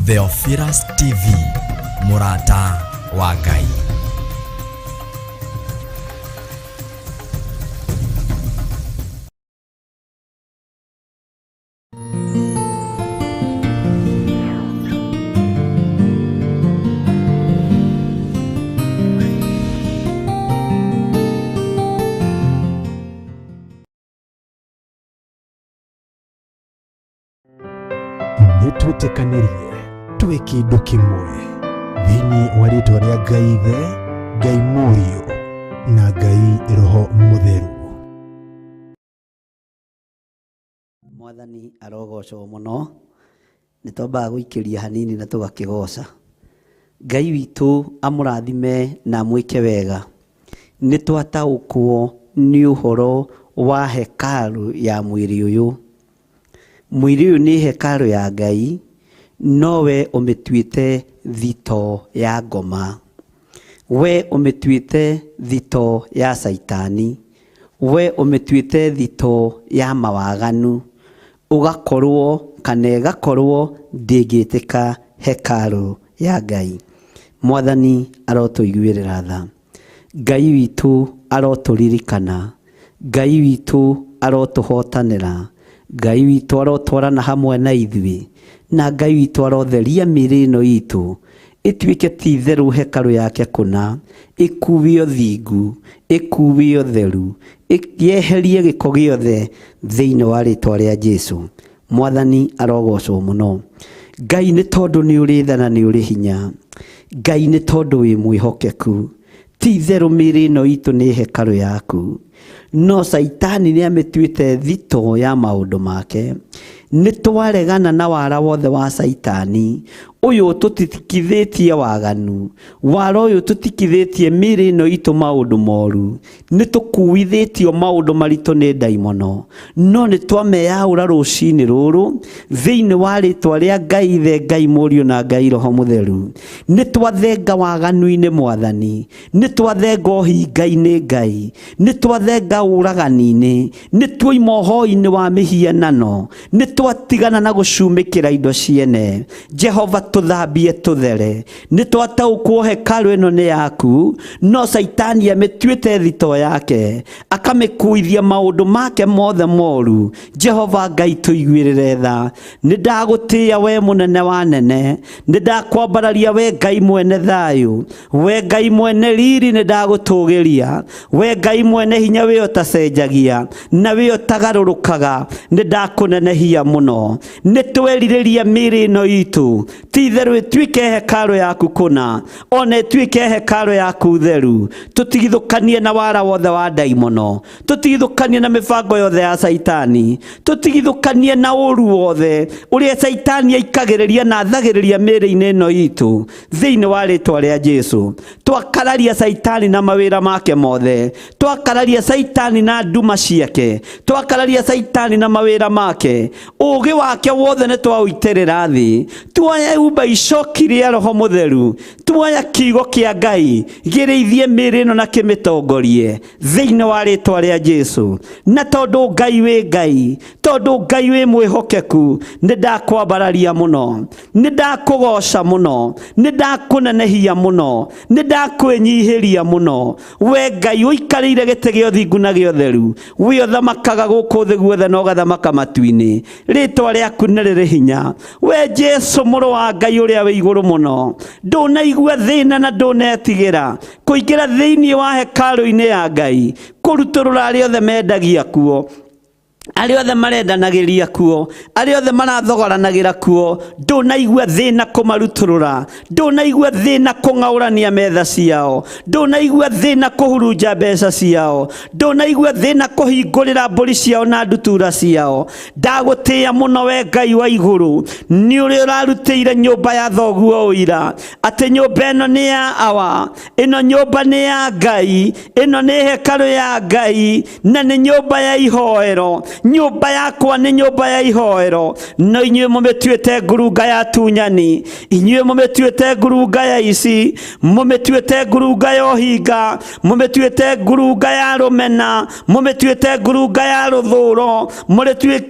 Theophilus TV, mũrata wa Ngai. Nĩ twĩtĩkanĩrie twĩ kĩndũ kĩmwe thĩinĩ wa rĩtwa rĩa Ngai Ithe, Ngai Mũriũ na Ngai Roho Mũtheru. Mwathani arogocwo mũno. Nĩ twambaga gũikĩria hanini na tũgakĩgoca. Ngai witũ amũrathime na amwĩke wega. Nĩ twataũkwo nĩ ũhoro wa hekarũ ya mwĩrĩ ũyũ. Mwĩrĩ ũyũ nĩ hekarũ ya Ngai, no we ũmĩtuĩte thito ya ngoma. We ũmĩtuĩte thito ya Caitani. We ũmĩtuĩte thito ya mawaganu. Ũgakorwo kana ĩgakorwo ndĩngĩtĩka hekarũ ya Ngai. Mwathani arotũiguĩrĩra tha. Ngai witũ arotũririkana. Ngai witũ arotũhotanĩra. Ngai witũ arotwarana hamwe na ithuĩ. Na Ngai witũ arotheria mĩĩrĩ ĩno itũ ĩtuĩke ti itherũ hekarũ yake kũna, ĩkuue ũthingu, ĩkuue ũtheru, yeherie gĩko gĩothe thĩinĩ wa rĩtwa rĩa Jesu. Mwathani arogocwo mũno. Ngai nĩ tondũ nĩ ũrĩ tha na nĩ ũrĩ hinya. Ngai nĩ tondũ wĩ mwĩhokeku. Ti itherũ mĩĩrĩ ĩno itũ nĩ hekarũ yaku. No Caitani nĩ amĩtuĩte thito ya maũndũ make. Nĩ twaregana na wara wothe wa Caitani, ũyũ ũtũtitikithĩtie waganu, wara ũyũ ũtũtikithĩtie mĩĩrĩ ĩno itũ maũndũ moru. Nĩ tũkuithĩtio maũndũ maritũ nĩ ndaimono, no nĩ twameyaũra rũcinĩ rũrũ thĩinĩ wa rĩtwa rĩa Ngai Ithe, Ngai Mũriũ na Ngai Roho Mũtheru. Nĩ twathenga waganu-inĩ Mwathani, nĩ twathenga ũhinga-inĩ Ngai, nĩ twathenga ũragani-inĩ, nĩ tuoima ũhoi-inĩ wa mĩhianano, nĩ twatigana na gũcumĩkĩra indo ciene. Jehova tũthambie tũthere. Nĩ twataũkwo hekarũ ĩno nĩ yaku, no Caitani amĩtuĩte thito yake, akamĩkuithia maũndũ make mothe moru. Jehova Ngai tũiguĩrĩre tha. Nĩ ndagũtĩĩa we mũnene wa nene, nĩ ndakwambararia we Ngai mwene thayũ, we Ngai mwene riri, nĩ ndagũtũgĩria we Ngai mwene hinya, we ũtacenjagia na we ũtagarũrũkaga, nĩ ndakũnenehia mũno. Nĩ twerirĩria mĩĩrĩ ĩno itũ ti itherũ ĩtuĩke hekarũ yaku kũna, ona ĩtuĩke hekarũ yaku theru. Tũtigithũkanie na wara wothe wa ndaimono, tũtigithũkanie na mĩbango yothe ya Caitani, tũtigithũkanie na ũru wothe ũrĩa Caitani aikagĩrĩria na athagĩrĩria mĩĩrĩ-inĩ ĩno itũ thĩinĩ wa rĩtwa rĩa Jesu. Twakararia Caitani na mawĩra make mothe, twakararia Caitani na nduma ciake, twakararia Caitani na mawĩra make, ũũgĩ wake wothe nĩ twaũitĩrĩra thĩ. Tuoya umba icoki rĩa Roho Mũtheru, tuoya kiugo kĩa Ngai gĩrĩithie mĩĩrĩ ĩno na kĩmĩtongorie thĩinĩ wa rĩtwa rĩa Jesu. Na tondũ Ngai wĩ Ngai, tondũ Ngai wĩ mwĩhokeku, nĩ ndakwambararia mũno, nĩ ndakũgoca mũno, nĩ ndakũnenehia mũno, nĩ ndakwĩnyihĩria mũno. We Ngai ũikarĩire gĩtĩ gĩa ũthingu na gĩa ũtheru, we ũthamakaga gũkũ thĩ guothe na ũgathamaka matu-inĩ, rĩtwa rĩaku nĩ rĩrĩ hinya. We Jesu mũrũ wa Ngai ũrĩa wĩ igũrũ mũno, ndũnaigua thĩna na ndũnetigĩra kũingĩra thĩinĩ wa hekarũ-inĩ ya Ngai, kũrutũrũra arĩa othe mendagia kuo, arĩa othe marendanagĩria kuo, arĩa othe marathogoranagĩra kuo. Ndũnaigua thĩna kũmarutũrũra, ndũnaigua thĩna kũng'aũrania metha ciao, ndũnaigua thĩna kũhurunja mbeca ciao, ndũnaigua thĩna kũhingũrĩra mbũri ciao na ndutura ciao. Ndagũtĩĩa mũno we Ngai wa igũrũ, nĩ ũrĩa ũrarutĩire nyũmba ya thoguo ũira atĩ nyũmba ĩno nĩ ya awa, ĩno nyũmba nĩ ya Ngai, ĩno nĩ hekarũ ya Ngai, na nĩ nyũmba ya ihoero. Nyũmba yakwa nĩ nyũmba ya ihoero, no inyuĩ mũmĩtuĩte ngurunga ya tunyani, inyuĩ mũmĩtuĩte ngurunga ya ici, mũmĩtuĩte ngurunga ya ũhinga, mũmĩtuĩte ngurunga ya rũmena, mũmĩtuĩte ngurunga ya rũthũro,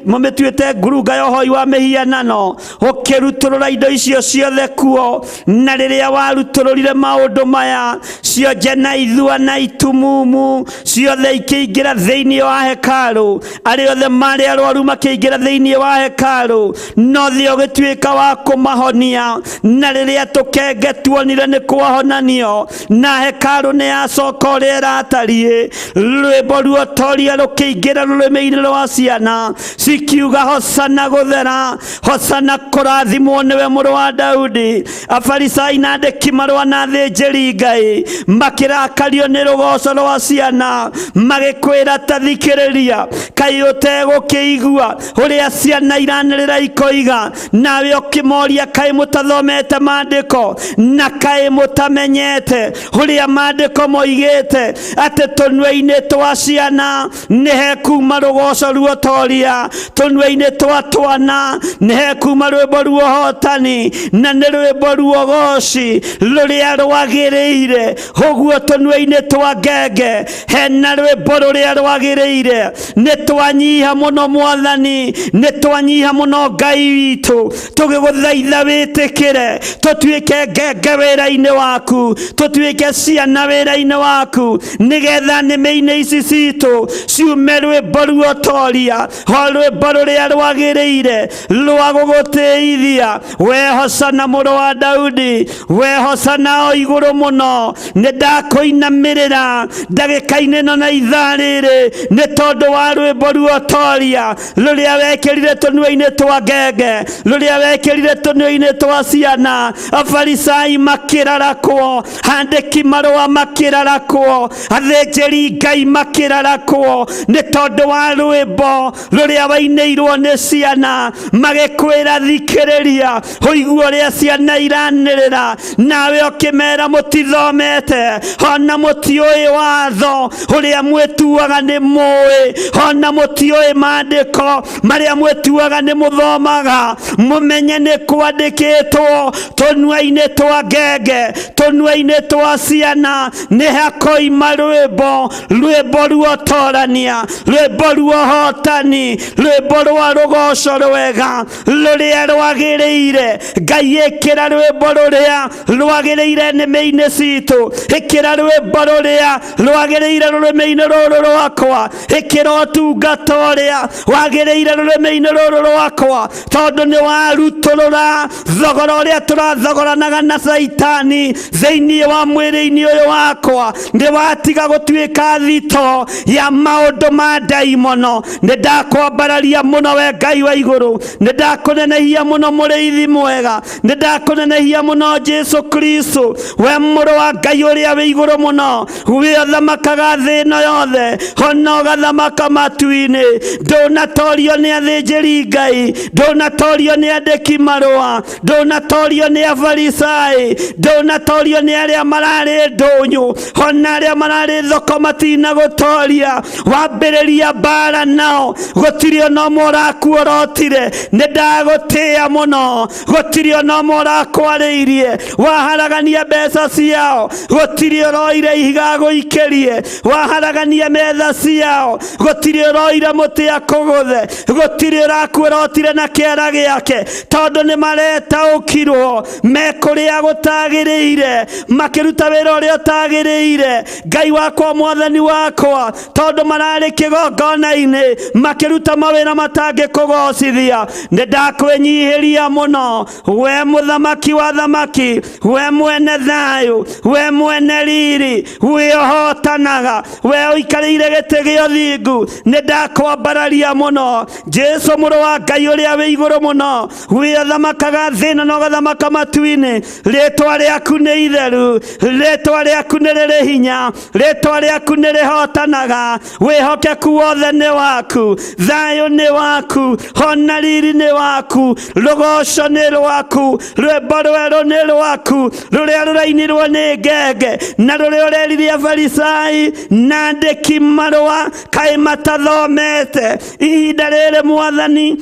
mũmĩtuĩte ngurunga ya ũhoi wa mĩhianano. Ũkĩrutũrũra indo icio ciothe kuo, na rĩrĩa warutũrũrire maũndũ maya, cionje na ithua na itumumu ciothe ikĩingĩra thĩinĩ wa hekarũ. Arĩa othe marĩ arwaru makĩingĩra thĩinĩ wa hekarũ, no thĩ ũgĩtuĩka wa kũmahonia. Na rĩrĩa tũkenge tuonire nĩ kwahonanio, na hekarũ nĩ yacoka ũrĩa ĩratariĩ, rwĩmbo ruotoria rũkĩingĩra rũrĩmĩ-inĩ rwa ciana cikiuga, hosana gũthera, hosana kũrathimwo nĩwe mũrũ wa Daudi. Afarisai na andĩki marũa na athĩnjĩri Ngai makĩrakario nĩ rũgoco rwa ciana, magĩkwĩra, ta thikĩrĩria, kaĩ ũtegũkĩigua ũrĩa ciana iranĩrĩra ikoiga? Nawe ũkĩmoria, kaĩ mũtathomete maandĩko, na kaĩ mũtamenyete ũrĩa maandĩko moigĩte, atĩ tũnua-inĩ twa ciana nĩ hekuma rũgoco ruotoria, tũnua-inĩ twa twana nĩ hekuma rwĩmbo ruohotani, na nĩ rwĩmbo ruogoci rũrĩa rwagĩrĩire. Ũguo tũnua-inĩ twa ngenge hena rwĩmbo rũrĩa rwagĩrĩire. Nĩ twanyiha mũno Mwathani, nĩ twanyiha mũno Ngai witũ, tũgĩgũthaitha wĩtĩkĩre tũtuĩke ngenge wĩra-inĩ waku, tũtuĩke ciana wĩra-inĩ waku, nĩgetha nĩmĩ-inĩ ici citũ ciume rwĩmbo ruotoria, o rwĩmbo rũrĩa rwagĩrĩire rwa gũgũtĩithia. We hosana mũrũ wa Daudi, we hosana o igũrũ mũno. Nĩ ndakũinamĩrĩra ndagĩka-inĩ ĩno na ithaa rĩrĩ, nĩ tondũ wa rwĩmbo ruotoria rũrĩa wekĩrire tũnua-inĩ twa ngenge, rũrĩa wekĩrire tũnua-inĩ twa ciana. Afarisai makĩrarakwo, andĩki marũa makĩrarakwo, athĩnjĩri Ngai makĩrarakwo, nĩ tondũ wa rwĩmbo rũrĩa wainĩirwo nĩ ciana. Magĩkwĩra, thikĩrĩria ũigue ũrĩa ciana iranĩrĩra, nawe ũkĩmera, mũtithomete ona mũtiũĩ watho ũrĩa mwĩtuaga nĩ mũĩ, ona mũtiũĩ maandĩko marĩa mwĩtuaga nĩ mũthomaga. Mũmenye nĩ kwandĩkĩtwo tũnua-inĩ twa ngenge, tũnua-inĩ twa ciana nĩ hakoima rwĩmbo, rwĩmbo ruotorania, rwĩmbo ruohotani, rwĩmbo rwa rũgoco rwega rũrĩa rwagĩrĩire. Ngai, ĩkĩra rwĩmbo rũrĩa rwagĩrĩire nĩmĩ-inĩ citũ, ĩkĩra rwĩmbo rũrĩa rwagĩrĩire rũrĩmĩ-inĩ rũrũ rwakwa, ĩkĩra ũtungata ũrĩa wagĩrĩire rũrĩmĩ-inĩ rũrũ rwakwa, tondũ nĩ warutũrũra thogora ũrĩa tũrathogoranaga na Caitani thĩinĩ wa mwĩrĩ-inĩ ũyũ wakwa. Nĩ watiga gũtuĩka thito ya maũndũ ma ndaimono. Nĩ ndakwambararia mũno, we Ngai wa igũrũ, nĩ ndakũnenehia mũno, mũrĩithi mwega, nĩ ndakũnenehia mũno, Jesu Kristo, we mũrũ wa Ngai ũrĩa wĩ igũrũ mũno, we ũthamakaga thĩ ĩno yothe ona ũgathamaka matu-inĩ. Ndũnatorio nĩ athĩnjĩri Ngai, ndũnatorio nĩ andĩki marũa, ndũnatorio nĩ Afarisai, ndũnatorio nĩ arĩa mararĩ ndũnyũ, ona arĩa mararĩ thoko matinagũtoria. Wambĩrĩria mbara nao, gũtirĩ ona ũmwe ũrakuorotire. Nĩ ndagũtĩĩa mũno, gũtirĩ ona ũmwe ũrakwarĩirie. Waharagania mbeca ciao, gũtirĩ ũroire ihiga gũikĩrie. Waharagania metha ciao, gũtirĩ ũroire mũtĩ akũgũthe, gũtirĩ ũrakuorotire na kĩara gĩake, tondũ nĩ maretaũkirwo me kũrĩa gũtagĩrĩire, makĩruta wĩra ũrĩa ũtagĩrĩire. Ngai wakwa, Mwathani wakwa, tondũ mararĩ kĩgongona-inĩ makĩruta mawĩra matangĩkũgocithia, nĩ ndakwĩnyihĩria mũno, we mũthamaki wa thamaki, we mwene thayũ, we mwene riri, we ũhotanaga, we ũikarĩire gĩtĩ gĩa ũthingu. Nĩ ndakwambararia mũno, Jesu mũrũ wa Ngai ũrĩa wĩ igũrũ mũno, we ũthamakaga thĩ ĩno na ũgathamaka matu-inĩ. Rĩtwa rĩaku nĩ itheru, rĩtwa rĩaku nĩ rĩrĩ hinya, rĩtwa rĩaku nĩ rĩhotanaga. Wĩhokeku wothe nĩ waku, thayũ nĩ waku, ona riri nĩ waku, rũgoco nĩ rwaku, rwĩmbo rwerũ nĩ rwaku, rũrĩa rũrainirwo nĩ ngenge, na rũrĩa ũrerire Afarisai na andĩki marũa kaĩ matathomete. Tũkenete ihinda rĩrĩ, Mwathani,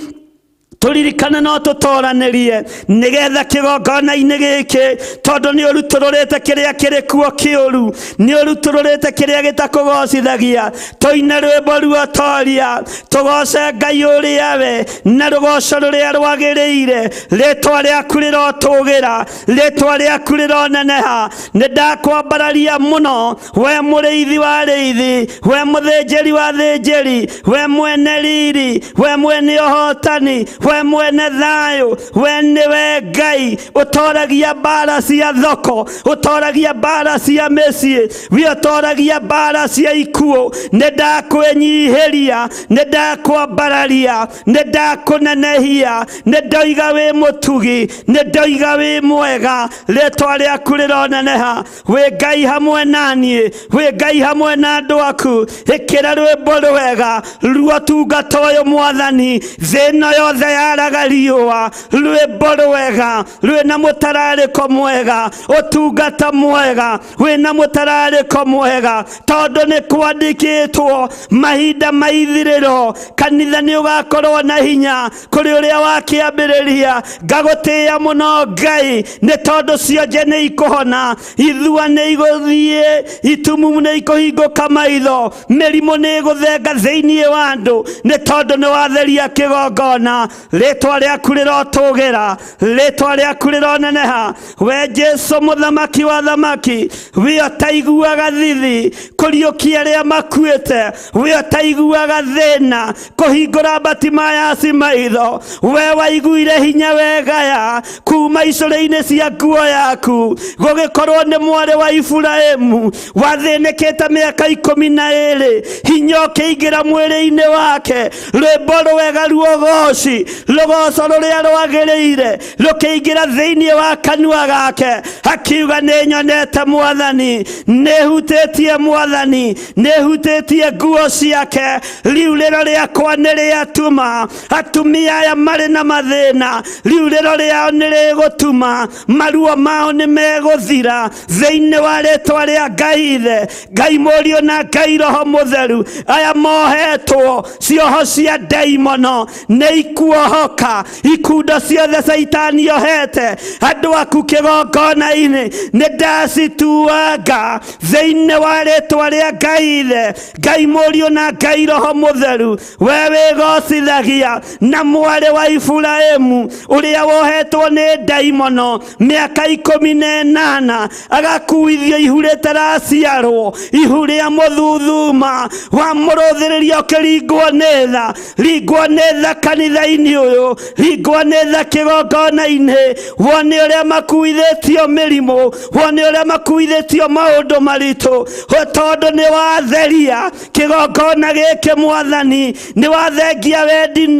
tũririkane no tũtoranĩrie nĩgetha kĩgongona-inĩ gĩkĩ, tondũ nĩ ũrutũrũrĩte kĩrĩa kĩrĩ kuo kĩũru, nĩ ũrutũrũrĩte kĩrĩa gĩtakũgocithagia. Tũine rwĩmbo ruotoria, tũgoce Ngai ũrĩa we na rũgoco rũrĩa rwagĩrĩire. Rĩtwa rĩaku rĩrotũgĩra, rĩtwa rĩaku rĩroneneha. Nĩ ndakwambararia mũno, we mũrĩithi wa rĩithi, we mũthĩnjĩri wa thĩnjĩri, we mwene riri, we mwene ũhotani, we mwene thayũ. We nĩwe Ngai ũtoragia mbara cia thoko, ũtoragia mbara cia mĩciĩ, we ũtoragia mbara cia ikuũ. Nĩ ndakwĩnyihĩria, nĩ ndakwambararia, nĩ ndakũnenehia, nĩ ndoiga wĩ mũtugi, nĩ ndoiga wĩ mwega. Rĩtwa rĩaku rĩroneneha. Wĩ Ngai hamwe na niĩ, wĩ Ngai hamwe na andũ aku. Ĩkĩra rwĩmbo rwega ruotungata ũyũ, Mwathani. Thĩ ĩno yothe yaraga riũa, rwĩmbo rwega rwĩna mũtararĩko mwega, ũtungata mwega wĩna mũtararĩko mwega, tondũ nĩ kwandĩkĩtwo mahinda ma ithirĩro kanitha nĩ ũgakorwo na hinya kũrĩ ũrĩa wakĩambĩrĩria. Ngagũtĩĩa mũno, Ngai, nĩ tondũ cionje nĩ ikũhona, ithua nĩ igũthiĩ, itumumu nĩ ikũhingũka maitho, mĩrimũ nĩ ĩgũthenga thĩinĩ wa andũ, nĩ tondũ nĩ watheria kĩgongona. Rĩtwa rĩaku rĩrotũgĩra, rĩtwa rĩaku rĩroneneha. We Jesu, mũthamaki wa thamaki, we ũtaiguaga thithi, kũriũkia arĩa makuĩte, we ũtaiguaga thĩna, kũhingũra Batimayasi maitho, we waiguire hinya wegaya kuma icũrĩ-inĩ cia nguo yaku, gũgĩkorwo nĩ mwarĩ wa Iburahimu wathĩnĩkĩte mĩaka 12, hinya ũkĩingĩra mwĩrĩ-inĩ wake, rwĩmbo rwega ruogoci, rũgoco rũrĩa rwagĩrĩire rũkĩingĩra thĩinĩ wa kanua gake, akiuga, nĩ nyonete Mwathani, nĩ hutĩtie Mwathani, nĩ hutĩtie nguo ciake, riurĩro rĩakwa nĩ rĩatuma. Atumia aya marĩ na mathĩna, riurĩro rĩao nĩ rĩgũtuma, maruo mao nĩ megũthira thĩinĩ wa rĩtwa rĩa Ngai Ithe, Ngai Mũriũ na Ngai Roho Mũtheru. Aya mohetwo cioho cia ndaimono nĩ ikuohoka, ikundo ciothe Caitani ohete andũ aku kĩgongona-inĩ nĩ ndacituanga thĩinĩ wa rĩtwa rĩa Ngai Ithe, Ngai Mũriũ na Ngai Roho Mũtheru. We wĩgocithagia na mwarĩ wa Iburahimu ũrĩa wohetwo nĩ ndaimono mĩaka 18, agakuithio ihu rĩtaraciarwo, ihu rĩa mũthuthuma wa mũrũthĩrĩria, ũkĩringwo nĩ tha. Ringwo nĩ tha kanitha-inĩ ũyũ, ringwo nĩ tha kĩgongona-inĩ, wone ũrĩa makuithĩtio mĩrimũ, wone ũrĩa makuithĩtio maũndũ maritũ, tondũ nĩ watheria kĩgongona gĩkĩ, Mwathani, nĩ wathengia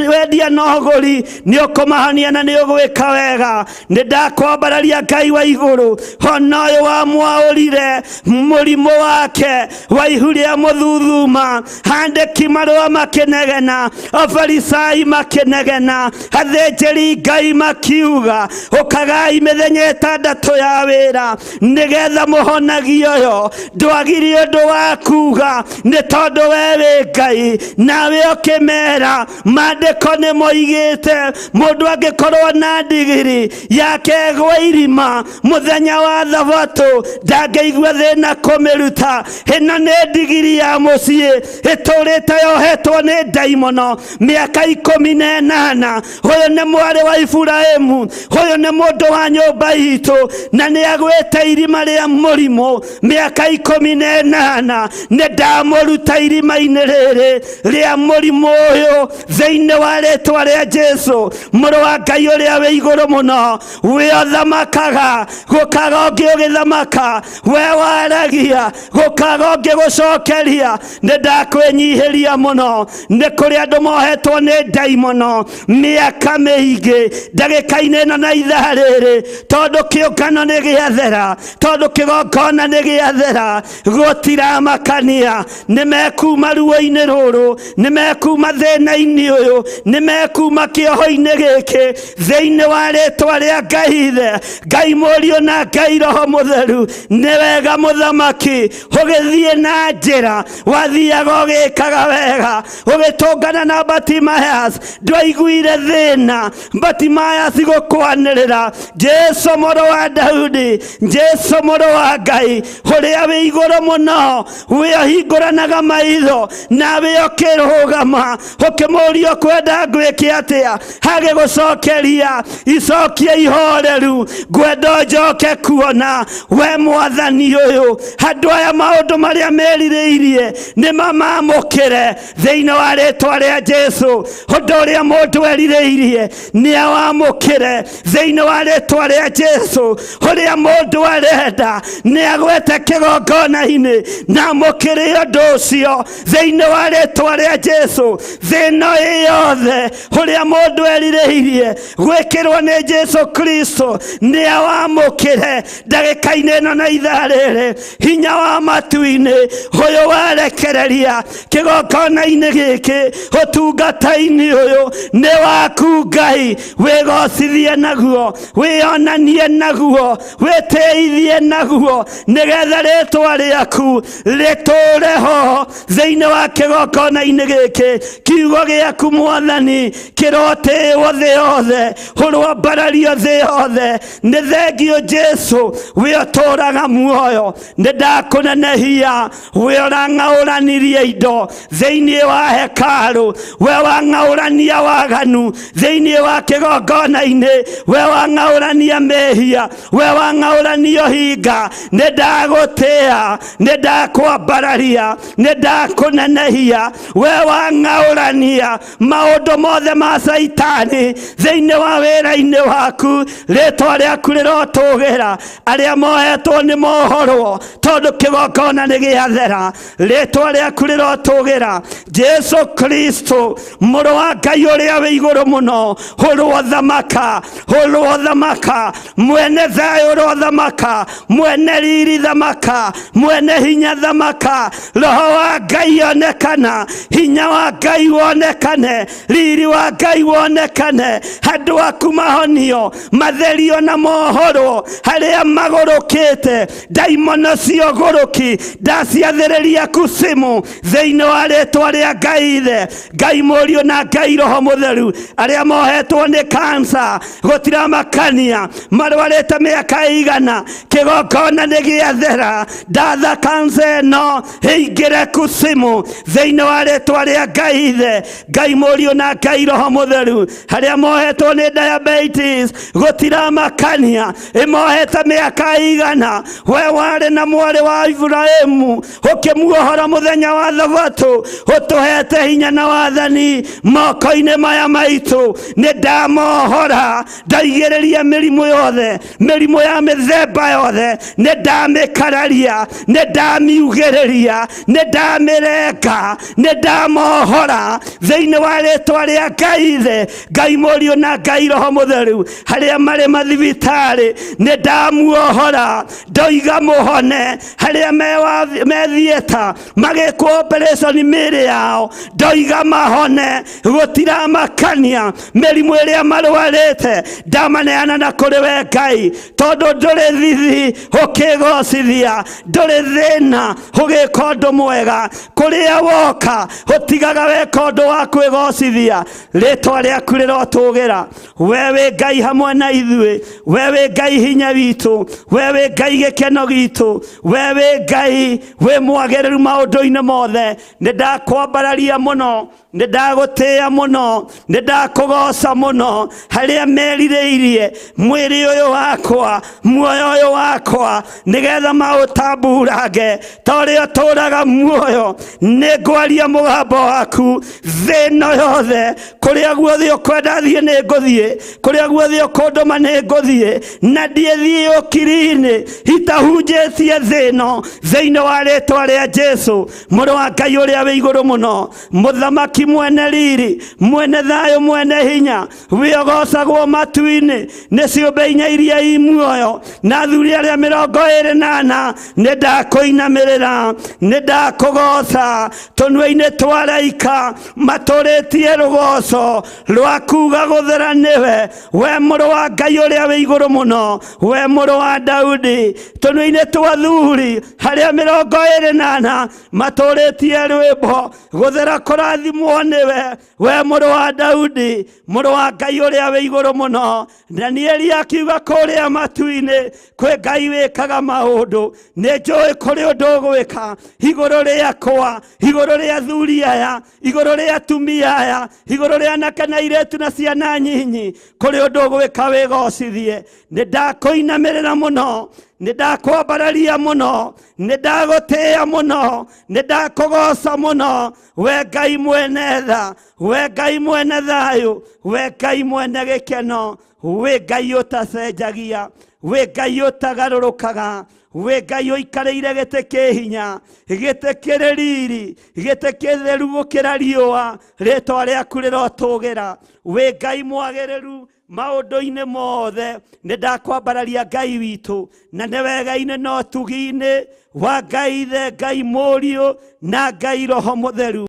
wendia na ũgũri, nĩ ũkũmahonia na nĩ ũgwĩka wega. Nĩ ndakwambararia, Ngai wa igũrũ. Hona ũyũ wamwaũrire mũrimũ wake wa ihu rĩa mũthuthuma. Handĩki marũa makĩnegena, Afarisai makĩnegena, athĩnjĩri Ngai makiuga, ũkagai mĩthenya 6 ya wĩra nĩgetha mũhonagie ũyũ. Ndwagire ũndũ wa kuga, nĩ tondũ we wĩ Ngai. Nawe ũkĩmera maandĩko nĩ moigĩte mũndũ angĩkorwo na ndigiri yake ĩgwe irima mũthenya wa thabatũ, ndangĩigua thĩna kũmĩruta. Ĩno nĩ ndigiri ya mũciĩ ĩtũrĩte yohetwo nĩ ndaimono mĩaka 18. Ũyũ nĩ mwarĩ wa Iburahimu, ũyũ nĩ mũndũ wa nyũmba itũ, na nĩ agwĩte irima rĩa mũrimũ mĩaka 18. Nĩ ndamũruta irima-inĩ rĩrĩ rĩa mũrimũ ũyũ thĩinĩ wa rĩtwa rĩa Jesu, mũrũ wa Ngai ũrĩa wĩ igũrũ mũno. We ũthamakaga, gũkaga ũngĩ ũgĩthamaka. We waragia, gũkaga ũngĩ gũcokeria. Nĩ ndakwĩnyihĩria mũno. Nĩ kũrĩ andũ mohetwo nĩ ndaimono mĩaka mĩingĩ. Ndagĩka-inĩ ĩno na ithaa rĩrĩ, tondũ kĩũngano nĩ gĩathera, tondũ kĩgongona nĩ gĩathera, gũtiramakania, nĩ mekuma ruo-inĩ rũrũ, nĩ mekuma thĩna-inĩ ũyũ, nĩ mekuma kĩoho-inĩ gĩkĩ thĩinĩ wa rĩtwa rĩa Rĩa Ngai Ithe, Ngai Mũriũ na Ngai Roho Mũtheru. Nĩ wega mũthamaki ũgĩthiĩ na njĩra wathiaga ũgĩkaga wega, ũgĩtũngana na Bartimaeus ndwaiguire thĩna. Bartimaeus gũkwanĩrĩra, Jesu mũrũ wa Daudi, Jesu mũrũ wa Ngai ũrĩa wĩ igũrũ mũno, wĩ ũhingũranaga maitho nawe ũkĩrũgama ũkĩmũria ũkwenda ngwĩke atĩa, agĩgũcokeria icokia ihoreru, ngwenda njoke kuona we mwathani ũyũ. Andũ aya maũndũ marĩa merirĩirie nĩ mamamũkĩre thĩinĩ wa rĩtwa rĩa Jesu. Ũndũ ũrĩa mũndũ erirĩirie nĩ awamũkĩre thĩinĩ wa rĩtwa rĩa Jesu. Ũrĩa mũndũ arenda nĩ agwete kĩgongona-inĩ na amũkĩre ũndũ ũcio thĩinĩ wa rĩtwa rĩa Jesu. Thĩna ĩ yothe ũrĩa mũndũ erirĩirie gwĩkĩrwo nĩ Jesu Kristo nĩ awamũkĩre ndagĩka-inĩ ĩno na ithaa rĩrĩ. Hinya wa matu-inĩ ũyũ warekereria kĩgongona-inĩ gĩkĩ, ũtungata-inĩ ũyũ nĩ waku Ngai, wĩgocithie naguo, wĩonanie naguo, wĩtĩithie naguo, nĩgetha rĩtwa rĩaku rĩtũre ho thĩinĩ wa kĩgongona-inĩ gĩkĩ. Kiugo gĩaku mwathani kĩrotĩĩwo thĩ yothe, ũrwambarario thĩ yothe. Nĩ thengio Jesu, wĩ ũtũraga muoyo, nĩ ndakũnenehia, wĩ ũrang'aũranirie indo thĩinĩ wa hekarũ, we wang'aũrania waganu thĩinĩ wa kĩgongona-inĩ, we wang'aũrania mehia, we wang'aũrania ũhinga. Nĩ ndagũtĩa, nĩ ndakwambararia, nĩ ndakũnenehia, we wang'aũrania maũndũ mothe ma Caitani thĩinĩ wa wĩra-inĩ waku. Rĩtwa rĩaku rĩrotũgĩra, arĩa mohetwo nĩ mohorwo tondũ kĩgongona nĩ gĩathera. Rĩtwa rĩaku rĩrotũgĩra, Jesu Kristo mũrũ wa Ngai ũrĩa wĩ igũrũ mũno, ũrothamaka, ũrothamaka, mwene thayũ ũrothamaka, mwene riri thamaka, mwene hinya thamaka. Roho wa Ngai onekana, hinya wa Ngai wonekane, riri wa Ngai wonekane, andũ aku mahonio, matherio na mohorwo harĩa magũrũkĩte. Ndaimono cio gũrũki ndaciathĩrĩria kusimu thĩinĩ wa rĩtwa rĩa Ngai Ithe, Ngai Mũriũ na Ngai Roho Mũtheru. Arĩa mohetwo nĩ kansa gũtiramakania marwarĩte mĩaka igana, kĩgongona nĩ gĩathera. Ndatha kansa ĩno ĩingĩre kusimu thĩinĩ wa rĩtwa rĩa Ngai Ithe, Ngai Mũriũ na Ngai Roho Mũtheru. Arĩa mohetwo nĩ diabetes gũtiramakania ĩmohete mĩaka igana, we warĩ na mwarĩ wa Iburahĩmu ũkĩmuohora mũthenya wa thabatũ, ũtũhete hinya na wathani moko-inĩ maya maitũ. Nĩ ndamohora, ndaigĩrĩria mĩrimũ yothe, mĩrimũ ya mĩthemba yothe, nĩ ndamĩkararia, nĩ ndamiugĩrĩria, nĩ ndamĩrenga, nĩ ndamohora thĩinĩ wa rĩtwa rĩa Ngai Ithe, Ngai Mũriũ na Ngai Roho Mũtheru. Harĩa marĩ mathibitarĩ nĩ ndamuohora, ndoiga mũhone. Harĩa me theatre magĩkwo operation mĩĩrĩ yao, ndoiga mahone. Gũtiramakania mĩrimũ ĩrĩa marwarĩte, ndamaneana na kũrĩ we Ngai, tondũ ndũrĩ thithi ũkĩgocithia, ndũrĩ thĩna ũgĩka ũndũ mwega. Kũrĩa woka ũtigaga weka ũndũ wa kwĩgocithia. Rĩtwa rĩaku rĩrotũgĩra. We wĩ Ngai hamwe na ithuĩ, we wĩ Ngai hinya witũ, we wĩ Ngai gĩkeno gitũ, we wĩ Ngai wĩ mwagĩrĩru maũndũ-inĩ mothe. Nĩ ndakwambararia mũno, nĩ ndagũtĩĩa mũno, nĩ ndakũgoca mũno. Harĩa merirĩirie mwĩrĩ ũyũ wakwa, muoyo ũyũ wakwa, nĩgetha maũtamburange ta ũrĩa ũtũraga muoyo, nĩ ngwaria mũgambo waku thĩ ĩno yothe. Kũrĩa guothe ũkwenda thiĩ nĩ ngũthiĩ, kũrĩa guothe ũkũndũma nĩ ngũthiĩ, na ndiĩthiĩ ũkiri-inĩ itahunjĩtie thĩ ĩno, thĩinĩ wa rĩtwa rĩa Jesu mũrũ wa Ngai ũrĩa wĩ igũrũ mũno, mũthamaki mwene riri, mwene thayũ, mwene hinya, wĩogocagwo matu-inĩ nĩ ciũmbe inya iria i muoyo na athuri arĩa 24. Nĩ ndakũinamĩrĩra, nĩ ndakũgoca tũnua-inĩ twa araika matũrĩtie rũgoco rwa kuga gũthera nĩwe we. Mũrũ wa Ngai ũrĩa wĩ igũrũ mũno, we Mũrũ wa Daudi. Tũnua-inĩ twa athuri harĩa 24 matũrĩtie rwĩmbo gũthera kũrathimwo nĩwe, we Mũrũ wa Daudi, Mũrũ wa Ngai ũrĩa wĩ igũrũ mũno. Danieli akiuga kũrĩa matu-inĩ kwĩ Ngai wĩkaga maũndũ, nĩ njũĩ kũrĩ ũndũ ũgwĩka igũrũ rĩakwa, igũrũ rĩa athuri aya, igũrũ rĩa atumia aya, igũrũ rĩa anake na airĩtu na ciana nyinyi, kũrĩ ũndũ ũgwĩka wĩgocithie. Nĩ ndakũinamĩrĩra mũno, nĩ ndakwambararia mũno, nĩ ndagũtĩĩa mũno, nĩ ndakũgoca mũno, we Ngai mwene tha, we Ngai mwene thayũ, we Ngai mwene gĩkeno, wĩ Ngai ũtacenjagia, wĩ Ngai ũtagarũrũkaga, wĩ Ngai ũikarĩire gĩtĩ kĩ hinya, gĩtĩ kĩrĩ riri, gĩtĩ kĩtheru gũkĩra riũa, rĩtwa rĩaku rĩrotũgĩra. Wĩ Ngai mwagĩrĩru maũndũ-inĩ mothe, nĩ ndakwambararia Ngai witũ, na nĩ wega-inĩ na ũtugi-inĩ wa Ngai Ithe, Ngai Mũriũ na Ngai Roho Mũtheru.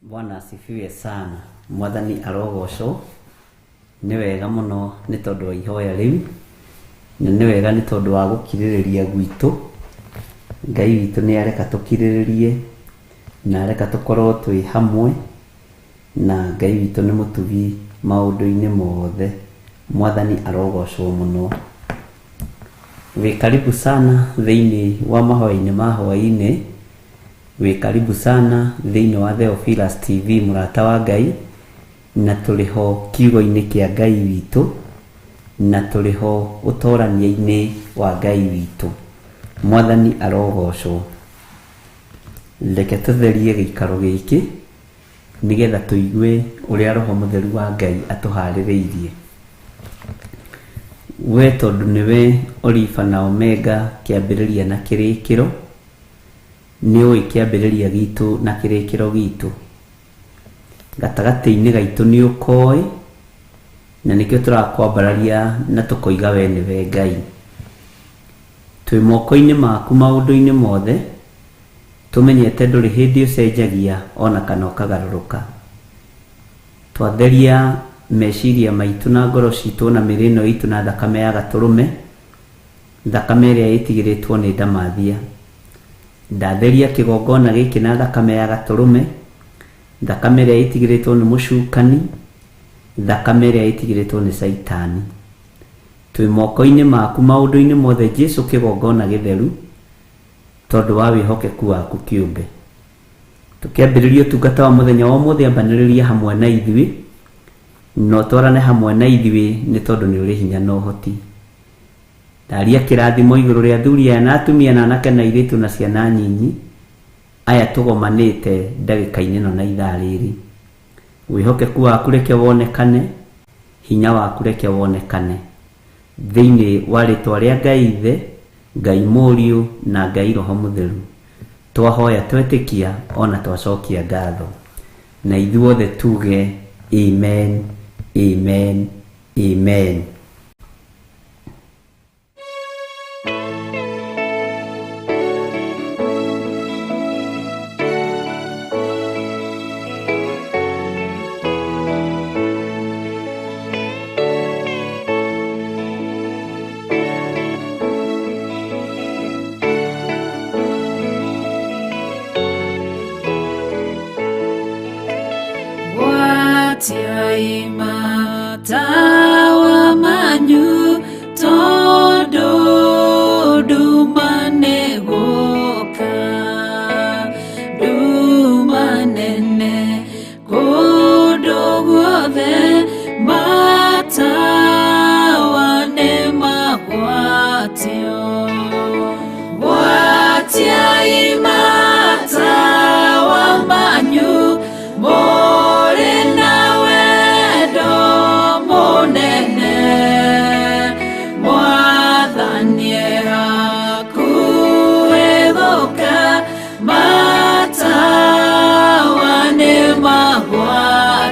Bwana asifiwe sana. Mwathani arogocwo. Nĩ wega mũno nĩ tondũ wa ihoya rĩu, na nĩ wega nĩ tondũ wa gũkirĩrĩria gwitũ. Ngai witũ nĩ areka tũkirĩrĩrie na areka tũkorwo twĩ hamwe, na Ngai witũ nĩ mũtugi maũndũ-inĩ mothe. Mwathani arogocwo mũno. Wĩ karibu sana thĩinĩ wa mahoya-inĩ ma hwaĩ-inĩ. Wĩ karibu sana thĩinĩ wa Theophilus TV mũrata wa Ngai, na tũrĩ ho kiugo-inĩ kĩa Ngai witũ, na tũrĩ ho ũtorania-inĩ wa Ngai witũ. Mwathani arogocwo. Reke tũtherie gĩikaro gĩkĩ nĩgetha tũigue ũrĩa Roho Mũtheru wa Ngai atũharĩrĩirie. We tondũ nĩwe Olifa na Omega, kĩambĩrĩria na kĩrĩkĩro, nĩ ũĩ kĩambĩrĩria gitũ na kĩrĩkĩro gitũ. Gatagatĩ-inĩ gaitũ nĩ ũkoĩ, na nĩkĩo tũrakwambararia na tũkoiga we nĩwe Ngai. Twĩ moko-inĩ maku maũndũ-inĩ mothe, tũmenyete ndũrĩ hĩndĩ ũcenjagia ona kana ũkagarũrũka. Twatheria meciria maitũ na ngoro citũ na mĩĩrĩ ĩno itũ na thakame ya gatũrũme, thakame ĩrĩa ĩtigĩrĩtwo nĩ ndamathia. Ndatheria kĩgongona gĩkĩ na thakame ya gatũrũme, thakame ĩrĩa ĩtigĩrĩtwo nĩ mũcukani, thakame ĩrĩa ĩtigĩrĩtwo nĩ Caitani. Twĩ moko-inĩ maku maũndũ-inĩ mothe Jesu kĩgongona gĩtheru, tondũ wa wĩhokeku waku kĩũmbe. Tũkĩambĩrĩria ũtungata wa mũthenya wa ũmũthĩ, ambanĩrĩria hamwe na ithuĩ, na ũtwarane hamwe na ithuĩ nĩ tondũ nĩ ũrĩ hinya na ũhoti. Ndaria kĩrathimo igũrũ rĩa athuri aya na atumia na anake na airĩtu na ciana nyinyi, aya tũgomanĩte ndagĩka-inĩ ĩno na ithaa rĩrĩ. Wĩhokeku waku reke wonekane, hinya waku reke wonekane. Thĩinĩ wa rĩtwa rĩa Ngai Ithe, Ngai Mũriũ na Ngai Roho Mũtheru, twahoya twetĩkia ona twacokia ngatho. Na ithuothe tuge amen, amen, amen. Gwatiai matawa manyu tondũ nduma nĩ gũka, nduma nene kũndũ guothe, matawa nĩ magwatio. Gwatiai matawa manyu.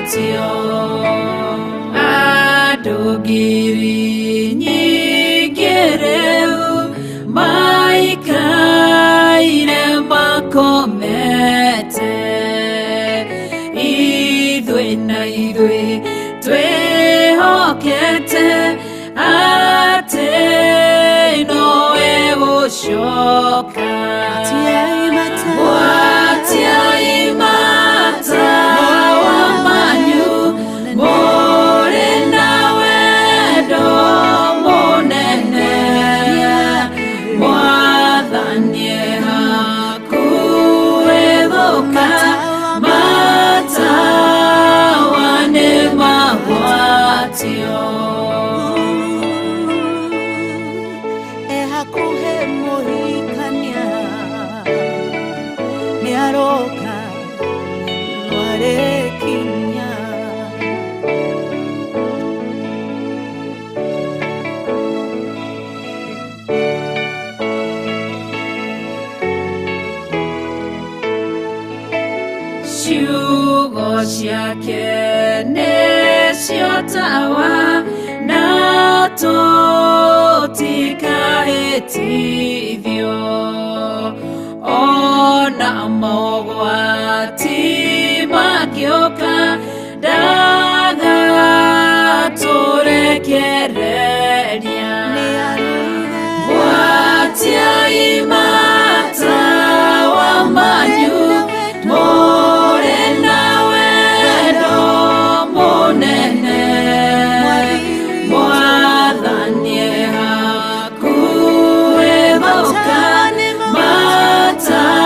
magwatio andũ ngiri nyingĩ rĩu maikaire makomete ithuĩ na ithuĩ twĩhokete atĩ nowe gũcoka. Gwatiai matawa manyu mũrĩ na wendo mũnene Mwathani e hakuhĩ gũka matawa nĩ magwatio. E hakuhĩ mũhikania nĩ aroka no arĩkinya. Ciugo ciake nĩcio tawa na tũtikahĩtithio ona mogwati mangĩũka ndagatũrekereria. Gwatiai matawa manyu mũrĩ na wendo mũnene Mwathani e hakuhĩ gũka matawa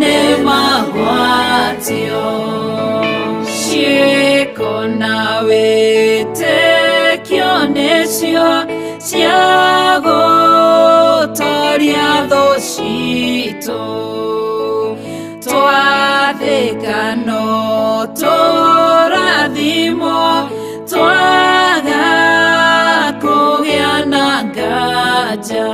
nĩ magwatio. Ciĩko na wĩtĩkio nĩcio cia gũtoria thũ citũ twathĩka no tũrathimwo twaga kũgĩa na nganja.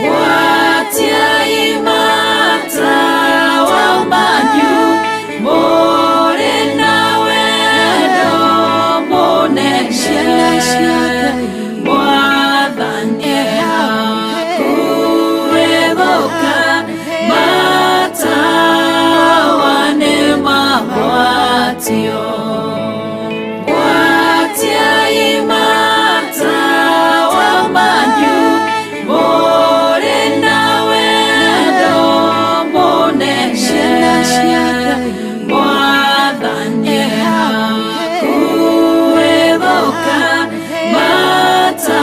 Gwatiai matawa manyu mũrĩ na wendo mũnene Mwathani e hakuhĩ gũka matawa nĩ magwatio. Gwatiai matawa manyu mũrĩ na wendo mũnene Mwathani e hakuhĩ gũka matawa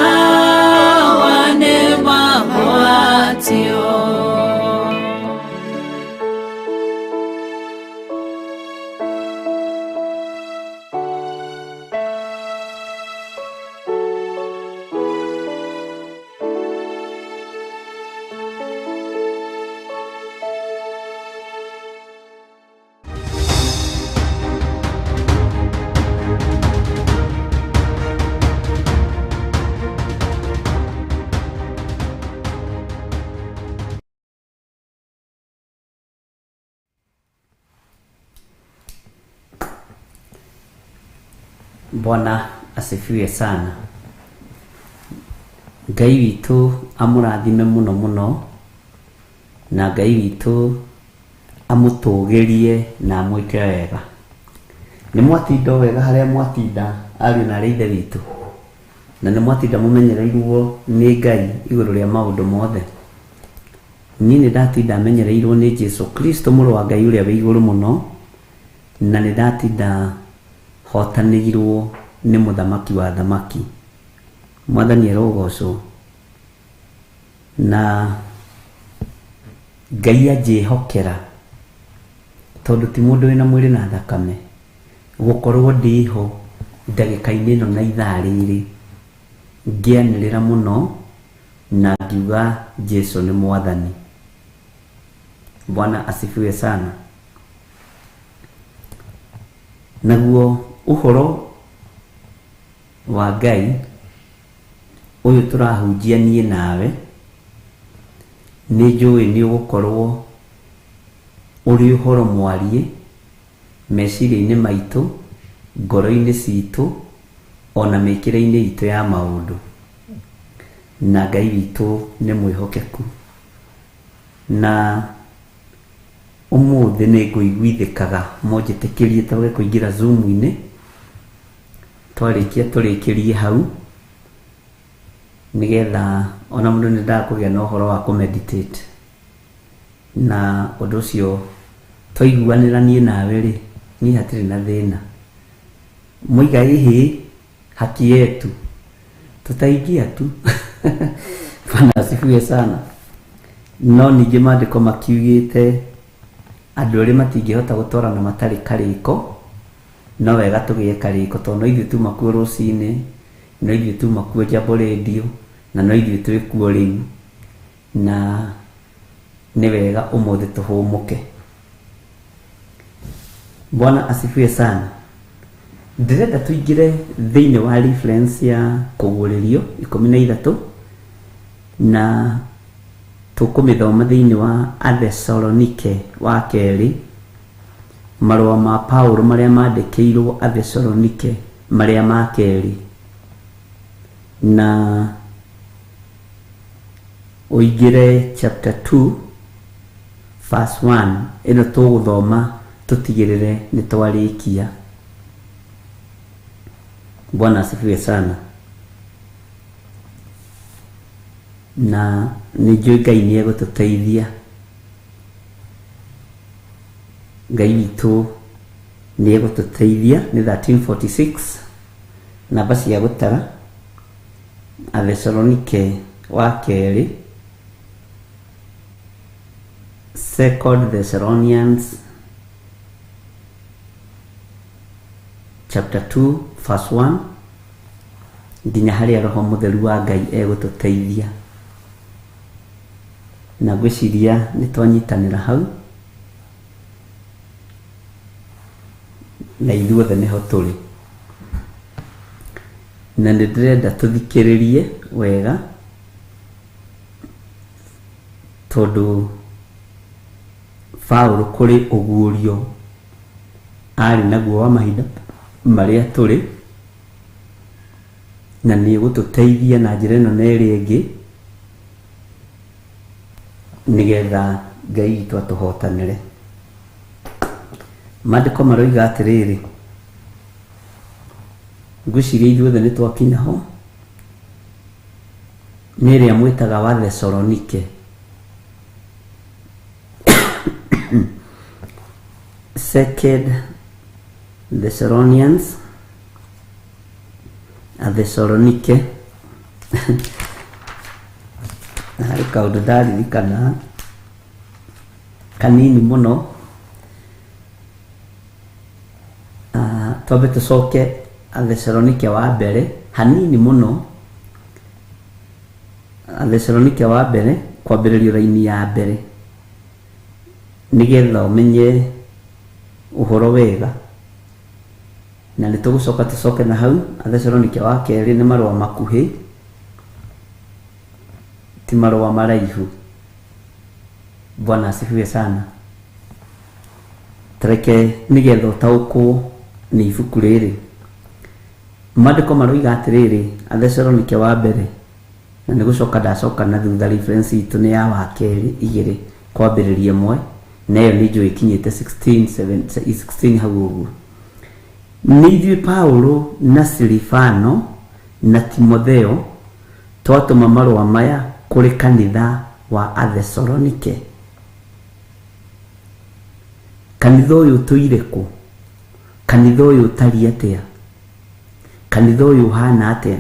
nĩ magwatio. Bwana asifiwe sana. Ngai witũ amũrathime mũno mũno na Ngai witũ amũtũgĩrie na amwĩke wega. Nĩ mwatinda o wega harĩa mwatinda ariũ na arĩ ithe witũ, na nĩ mwatinda mũmenyereirwo nĩ Ngai igũrũ rĩa maũndũ mothe. Niĩ nĩ ndatinda menyereirwo nĩ Jesu Kristo mũrũ wa Ngai ũrĩa wĩ igũrũ mũno, na nĩ ndatinda hotanĩirwo nĩ mũthamaki wa thamaki. Mwathani arogocwo. Na Ngai anjĩhokera tondũ ti mũndũ wĩna mwĩrĩ na thakame gũkorwo ndĩho ndagĩka-inĩ ĩno na ithaa rĩrĩ ngĩanĩrĩra mũno na ngiuga Jesu nĩ mwathani. Bwana asifiwe sana. Naguo ũhoro wa Ngai ũyũ tũrahunjia niĩ nawe nĩ njũĩ nĩ ũgũkorwo ũrĩ ũhoro mwariĩ Meciria-inĩ maitũ, ngoro-inĩ citũ, ona mĩkĩre-inĩ itũ ya maũndũ. Na Ngai witũ nĩ mwĩhokeku. Na ũmũthĩ nĩ ngũiguithĩkaga mũnjĩtĩkĩrie twage kũingĩra Zoom-inĩ, twarĩkia tũrĩkĩrie hau, nĩgetha ona mũndũ nĩ endaga kũgĩa na ũhoro wa kũ meditate. Na ũndũ ũcio twaiguanĩra niĩ nawe rĩ, niĩ hatirĩ na thĩna. Mwaiga ĩhĩ, haki yetu, tutaingia tu. Bwana asifiwe sana. No ningĩ maandĩko makiugĩte andũ erĩ matingĩhota gũtwarana matarĩ karĩko, no wega tũgĩe karĩko tondũ no ithuĩ tuma kuo rũcinĩ, no ithuĩ tuma kuo Jambo Radio, na no ithuĩ twĩ kuo rĩu, na nĩ wega ũmũthĩ tũhũmũke. Bwana asifiwe sana. Ndĩrenda tũingĩre thĩinĩ wa reference ya kũguũrĩrio 13, na tũkũmĩthoma thĩinĩ wa Athesalonike wa kerĩ, marũa ma Paulo marĩa mandĩkĩirwo Athesalonike marĩa ma kerĩ, na ũingĩre chapter 2 verse 1. Ĩno tũgũthoma tũtigĩrĩre nĩ twarĩkia. Bwana asifiwe sana. Na nĩ njũĩ Ngai nĩ egũtũteithia. Ngai witũ nĩ egũtũteithia. Nĩ 1346 namba cia gũtara, Athesalonike wa kerĩ, Second Thessalonians chapter 2 verse 1, nginya harĩa Roho Mũtheru wa Ngai egũtũteithia. Na ngwĩciria nĩ twanyitanĩra hau, na ithuothe nĩho tũrĩ. Na nĩ ndĩrenda tũthikĩrĩrie wega, tondũ Paũlũ kũrĩ ũguũrio arĩ naguo wa mahinda marĩa tũrĩ, na nĩ egũtũteithia na njĩra ĩno na ĩrĩa ĩngĩ, nĩgetha Ngai witũ atũhotanĩre. Maandĩko maroiga atĩrĩrĩ, ngwĩciria ithuothe nĩ twakinya ho, nĩ ĩrĩa mwĩtaga wa Thesalonike. Second Thessalonians, Athesalonike. Harĩ kaũndũ ndaririkana kanini mũno. Twambe tũcoke Athesalonike wa mbere hanini mũno. Athesalonike wa mbere kwambĩrĩrio raini ya mbere, nĩgetha ũmenye ũhoro wega, na nĩ tũgũcoka tũcoke na hau Athesalonike wa kerĩ. Nĩ marũa makuhĩ, ti marũa maraihu. Bwana asifiwe sana. Tareke nĩgetha ũtaũkwo nĩ ibuku rĩrĩ. Maandĩko maroiga atĩrĩrĩ, Athesalonike wa mbere, na nĩ gũcoka ndacoka na thutha, reference itũ nĩ ya wa kerĩ igĩrĩ kwambĩrĩria ĩmwe, na ĩyo nĩ njũĩ ĩkinyĩte 16 7 16 hau ũguo. Nĩ ithuĩ Paulo na Silifano na Timotheo twatũma marũa maya kũrĩ kanitha wa Athesalonike. Kanitha ũyũ ũtũire kũ? Kanitha ũyũ ũtariĩ atĩa? Kanitha ũyũ ũhana atĩa?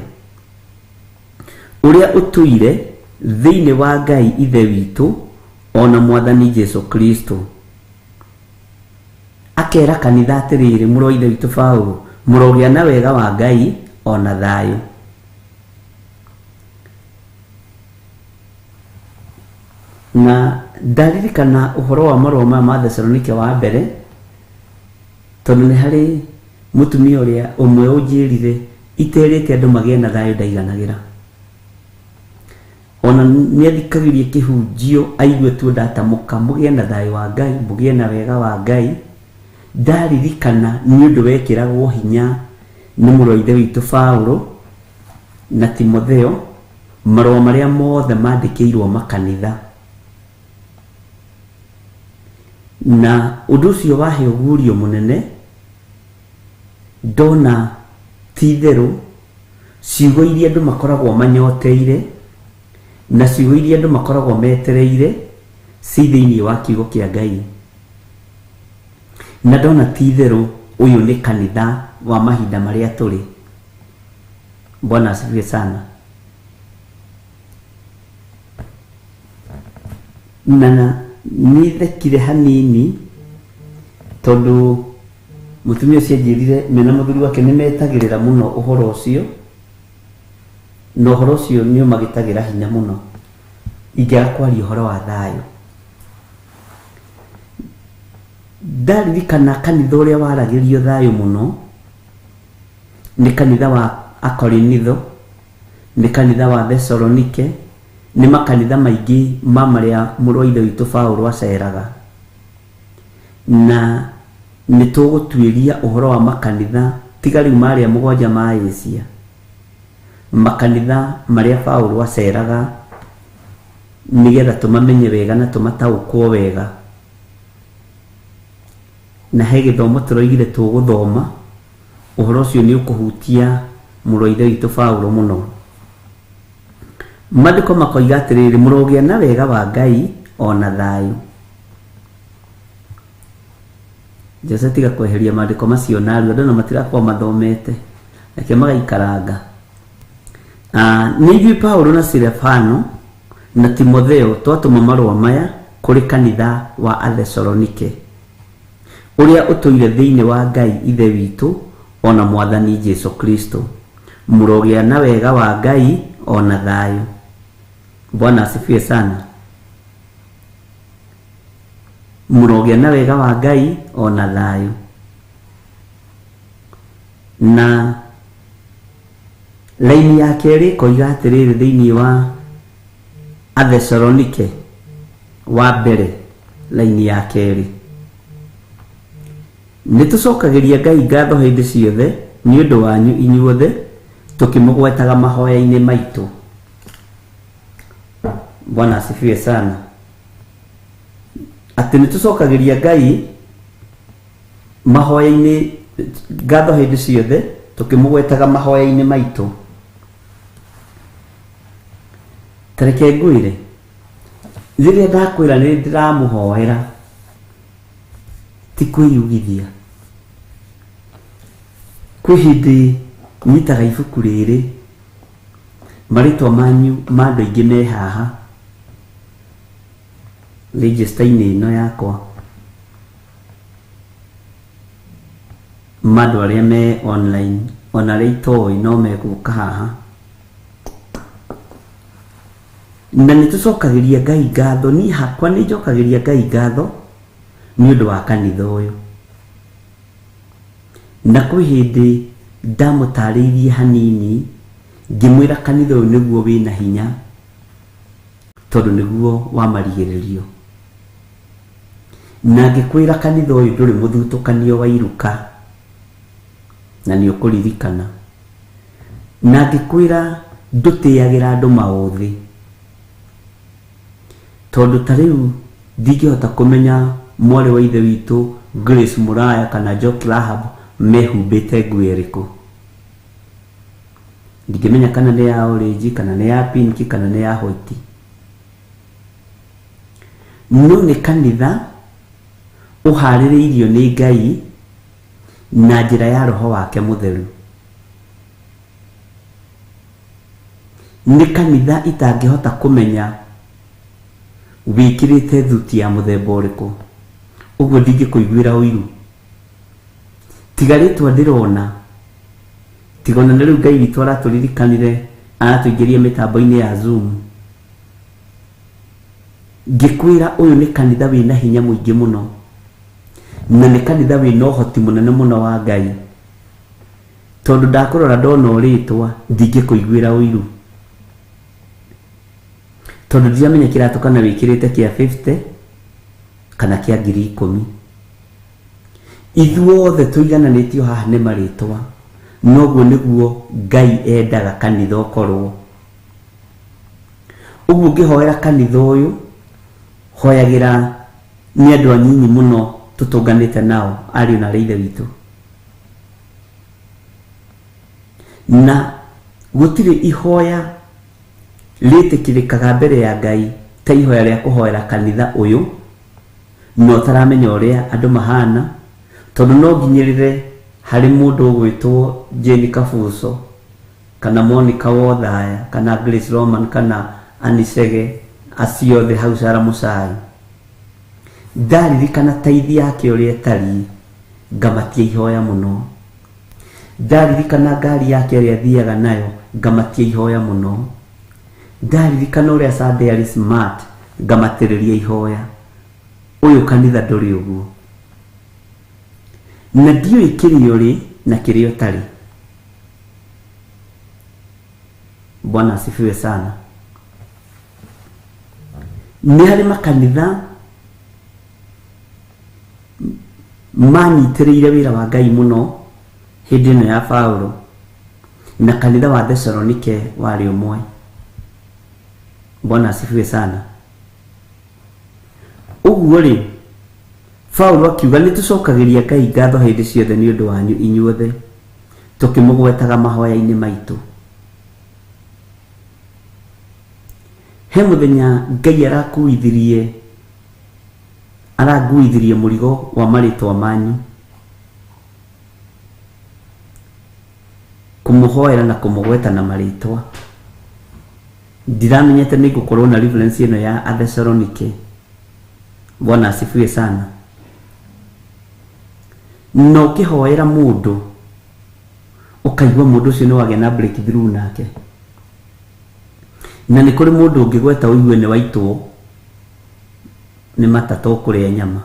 Ũrĩa ũtũire thĩinĩ wa Ngai Ithe witũ ona Mwathani Jesu Kristo. Akera kanitha atĩrĩrĩ, mũrũ wa Ithe witũ Paulo, mũrogĩa na wega wa Ngai ona thayũ. Na ndaririkana ũhoro wa marũa maya ma Thesalonike wa mbere, tondũ nĩ harĩ mũtumia ũrĩa ũmwe ũnjĩrire iterĩte andũ magĩe na thayũ ndaiganagĩra. Ona nĩ athikagĩria kĩhunjio aigue tu ndatamũka mũgĩe na thayũ wa Ngai, mũgĩe na wega wa Ngai, Ndaririkana nĩ ũndũ wekĩragwo hinya nĩ mũrũ wa ithe witũ Paulo na Timotheo, marũa marĩa mothe mandĩkĩirwo makanitha. Na ũndũ ũcio wahe ũguũrio mũnene, ndona ti itherũ ciugo iria andũ makoragwo manyoteire na ciugo iria andũ makoragwo metereire ci thĩinĩ wa kiugo kĩa Ngai. Na ndona ti itherũ ũyũ nĩ kanitha wa mahinda marĩa tũrĩ. Bwana asifiwe sana. Na nĩthekire hanini tondũ mũtumia ũcio anjĩrire mena mũthuri wake nĩ metagĩrĩra mũno ũhoro ũcio, na ũhoro ũcio nĩ ũmagĩtagĩra hinya mũno ingĩaga kwaria ũhoro wa thayũ. Ndaririkana kanitha ũrĩa waragĩrio thayũ mũno nĩ kanitha wa Akorinitho, nĩ kanitha wa Thesalonike, nĩ makanitha maingĩ ma marĩa mũrũ wa ithe witũ Paulo aceraga. Na nĩ tũgũtuĩria ũhoro wa makanitha tiga rĩu marĩa mũgwanja ma Asia, makanitha marĩa Paulo aceraga nĩgetha tũmamenye wega na tũmataũkwo wega. Na he gĩthomo tũroigire tũgũthoma, ũhoro ũcio nĩ ũkũhutia mũrũ wa ithe witũ Paulo mũno. Maandĩko makoiga atĩrĩrĩ, mũrogĩa na wega wa Ngai o na thayũ. Jose tiga kweheria maandĩko macio narua, andũ ona matirakorwo mathomete, reke magaikaranga. Nĩ ithuĩ Paulo na Silefano na Timotheo twatũma marũa maya kũrĩ kanitha wa Athesalonike, ũrĩa ũtũire thĩinĩ wa Ngai Ithe witũ o na Mwathani Jesu Kristo. Mũrogĩa na wega wa Ngai o na thayũ. Bwana asifiwe sana. Mũrogĩa na wega wa Ngai o na thayũ. Na laini ya kerĩ ĩkoiga atĩrĩrĩ thĩinĩ wa Athesalonike wa mbere, laini ya kerĩ, nĩ tũcokagĩria Ngai ngatho hĩndĩ ciothe nĩ ũndũ wanyu inyuothe, tũkĩmũgwetaga mahoya-inĩ maitũ. Bwana asifiwe sana. Atĩ nĩ tũcokagĩria Ngai mahoya-inĩ ngatho hĩndĩ ciothe tũkĩmũgwetaga mahoya-inĩ maitũ. Ta reke ngwĩre, rĩrĩa ndakwĩra nĩ ndĩramũhoera, ti kwĩyugithia. Kwĩ hĩndĩ nyitaga ibuku rĩrĩ, marĩtwa manyu ma andũ aingĩ me haha register-inĩ ĩno yakwa, ma andũ arĩa me online, ona arĩa itoĩ no megũka haha. Na nĩ tũcokagĩria Ngai ngatho, niĩ hakwa nĩ njokagĩria Ngai ngatho nĩ ũndũ wa kanitha ũyũ. Na kwĩ hĩndĩ ndamũtarĩirie hanini ngĩmwĩra kanitha ũyũ nĩguo wĩna hinya tondũ nĩguo wa marigĩrĩrio. Na ngĩkwĩra kanitha ũyũ ndũrĩ mũthutũkanio wa iruka, na nĩ ũkũririkana. Na ngĩkwĩra ndũtĩagĩra andũ maũthĩ, tondũ ta rĩu ndingĩhota kũmenya mwarĩ wa ithe witũ Grace Muraya kana Njoki Rahab mehumbĩte nguo ĩrĩkũ. Ndingĩmenya kana nĩ ya orange, kana nĩ ya pink, kana nĩ ya white. No nĩ kanitha ũharĩrĩirio nĩ Ngai na njĩra ya Roho wake Mũtheru. Nĩ kanitha itangĩhota kũmenya wĩkĩrĩte thuti ya mũthemba ũrĩkũ, ũguo ndingĩkũiguĩra ũiru. Tiga rĩtwa ndĩrona, tiga ona nĩ rĩu Ngai witũ aratũririkanire, aratũingĩria mĩtambo-inĩ ya Zoom. Ngĩkwĩra ũyũ nĩ kanitha wĩna hinya mũingĩ mũno, na nĩ kanitha wĩna ũhoti mũnene mũno wa Ngai. Tondũ ndakũrora ndona ũrĩtwa ndingĩkũiguĩra ũiru, tondũ ndiramenya kĩratũ kana wĩkĩrĩte kĩa 50 kana kĩa 10,000. Ithuothe tũigananĩtio haha nĩ marĩtwa, noguo nĩguo Ngai endaga kanitha ũkorwo. Ũguo ngĩhoera kanitha ũyũ, hoyagĩra nĩ andũ anyinyi mũno tũtũnganĩte nao, ariũ na aarĩ a Ithe witũ. Na gũtirĩ ihoya rĩtĩkĩrĩkaga mbere ya Ngai ta ihoya rĩa kũhoera kanitha ũyũ, na ũtaramenya ũrĩa andũ mahana, tondũ no nginyĩrĩre harĩ mũndũ ũgwĩtwo Jane Kabuco, kana Monica Wothaya, kana Grace Roman, kana Anisege, acio othe hau Sara Mũcai. Ndaririkana taithi yake ũrĩa ĩtariĩ, ngamatia ihoya mũno. Ndaririkana ngari yake ĩrĩa athiaga nayo, ngamatia ihoya mũno. Ndaririkana ũrĩa Sunday arĩ smart, ngamatĩrĩria ihoya. Ũyũ kanitha ndũrĩ ũguo. Na ndiũĩ kĩrĩa ũrĩ na kĩrĩa ũtarĩ. Bwana asifiwe sana. Nĩ harĩ makanitha manyitĩrĩire wĩra wa Ngai mũno hĩndĩ ĩno ya Paulo, na kanitha wa Thesalonike warĩ ũmwe. Bwana asifiwe sana. Ũguo rĩ, Paulo akiuga nĩ tũcokagĩria Ngai ngatho hĩndĩ ciothe nĩ ũndũ wanyu inyuothe, tũkĩmũgwetaga mahoya-inĩ maitũ. He mũthenya Ngai aranguithirie mũrigo wa marĩtwa manyu, kũmũhoera na kũmũgweta na marĩtwa. Ndiramenyete nĩ ngũkorwo na reference ĩno ya Athesalonike. Bwana asifiwe sana. Na ũkĩhoera mũndũ ũkaigua mũndũ ũcio nĩ wagĩa na breakthrough nake. Na nĩ kũrĩ mũndũ ũngĩgweta ũigue nĩ waitwo nĩ matata ũkũrĩa nyama.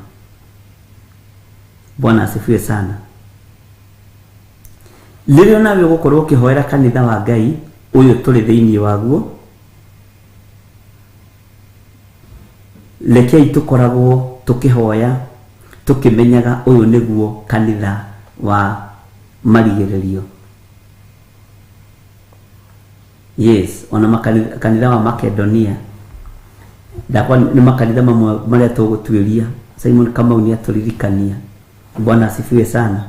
Bwana asifiwe sana. Rĩrĩa nawe ũgũkorwo ũkĩhoera kanitha wa Ngai ũyũ tũrĩ thĩinĩ waguo, rekei tũkoragwo tũkĩhoya tũkĩmenyaga ũyũ nĩguo kanitha wa marigĩrĩrio. Yes, ona kanitha wa Makedonia ndakwa nĩ makanitha mamwe marĩa tũgũtuĩria. Simon Kamau nĩ atũririkania. Bwana asifiwe sana.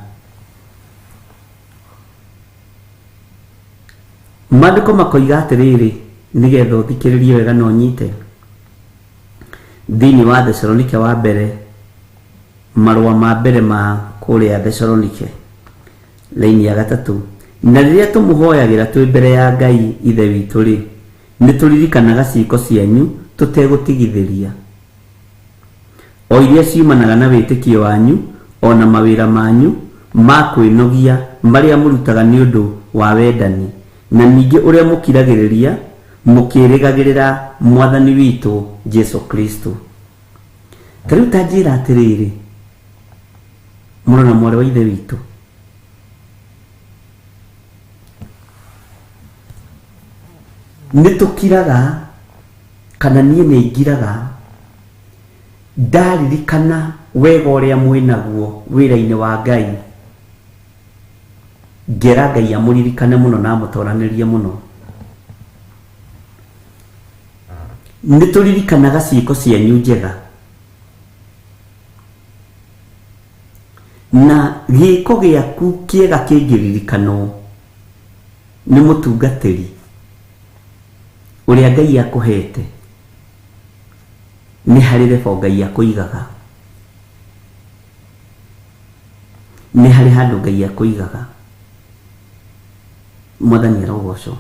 Maandĩko makoiga atĩrĩrĩ, nĩgetha ũthikĩrĩrie wega na ũnyite. Thĩinĩ wa Thesalonike wa mbere, marũa ma mbere ma kũrĩa Thesalonike, laini ya gatatũ, na rĩrĩa tũmũhoyagĩra twĩ mbere ya Ngai Ithe witũ rĩ, nĩ tũririkanaga ciĩko cianyu tũtegũtigithĩria, o iria ciumanaga na wĩtĩkio wanyu o na mawĩra manyu ma kwĩnogia marĩa mũrutaga nĩ ũndũ wa wendani, na ningĩ ũrĩa mũkiragĩrĩria mũkĩrĩgagĩrĩra Mwathani witũ Jesu Kristo. Ta rĩu ta njĩra atĩrĩrĩ, mũrũ na mwarĩ wa Ithe witũ, nĩ tũkiraga kana niĩ nĩ ngiraga ndaririkana wega ũrĩa mwĩnaguo wĩra-inĩ wa Ngai, ngera Ngai amũririkane mũno na amũtoranĩrie mũno. Nĩ tũririkanaga ciĩko cianyu njega, na gĩko gĩaku kĩega kĩngĩririkanwo nĩ mũtungatĩri ũrĩa Ngai akũhete, nĩ harĩ rebo Ngai akũigaga, nĩ harĩ handũ Ngai akũigaga. Mwathani arogocwo.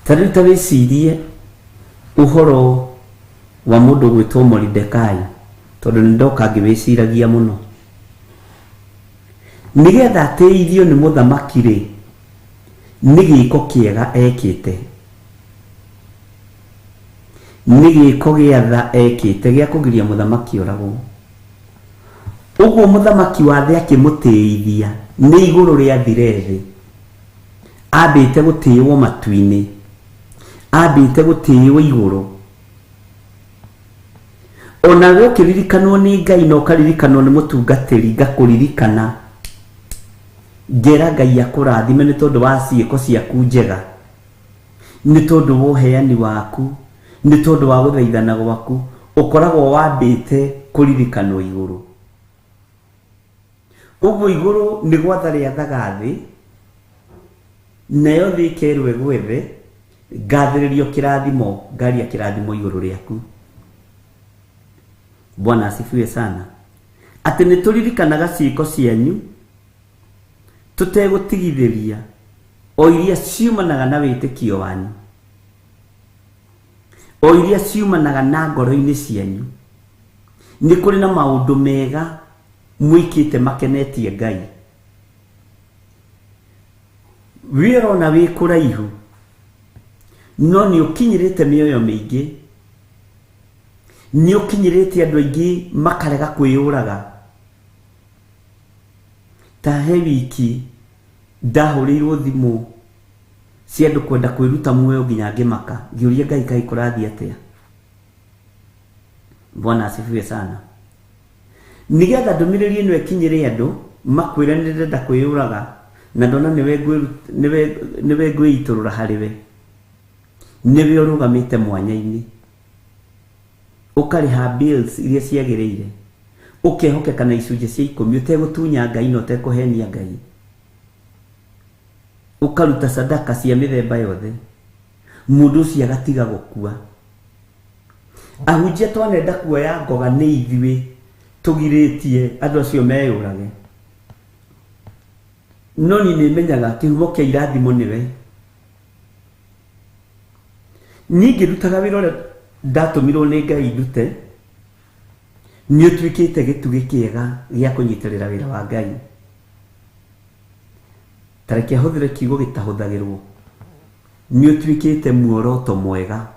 Ta rĩu ta wĩcirie ũhoro wa mũndũ ũgwĩtwo Moridekai, tondũ nĩ ndoka ngĩwĩciragia mũno. Nĩgetha atĩithio nĩ mũthamaki rĩ, nĩ gĩko kĩega ekĩte, nĩ gĩko gĩa tha ekĩte gĩa kũgiria mũthamaki oragwo. Ũguo mũthamaki wa thĩ akĩmũtĩithia nĩ igũrũ rĩathire thĩ. Ambĩte gũtĩĩwo matu-inĩ, ambĩte gũtĩĩwo igũrũ. Onawe ũkĩririkanwo nĩ Ngai na ũkaririkanwo nĩ mũtungatĩri, ngakũririkana ngera Ngai akũrathime nĩ tondũ wa ciĩko ciaku njega, nĩ tondũ wa ũheani waku, nĩ tondũ wa gũthaithana gwaku, ũkoragwo wambĩte kũririkanwo igũrũ. Ũguo igũrũ nĩ gwatha rĩathaga thĩ, nayo thĩ ĩkerwo ĩgwethe, ngathĩrĩrio kĩrathimo, ngaria kĩrathimo igũrũ rĩaku. Bwana asifiwe sana. Atĩ nĩ tũririkanaga ciĩko cianyu tũtegũtigithĩria, o iria ciumanaga na wĩtĩkio wanyu, o iria ciumanaga na ngoro-inĩ cianyu. Nĩ kũrĩ na maũndũ mega mwĩkĩte makenetie Ngai. Wĩra ona wĩ kũraihu, no nĩ ũkinyĩrĩte mĩoyo mĩingĩ, nĩ ũkinyĩrĩte andũ aingĩ makarega kwĩyũraga. Ta he wiki ndahũrĩirwo thimũ cia andũ kwenda kwĩruta muoyo nginya ngĩmaka, ngĩũria Ngai kaĩ kũrathiĩ atĩa. Bwana asifiwe sana. Nĩgetha ndũmĩrĩri ĩno ĩkinyĩre andũ makwĩre nĩ ndĩrenda kwĩyũraga na ndona nĩwe ngwĩitũrũra harĩ we, nĩwe ũrũgamĩte mwanya-inĩ, ũkarĩha bills iria ciagĩrĩire, ũkehokeka na icunjĩ cia 10 ũtegũtunya Ngai na ũtekũhenia Ngai, ũkaruta sadaka cia mĩthemba yothe, mũndũ ũcio agatiga gũkua. Ahunjia twanenda kuoya ngoga nĩ ithuĩ tũgirĩtie andũ acio meyũrage, no niĩ nĩmenyaga kĩhumo kĩa irathimo nĩwe. Niĩ ngĩrutaga wĩra ũrĩa ndatũmirwo nĩ Ngai ndute, nĩ ũtuĩkĩte gĩtugĩ kĩega gĩa kũnyitĩrĩra wĩra wa Ngai. Ta reke hũthĩre kiugo gĩtahũthagĩrwo, nĩ ũtuĩkĩte muoroto mwega.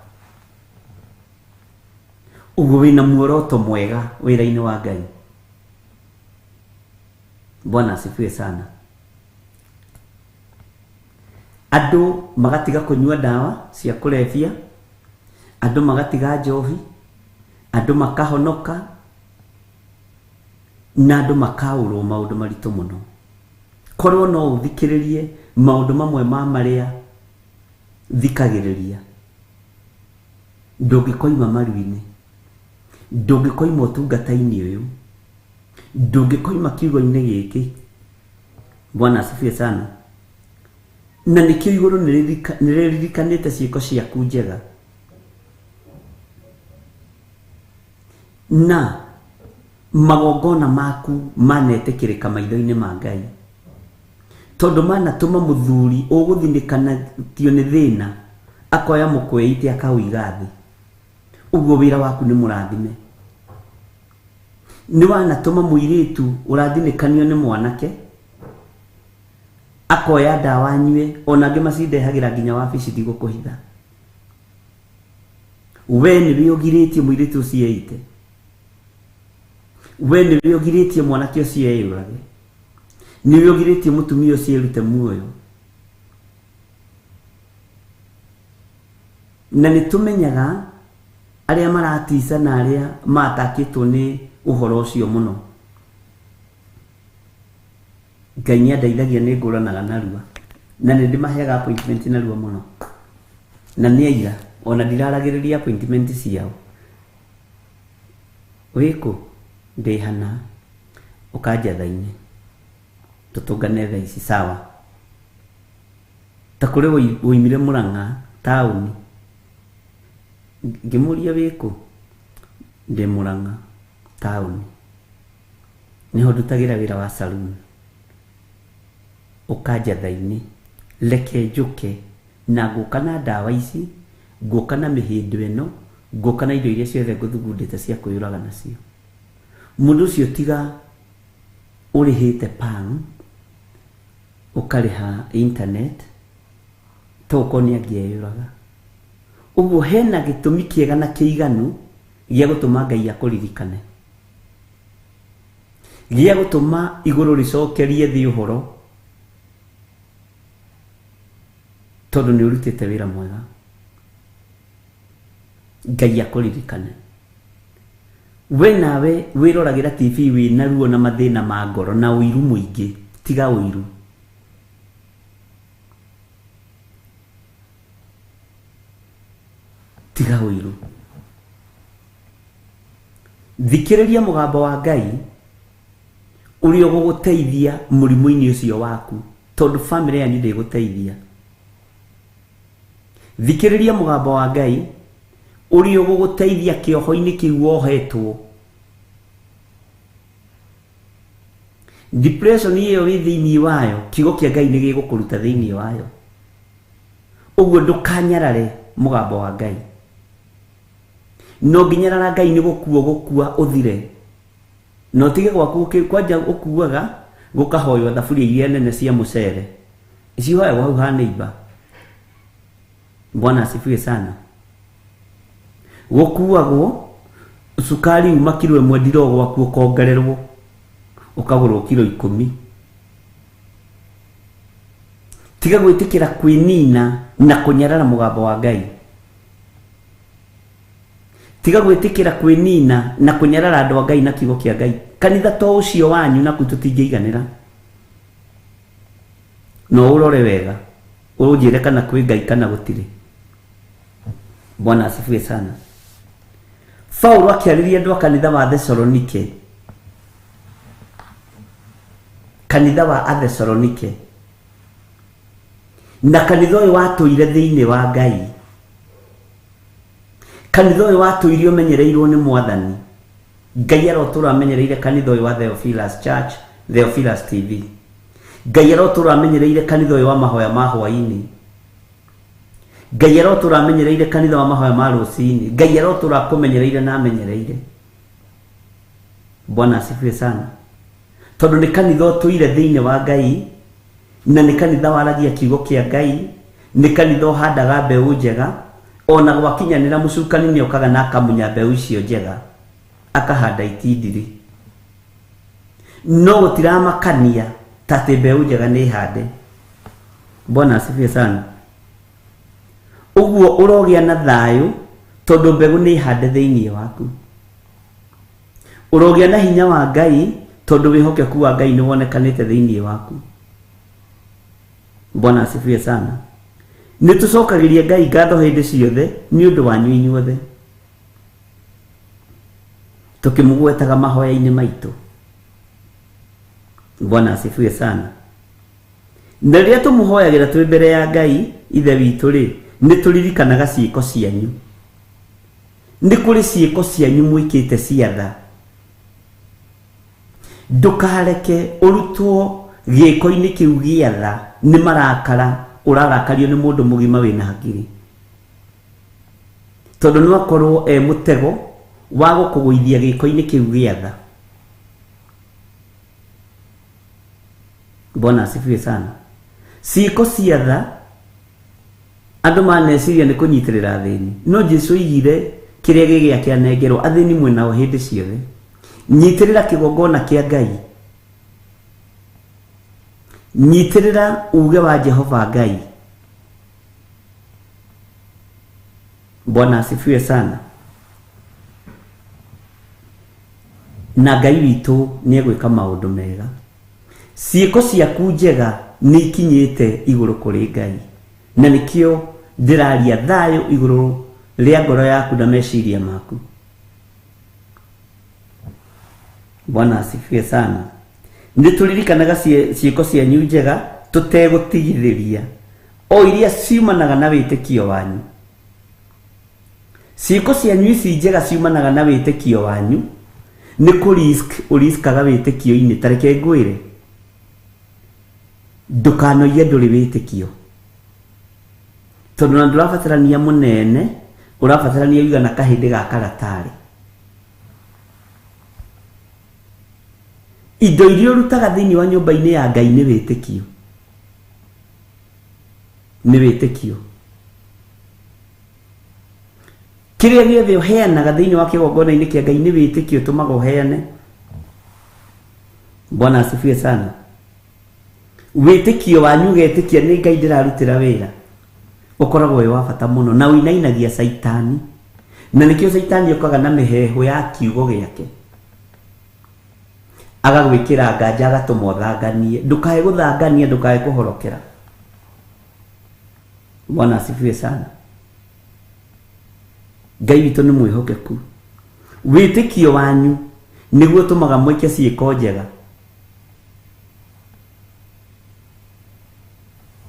Ũguo wĩna muoroto mwega wĩra-inĩ wa Ngai. Bwana asifiwe sana. Andũ magatiga kũnyua ndawa cia kũrebia, andũ magatiga njohi, andũ makahonoka, na andũ makaũrwo maũndũ maritũ mũno. Korwo no ũthikĩrĩrie maũndũ mamwe ma marĩa thikagĩrĩria, ndũngĩkoima maru-inĩ, ndũngĩkoima ũtungata-inĩ ũyũ, ndũngĩkoima kiugo-inĩ gĩkĩ. Bwana asifiwe sana. Na nĩkĩo igũrũ nĩrĩririkanĩte ciĩko ciaku njega, na magongona maku manetĩkĩrĩka maitho-inĩ ma Ngai, tondũ manatũma mũthuri ũgũthinĩkanatio nĩ thĩna akoya mũkweite akaũiga thĩ. Ũguo wĩra waku nĩ mũrathime. Nĩ wanatũma mũirĩtu ũrathinĩkanio nĩ mwanake akoya ndawa anyue, ona angĩ macindehagĩra nginya wabici ndigũkũhitha. We nĩwe ũgirĩtie mũirĩtu ũcio eite, we nĩwe ũgirĩtie mwanake ũcio eyũrage, nĩwe ũgirĩtie mũtumia ũcio erute muoyo. Na nĩ tũmenyaga arĩa maratica na arĩa matakĩtwo nĩ ũhoro ũcio mũno. Ngai nĩ andeithagia, nĩ ngũranaga narua, na nĩ ndĩmaheaga appointment narua mũno, na nĩ aira ona ndiraragĩrĩria appointment ciao. Wĩkũ? Ndĩ hana, ũkanjatha-inĩ tũtũngane thaa ici, sawa. Ta kũrĩ woimire Mũrang'a taũni, ngĩmũria wĩkũ? Ndĩ Mũrang'a taũni, nĩho ndutagĩra wĩra wa saloon. Ũkanjatha-inĩ, reke njũke na ngũka na ndawa ici, ngũka na mĩhĩndo ĩno, ngũka na indo iria ciothe ngũthugundĩte cia kwĩyũraga nacio. Mũndũ ũcio tiga ũrĩhĩte pang, ũkarĩha internet, to ũkorwo nĩ angĩeyũraga. Ũguo hena gĩtũmi kĩega na kĩiganu gĩa gũtũma Ngai akũririkane, gĩa gũtũma igũrũ rĩcokerie thĩ ũhoro, tondũ nĩ ũrutĩte wĩra mwega. Ngai akũririkane. We nawe wĩroragĩra TV wĩna ruo na mathĩna ma ngoro na ũiru mũingĩ, tiga ũiru. Tiga ũiru. Thikĩrĩria mũgambo wa Ngai ũrĩa ũgũgũteithia mũrimũ-inĩ ũcio waku, tondũ bamĩrĩ yanyu ndĩgũteithia. Thikĩrĩria mũgambo wa Ngai ũrĩa ũgũgũteithia kĩoho-inĩ kĩu wohetwo. Depression ĩyo wĩ thĩinĩ wayo, kiugo kĩa Ngai nĩ gĩgũkũruta thĩinĩ wayo. Ũguo ndũkanyarare mũgambo wa Ngai. No nginyarara Ngai nĩ gũkua ũgũkua ũthire. Na ũtige gwaku kwanja ũkuaga gũkahoywo thaburia iria nene cia mũcere. Cihoyagwo hau ha neighbor. Bwana asifiwe sana. Gũkuagwo cukari uma kiro ĩmwe ndiro gwaku ũkongererwo ũkagũrwo kiro 10. Tiga gwĩtĩkĩra kwĩnina na kũnyarara mũgambo wa Ngai. Tiga gwĩtĩkĩra kwĩnina na kũnyarara andũ a Ngai na kiugo kĩa Ngai. Kanitha to ũcio wanyu naku tũtingĩiganĩra. No ũrore wega ũnjĩre kana kwĩ Ngai kana gũtirĩ. Bwana asifiwe sana. Paulo akĩarĩria andũ a kanitha wa Thesalonike, kanitha wa Athesalonike, na kanitha ũyũ watũire thĩinĩ wa Ngai, kanitha ũyũ watũire ũmenyereirwo nĩ Mwathani. Ngai arotũra amenyereire kanitha ũyũ wa Theophilus Church, Theophilus TV. Ngai arotũra amenyereire kanitha ũyũ wa mahoya ma hwaĩ-inĩ. Ngai arotũra amenyereire kanitha wa mahoya ma rũcinĩ. Ngai arotũra akũmenyereire na amenyereire. Bwana asifiwe sana. Tondũ nĩ kanitha ũtũire thĩinĩ wa Ngai, na nĩ kanitha waragia kiugo kĩa Ngai, nĩ kanitha ũhandaga mbeũ njega, ona gwakinyanĩra mũcukani nĩ okaga na akamunya mbeũ icio njega, akahanda itindiri. No gũtiramakania ta atĩ mbeũ njega nĩ hande. Bwana asifiwe sana. Ũguo ũrogĩa na thayũ tondũ mbegũ nĩ hande thĩinĩ waku. Ũrogĩa na hinya wa Ngai tondũ wĩhokeku wa Ngai nĩ wonekanĩte thĩinĩ waku. Bwana asifiwe sana. Nĩ tũcokagĩria Ngai ngatho hĩndĩ ciothe nĩ ũndũ wanyu inyuothe, tũkĩmũgwetaga mahoya-inĩ maitũ. Bwana asifiwe sana. Na rĩrĩa tũmũhoyagĩra twĩ mbere ya Ngai Ithe witũ rĩ, nĩ tũririkanaga ciĩko cianyu. Nĩ kũrĩ ciĩko cianyu mwĩkĩte cia tha. Ndũkareke ũrutwo gĩko-inĩ kĩu gĩa tha nĩ marakara ũrarakario nĩ mũndũ mũgima wĩna hakiri. Tondũ no akorwo e mũtego wa gũkũgũithia gĩko-inĩ kĩu gĩa tha. Bwana asifiwe sana. Ciĩko cia tha andũ maneciria nĩ kũnyitĩrĩra athĩni, no Jesu oigire kĩrĩa gĩ gĩake anengerwo athĩni mwĩnao hĩndĩ ciothe. Nyitĩrĩra kĩgongona kĩa Ngai, nyitĩrĩra uge wa Jehova Ngai. Bwana asifiwe sana. Na Ngai witũ nĩ egwĩka maũndũ mega. Ciĩko ciaku njega nĩ ikinyĩte igũrũ kũrĩ Ngai, na nĩkĩo ndĩraria thayũ igũrũ rĩa ngoro yaku na meciria maku. Bwana asifiwe sana. Nĩ tũririkanaga ciĩko cianyu njega tũtegũtigithĩria, o iria ciumanaga na wĩtĩkio wanyu. Ciĩko cianyu ici njega ciumanaga na wĩtĩkio wanyu. Nĩ kũ risk ũriskaga wĩtĩkio-inĩ. Ta reke ngwĩre, ndũkanoige ndũrĩ wĩtĩkio, tondũ na ndũrabatarania mũnene, ũrabatarania ũigana kahĩndĩ ga karatarĩ. Indo iria ũrutaga thĩinĩ wa nyũmba-inĩ ya Ngai nĩ wĩtĩkio, nĩ wĩtĩkio. Kĩrĩa gĩothe ũheanaga thĩinĩ wa kĩgongona-inĩ kĩa Ngai nĩ wĩtĩkio ũtũmaga ũheane. Bwana asifiwe sana. Wĩtĩkio wanyu ũgetĩkia nĩ Ngai ndĩrarutĩra wĩra, ũkoragwo wĩ wa bata mũno na ũinainagia caitani. Na nĩkĩo caitani okaga na mĩheehũ ya kiugo gĩake, agagwĩkĩra nganja, agatũma ũthanganie. Ndũkae gũthangania, ndũkae kũhorokera. Bwana asifiwe sana. Ngai witũ nĩ mwĩhokeku. Wĩtĩkio wanyu nĩguo ũtũmaga mwĩke ciĩko njega.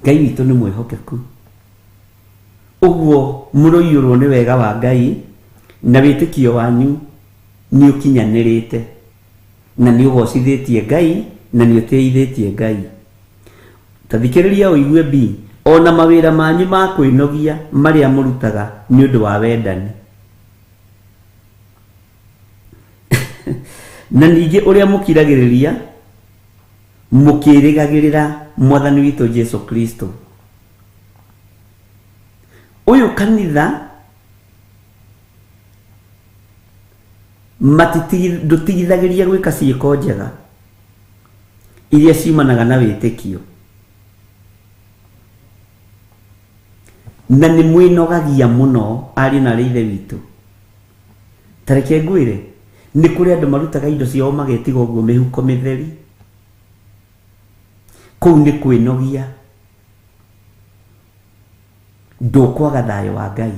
Ngai witũ nĩ mwĩhokeku. Ũguo mũroiyũrwo nĩ wega wa Ngai, na wĩtĩkio wanyu nĩ ũkinyanĩrĩte, na nĩ ũgocithĩtie Ngai, na nĩ ũtĩithĩtie Ngai. Ta thikĩrĩria ũigue B, o na mawĩra manyu ma kwĩnogia marĩa mũrutaga nĩ ũndũ wa wendani. Na ningĩ ũrĩa mũkiragĩrĩria mũkĩrĩgagĩrĩra Mwathani witũ Jesu Kristo. Ũyũ kanitha ndũtigithagĩria gwĩka ciĩko njega iria ciumanaga na wĩtĩkio, na nĩ mwĩnogagia mũno ariũ na arĩ ithe witũ. Ta reke ngwĩre, nĩ kũrĩ andũ marutaga indo ciao magetiga ũguo mĩhuko mĩtheri. Kũu nĩ kwĩnogia. Ndũkwaga thayũ wa Ngai.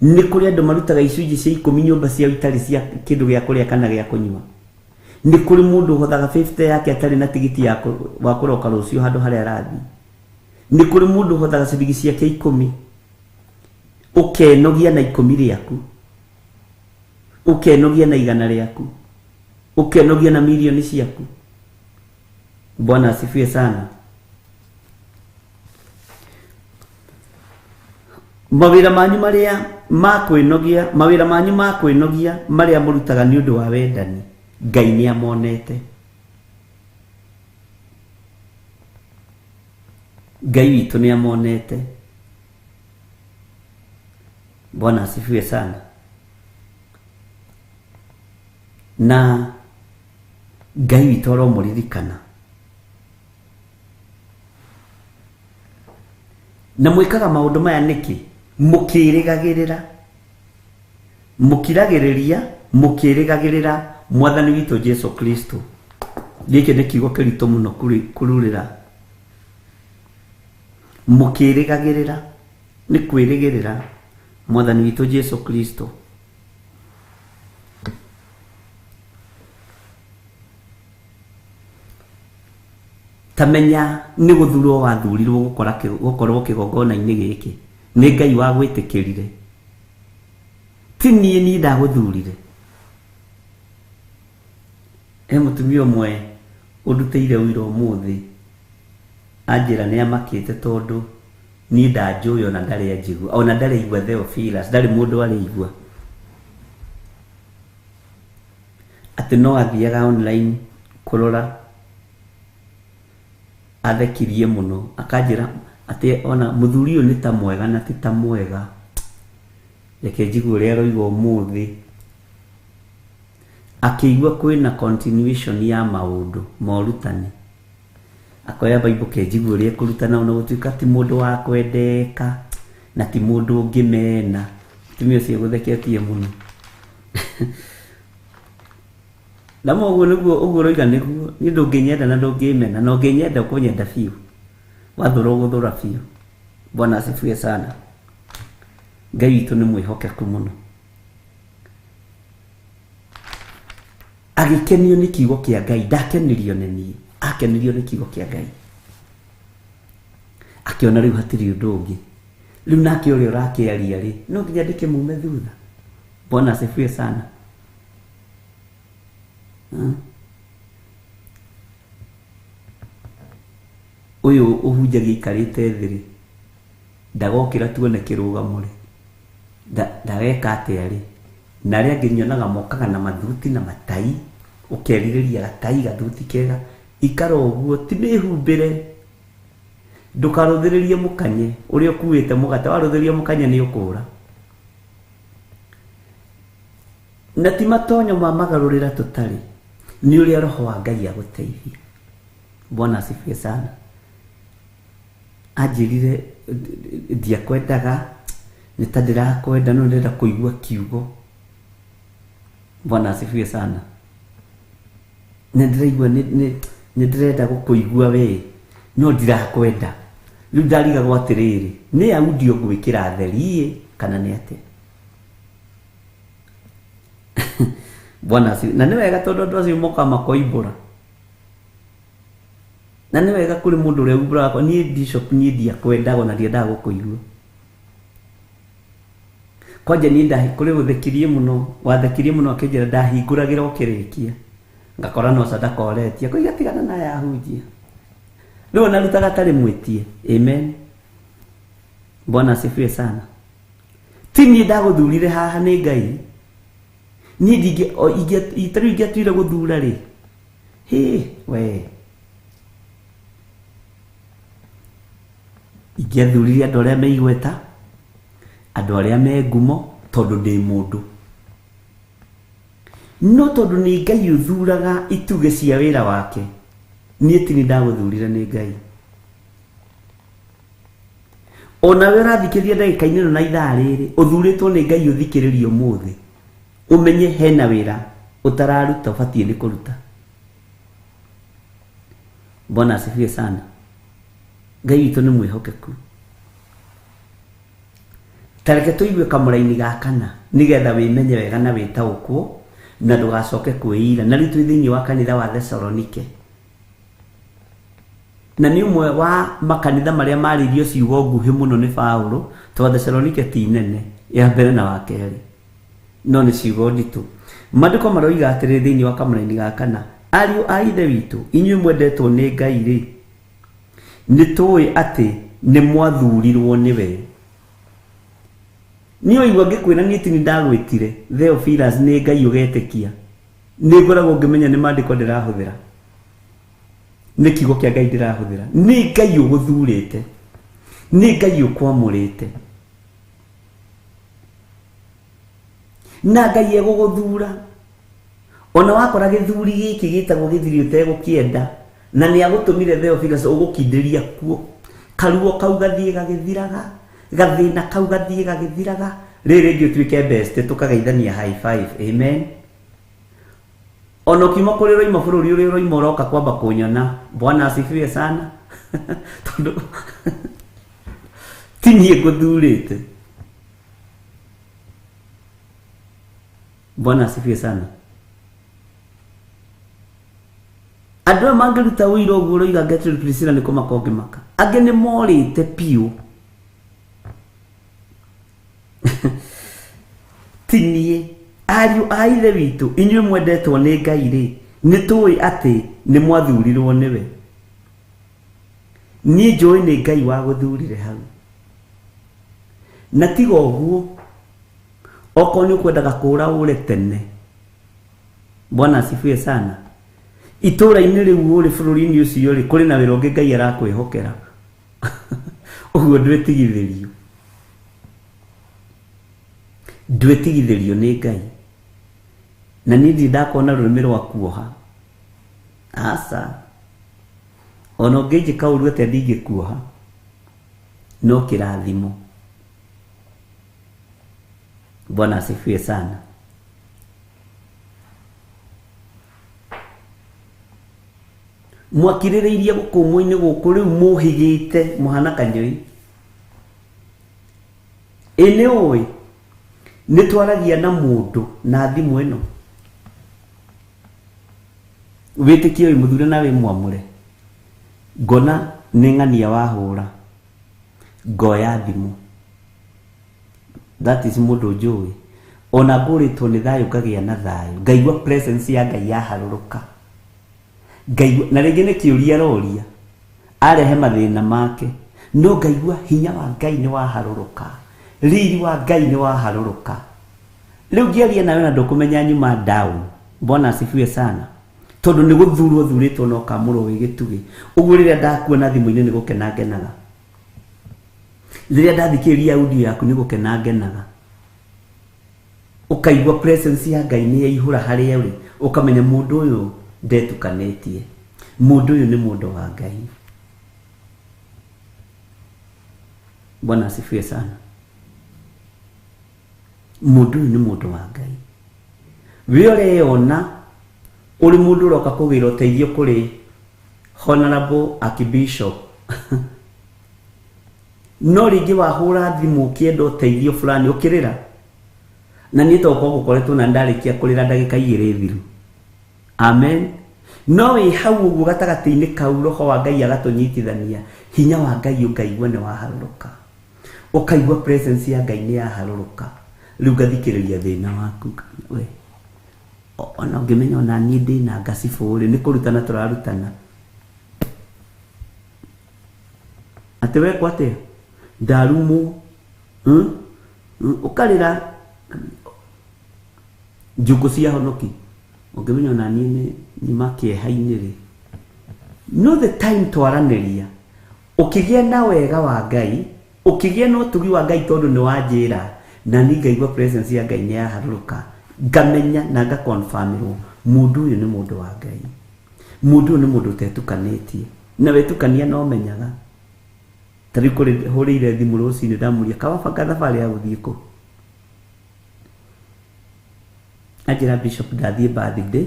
Nĩ kũrĩ andũ marutaga icunjĩ cia ikũmi nyũmba ciao itarĩ cia kĩndũ gĩa kũrĩa kana gĩa kũnyua. Nĩ kũrĩ mũndũ ũhothaga 50 yake atarĩ na tigiti ya wa kũroka rũciũ handũ harĩa arathiĩ. Nĩ kũrĩ mũndũ ũhothaga ciringi ciake ikũmi, ũkenogia na ikũmi rĩaku, ũkenogia na igana rĩaku, ũkenogia na mirioni ciaku. Bwana asifiwe sana. Mawĩra manyu marĩa ma kwĩnogia, mawĩra manyu ma kwĩnogia marĩa mũrutaga nĩ ũndũ wa wendani, Ngai nĩ amonete. Ngai witũ nĩ amonete. Bwana asifiwe sana. Na Ngai witũ aromũririkana. Na mwĩkaga maũndũ maya nĩkĩ? Mũkĩrĩgagĩrĩra, mũkiragĩrĩria, mũkĩrĩgagĩrĩra Mwathani witũ Jesu Kristo. Gĩkĩ nĩ kiugo kĩritũ mũno kũrurĩra. Mũkĩrĩgagĩrĩra nĩ kwĩrĩgĩrĩra Mwathani witũ Jesu Kristo. Ta menya nĩ gũthurwo wathurirwo gũkorwo kĩgongona-inĩ gĩkĩ, nĩ Ngai wagwĩtĩkĩrire, ti niĩ, niĩ ndagũthurire. He mũtumia ũmwe ũndutĩire ũira ũmũthĩ, anjĩra nĩ amakĩte tondũ niĩ ndanjũĩ ona ndarĩ anjigua, ona ndarĩ aigua Theophilus, ndarĩ mũndũ arĩ aigua. Atĩ no athiaga online kũrora, athekirie mũno, akanjĩra atĩ ona mũthuri ũyũ nĩ ta mwega na ti ta mwega. Reke njigue ũrĩa aroiga ũmũthĩ. Akĩigua kwĩna continuation ya maũndũ ma ũrutani. Akoya Bible ke njigue ũrĩa ekũrutana, ona gũtuĩka ti mũndũ wa kwendeka na ti mũndũ ũngĩmena. Mũtumia ũcio egũtheketie mũno. Na ma ũguo nĩguo ũguo ũroiga nĩguo, niĩ ndũngĩnyenda na ndũngĩmena, na ũngĩnyenda ũkũnyenda biũ. Wathũra ũgũthũra biũ. Bwana asifiwe sana. Ngai witũ nĩ mwĩhokeku mũno. Agĩkenio nĩ kiugo kĩa Ngai, ndakenirio nĩ niĩ, akenirio nĩ kiugo kĩa Ngai. Akĩona rĩu hatirĩ ũndũ ũngĩ. Rĩu nake ũrĩa ũrakĩaria rĩ, no nginya ndĩkĩmume thutha. Bwana asifiwe sana. Ũyũ ũhunjagia aikarĩte thĩ rĩ, ndagokĩra tuone kĩrũgamo rĩ, ndageka atĩa rĩ, na arĩa angĩ nyonaga mokaga na mathuti na matai, ũkerirĩria gatai gathuti kega, ikara ũguo, ti mĩhumbĩre, ndũkarũthĩrĩrie mũkanye ũrĩa ũkuĩte mũgate, warũthĩrĩria mũkanye nĩ ũkũra. Na ti matonyo ma magarũrĩra tũtarĩ, nĩ ũrĩa Roho wa Ngai agũteithia. Bwana asifiwe sana. Anjĩrire ndiakwendaga, Nĩ ta ndĩrakwenda no ndĩrenda kũigua kiugo. Bwana asifiwe sana. Nĩ ndĩraigua nĩ ndĩrenda gũkũigua we no ndirakwenda. Rĩu ndarigagwo atĩrĩrĩ, nĩ audio ngwĩkĩra theri kana nĩ atĩa? Bwana asifiwe. Na nĩ wega tondũ andũ acio moka makoimbũra. Na nĩ wega kũrĩ mũndũ ũrĩa umbũraga niĩ bishop niĩ ndiakwendaga ona ndiendaga gũkũigua. Kwanja niĩ kũrĩ gũthekirie mũno, wathekirie mũno akĩnjĩra ndahingũragĩra ũkĩrĩkia. Ngakora no sadaka ũretia, koiga tigana na aya ahunjia. Rĩu ona rutaga tarĩ mwĩtie. Amen. Bwana asifiwe sana. Ti niĩ ndagũthurire haha nĩ Ngai. Niĩ tarĩu ingĩatuire gũthura rĩ. Hĩ, we. Ingĩathurire andũ arĩa me igweta, andũ arĩa me ngumo, tondũ ndĩ mũndũ. No tondũ nĩ Ngai ũthuraga itugĩ cia wĩra wake, niĩ ti niĩ ndagũthurire nĩ Ngai. Ona we ũrathikĩrĩria ndagĩka-inĩ ĩno na ithaa rĩrĩ, ũthurĩtwo nĩ Ngai ũthikĩrĩrie ũmũthĩ, ũmenye hena wĩra ũtararuta ũbatiĩ nĩ kũruta. Bwana asifiwe sana. Ngai witũ nĩ mwĩhokeku. Ta reke tũigue kamũraini ga kana nĩgetha wĩmenye wega na wĩtaũkwo na ndũgacoke kwĩira. Na rĩu twĩ thĩinĩ wa kanitha wa Thesalonike. Na nĩ ũmwe wa makanitha marĩa marĩirio ciugo nguhĩ mũno nĩ Paũlũ, tondũ Thesalonike ti nene ya mbere na wa kerĩ, no nĩ ciugo nditũ. Maandĩko maroiga atĩrĩ thĩinĩ wa kamũraini ga kana, ariũ a Ithe witũ, inyuĩ mwendetwo nĩ Ngai rĩ, nĩ tũĩ atĩ nĩ mwathurirwo nĩwe. Niĩ waigua ngĩkwĩra niĩ ti niĩ ndagwĩtire, Theophilus, nĩ Ngai ũgetĩkia. Nĩ ngoragwo ngĩmenya nĩ maandĩko ndĩrahũthĩra. Nĩ kiugo kĩa Ngai ndĩrahũthĩra. Nĩ Ngai ũgũthurĩte. Nĩ Ngai ũkwamũrĩte. Na Ngai egũgũthura. Ona wakora gĩthuri gĩkĩ gĩtagwo gĩthiri ũtegũkĩenda, na nĩ agũtũmire Theophilus ũgũkindĩria kuo. Karuo kau gathiĩ gagĩthiraga, gathĩna kau gathiĩ gagĩthiraga, rĩrĩ rĩngĩ ũtuĩke best tũkageithania high five. Amen. Ona ũkiuma kũrĩa ũroima bũrũri ũrĩa ũroima ũroka kwamba kũnyona. Bwana asifiwe sana. Tondũ ti niĩ ngũthurĩte. Bwana asifiwe sana. Andũ aya mangĩruta ũira ũguo ũroiga Gertrude Priscilla nĩ kũmaka ũngĩmaka. Angĩ nĩ morĩte biũ. Ti niĩ. Ariũ a Ithe witũ, inyuĩ mwendetwo nĩ Ngai rĩ, nĩ tũĩ atĩ nĩ mwathurirwo nĩwe. Niĩ njũĩ nĩ Ngai wagũthurire hau. Na tiga ũguo, okorwo nĩ ũkwendaga kũũra ũre tene. Bwana asifiwe sana. Itũũra-inĩ rĩu ũrĩ bũrũri-inĩ ũcio rĩ, kũrĩ na wĩra ũngĩ Ngai arakwĩhokera. Ũguo ndwĩtigithĩrio. Ndwĩtigithĩrio nĩ Ngai. Na niĩ ndirĩ ndakona rũrĩmĩ rwa kuoha. Aca. Ona ũngĩnjĩka ũru atĩa ndingĩkuoha. No kĩrathimo. Bwana asifiwe sana. Mwakirĩrĩirie gũkũmwo-inĩ gũkũ rĩu mũhĩgĩte mũhana kanyũi. Ĩ nĩ ũĩ nĩ twaragia na mũndũ na thimũ ĩno. Wĩtĩkie wĩ mũthure na wĩ mwamũre. Ngona nĩ ng'ania wahũra. Ngoya thimũ. That is mũndũ njũĩ. Ona ngũrĩtwo nĩ thayũ ngagĩa na thayũ. Ngaigua presence ya Ngai yaharũrũka. Ngaigua, na rĩngĩ nĩ kĩũria aroria. Arehe mathĩna make. No ngaigua hinya wa Ngai nĩ waharũrũka. Riri wa Ngai nĩ waharũrũka. Rĩu ngĩaria nawe na ndũkũmenya nyuma down. Bwana asifiwe sana. Tondũ nĩ gũthurwo thurĩtwo na ũkamũrwo wĩ gĩtugĩ. Ũguo rĩrĩa ndakuona thimũ-inĩ nĩ gũkena ngenaga. Rĩrĩa ndathikĩrĩria audio yaku nĩ gũkena ngenaga. Ũkaigua presence ya Ngai nĩ yaihũra harĩa ũrĩ, ũkamenya mũndũ ũyũ ndetukanĩtie. Mũndũ ũyũ nĩ mũndũ wa Ngai. Bwana asifiwe sana. Mũndũ ũyũ nĩ mũndũ wa Ngai. We ũreyona ũrĩ mũndũ ũroka kũgĩra ũteithio kũrĩ Honorable Archbishop. No rĩngĩ wahũra thimũ ũkĩenda ũteithio fulani ũkĩrĩra. Na niĩ to kwa gũkoretwo na ndarĩkia kũrĩra ndagĩka 2 thiru. Amen. No wĩ hau ũguo gatagatĩ-inĩ kau roho wa Ngai agatũnyitithania, hinya wa Ngai ũkaigua nĩ waharũrũka. Ũkaigua presence ya Ngai nĩ yaharũrũka. Rĩu ngathikĩrĩria thĩna waku. We ona ũngĩmenya ona niĩ ndĩna ngacibũ rĩ, nĩ kũrutana tũrarutana. Atĩ wekwo atĩa? Ndarumwo. Ũkarĩra njũngũ cia honoki. Ũngĩmenya ona niĩ nĩ nyuma kĩeha-inĩ rĩ. No the time twaranĩria, ũkĩgĩa na wega wa Ngai, ũkĩgĩa na ũtugi wa Ngai tondũ nĩ wanjĩra, na niĩ ngaigua presence ya Ngai nĩ yaharũrũka. Ngamenya na ngaconfirmĩrwo mũndũ ũyũ nĩ mũndũ wa Ngai. Mũndũ ũyũ nĩ mũndũ ũtetukanĩtie. Na wetukania no menyaga. Ta rĩu kũrĩ hũrĩire thimũ rũcinĩ ndamũria kawabanga thabarĩ ya gũthiĩ kũ? Anjĩra Bishop ndathiĩ birthday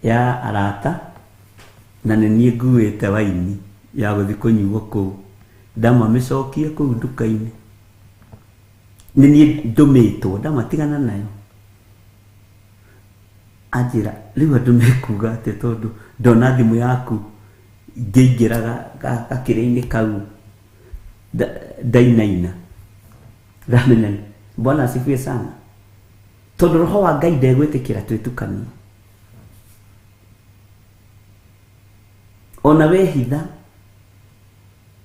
ya arata na nĩ niĩ nguĩte waini ya gũthiĩ kũnyuo kũu. Ndamamĩcokie kũu nduka-inĩ. Nĩ niĩ ndũmĩtwo, ndamatigana nayo. Anjĩra rĩu andũ mekuga atĩa tondũ ndona thimũ yaku ngĩingĩra gakĩrĩ-inĩ kau ndainaina. Ndamenya Bwana asifiwe sana. Tondũ roho wa Ngai ndegwĩtĩkĩra twĩtukanie. Ona wehitha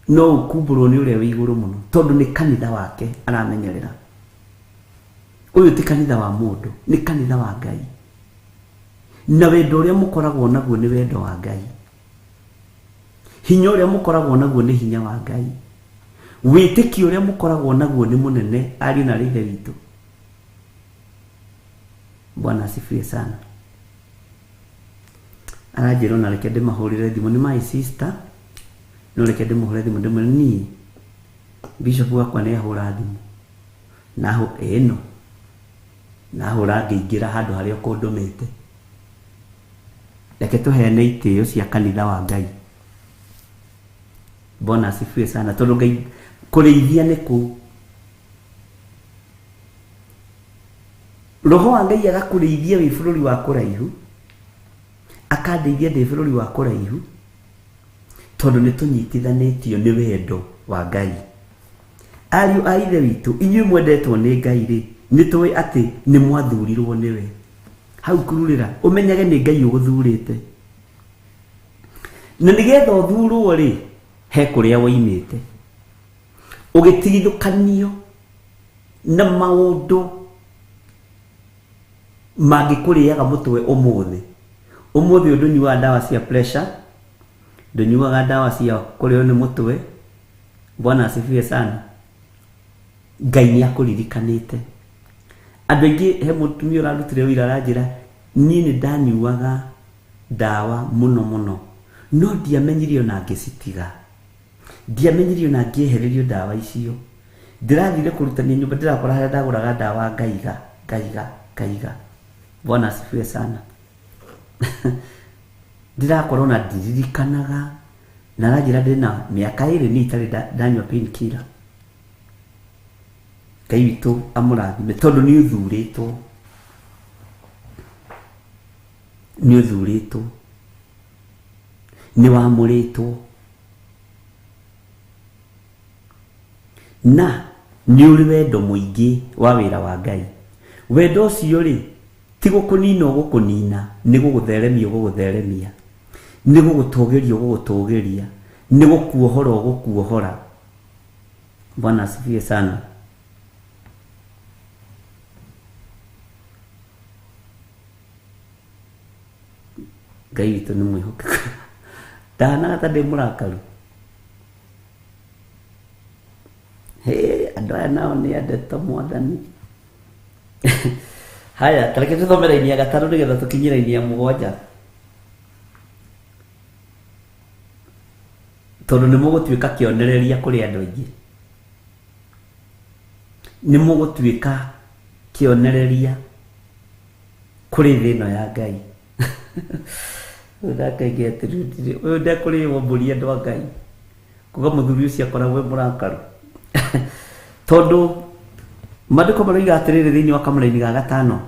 no ũkumbũrwo nĩ ũrĩa wĩ igũrũ mũno tondũ nĩ kanitha wake aramenyerera. Ũyũ ti kanitha wa mũndũ, nĩ kanitha wa Ngai. Na wendo ũrĩa mũkoragwo naguo nĩ wendo wa Ngai. Hinya ũrĩa mũkoragwo naguo nĩ hinya wa Ngai. Wĩtĩkio ũrĩa mũkoragwo naguo nĩ mũnene ariũ na Ithe witũ. Bwana asifiwe sana. Aranjĩra ona reke ndĩmahũrĩre thimũ, nĩ my sister, no reke ndĩmũhũrĩre thimũ ndĩmwĩre niĩ Bishop wakwa nĩ ahũra thimũ. Na ĩno na hũra ngĩingĩra handũ harĩa ũkũndũmĩte. Reke tũheane itĩo cia kanitha wa Ngai. Bwana asifiwe sana. Tondũ Ngai kũrĩithia nĩ kũu. Roho wa Ngai agakũrĩithia wĩ bũrũri wa kũraihu, akandeithia ndĩ bũrũri wa kũraihu, tondũ nĩ tũnyitithanĩtio nĩ wendo wa Ngai. Ariũ a Ithe witũ, inyuĩ mwendetwo nĩ Ngai rĩ, nĩ tũĩ atĩ nĩ mwathurirwo nĩwe. Hau kururĩra, ũmenyage nĩ Ngai ũgũthurĩte. Na nĩgetha ũthurwo rĩ, he kũrĩa woimĩte. Ũgĩtigithũkanio na maũndũ mangĩkũrĩaga mũtwe ũmũthĩ. Ũmũthĩ ũyũ ndũnyuaga ndawa cia pressure, ndũnyuaga ndawa cia kũrĩo nĩ mũtwe. Bwana asifiwe sana. Ngai nĩ akũririkanĩte. Andũ aingĩ, he mũtumia ũrarutire wĩra aranjĩra, niĩ nĩ ndanyuaga ndawa mũno mũno, no ndiamenyire ona ngĩcitiga. Ndiamenyire ona ngĩehererio ndawa icio. Ndĩrathire kũrutania nyũmba, ndĩrakora harĩa ndagũraga ndawa ngaiga, ngaiga, ngaiga. Bwana asifiwe sana. Ndĩrakora ona ndiririkanaga, na aranjĩra ndĩna mĩaka 2 niĩ itarĩ ndanyua painkiller. Ngai witũ amũrathime tondũ nĩ ũthurĩtwo. Nĩ ũthurĩtwo. Nĩ wamũrĩtwo. Na nĩ ũrĩ wendo mũingĩ wa wĩra wa Ngai. Wendo ũcio rĩ, ti gũkũnina ũgũkũnina, nĩ gũgũtheremia ũgũgũtheremia. Nĩ gũgũtũgĩria ũgũgũtũgĩria. Nĩ gũkuohora ũgũkuohora. Bwana asifiwe sana. Ngai witũ nĩ mwĩhokeku. Ndahanaga ta ndĩ mũrakaru. Hĩ, andũ aya nao nĩ endete Mwathani. Haya, ta reke tũthome raini ya 5 nĩgetha tũkinye raini ya 7. Tondũ nĩ mũgũtuĩka kĩonereria kũrĩ andũ aingĩ. Nĩ mũgũtuĩka kĩonereria kũrĩ thĩ ĩno ya Ngai. Ũyũ ndakaigĩa atĩrĩrĩ, ũyũ ndekũrĩo mbũri andũ a Ngai. Kuga mũthuri ũcio akoragwo e mũrakaru. Tondũ maandĩko maroiga atĩrĩrĩ thĩinĩ wa kamũraini ga gatano,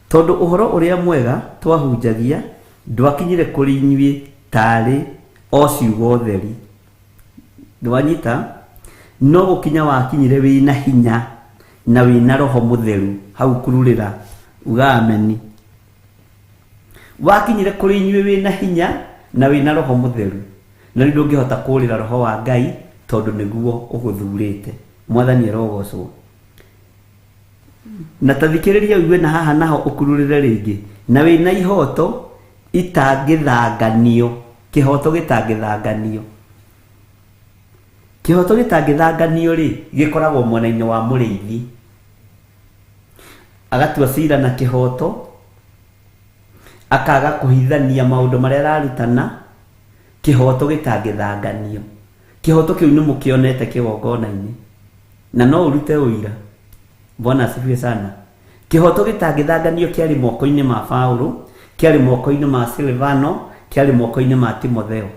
tondũ ũhoro ũrĩa mwega twahunjagia ndwakinyire kũrĩ inyuĩ tarĩ o ciugo theri. Ndwanyita? No gũkinya wakinyire wĩna hinya na wĩna roho mũtheru hau kururĩra uga ameni. Wakinyire kũrĩ inyuĩ wĩna hinya na wĩna roho mũtheru, na rĩu ndũngĩhota kũũrĩra roho wa Ngai tondũ nĩguo ũgũthurĩte. Mwathani arogocwo. Na ta thikĩrĩria ũigue na haha naho ũkururĩre rĩngĩ, na wĩna ihoto itangĩthanganio, kĩhoto gĩtangĩthanganio. Kĩhoto gĩtangĩthanganio rĩ, gĩkoragwo mwena-inĩ wa mũrĩithi. Agatua cira na kĩhoto, akaga kũhithania maũndũ marĩa ararutana, kĩhoto gĩtangĩthanganio. Kĩhoto kĩu nĩ mũkĩonete kĩgongona-inĩ, na no ũrute ũira. Bwana asifiwe sana. Kĩhoto gĩtangĩthanganio kĩarĩ moko-inĩ ma Paulo, kĩarĩ moko-inĩ ma Silvano, kĩarĩ moko-inĩ ma Timotheo.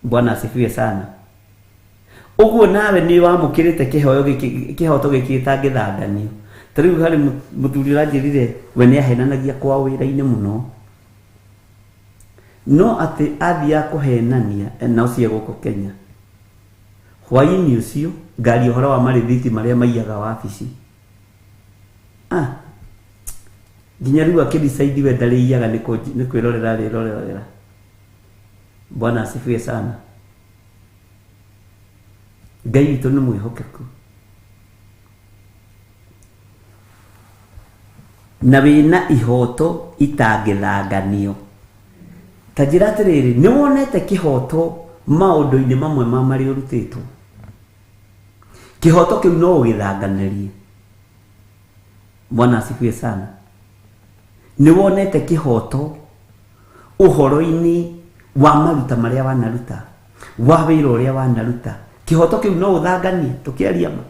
Bwana asifiwe sana. Ũguo nawe nĩ wamũkĩrĩte kĩhoyo gĩkĩ, kĩhoto gĩkĩ gĩtangĩthanganio. Ta rĩu harĩ mũthuri ũranjĩrire we nĩ ahenanagia kwa wĩra-inĩ mũno, no atĩ athiaga kũhenania na ũcio gũkũ Kenya. Hwaĩ-inĩ ũcio ngari ũhoro wa marĩthiti marĩa maiyaga wabici. Nginya rĩu akĩdecide we ndarĩiyaga nĩ kwĩrorera arĩrorera. Bwana asifiwe sana. Ngai witũ nĩ mwĩhokeku. Na wĩna ihoto itangĩthanganio. Ta njĩra atĩrĩrĩ, nĩ wonete kĩhoto maũndũ-inĩ mamwe ma marĩa ũrutĩtwo? Kĩhoto kĩu no ũgĩthanganĩrie. Bwana asifiwe sana. Nĩ wonete kĩhoto ũhoro-inĩ wa maruta marĩa wanaruta, wa wĩra ũrĩa wanaruta. Kĩhoto kĩu no ũthanganie, tũkĩaria ma.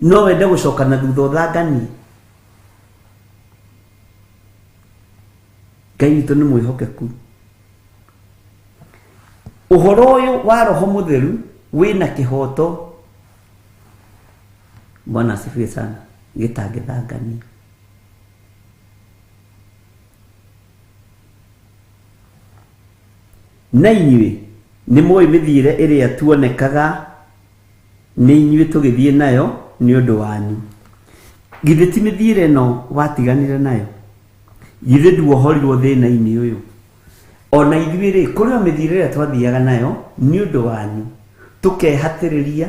No wende gũcoka na thutha ũthanganie. Ngai witũ nĩ mwĩhokeku. Ũhoro ũyũ wa roho mũtheru wĩna kĩhoto. Bwana asifiwe sana. Gĩtangĩthanganio. Na inyuĩ nĩ mũĩ mĩthiĩre ĩrĩa tuonekaga nĩ inyuĩ tũgĩthiĩ nayo nĩ ũndũ wanyu. Githĩ ti mĩthiĩre ĩno watiganire nayo? Githĩ nduohorirwo thĩna-inĩ ũyũ? Ona ithuĩ rĩ, kũrĩ o mĩthiĩre ĩrĩa twathiaga nayo nĩ ũndũ wanyu, tũkehatĩrĩria,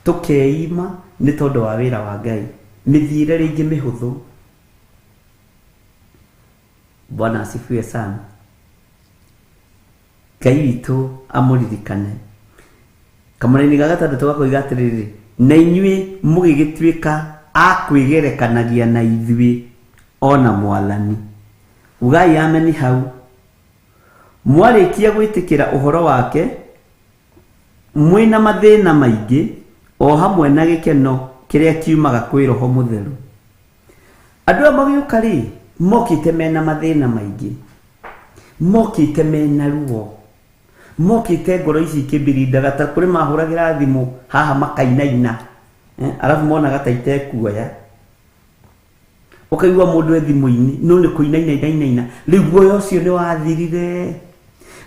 tũkeima nĩ tondũ wa wĩra wa Ngai. Mĩthiĩre rĩngĩ mĩhũthũ. Bwana asifiwe sana. Ngai witũ amũririkane. Kamũraini ga gatandatũ gakoiga atĩrĩrĩ, na inyuĩ mũgĩgĩtuĩka a kwĩgerekanagia na ithuĩ ona Mwathani. Ugai ameni hau. Mwarĩkia gwĩtĩkĩra ũhoro wake, mwĩna mathĩna maingĩ o hamwe na gĩkeno kĩrĩa kiumaga kwĩ roho mũtheru. Andũ aya magĩũka rĩ, mokĩte mena mathĩna maingĩ, mokĩte mena ruo, mokĩte ngoro ici ikĩmbirindaga ta kũrĩ mahũragĩra thimũ haha makainaina, arabu monaga ta itekuoya. Ũkaigua mũndũ e thimũ-inĩ no nĩ kũinaina inainaina, rĩu guoya ũcio nĩ wathirire.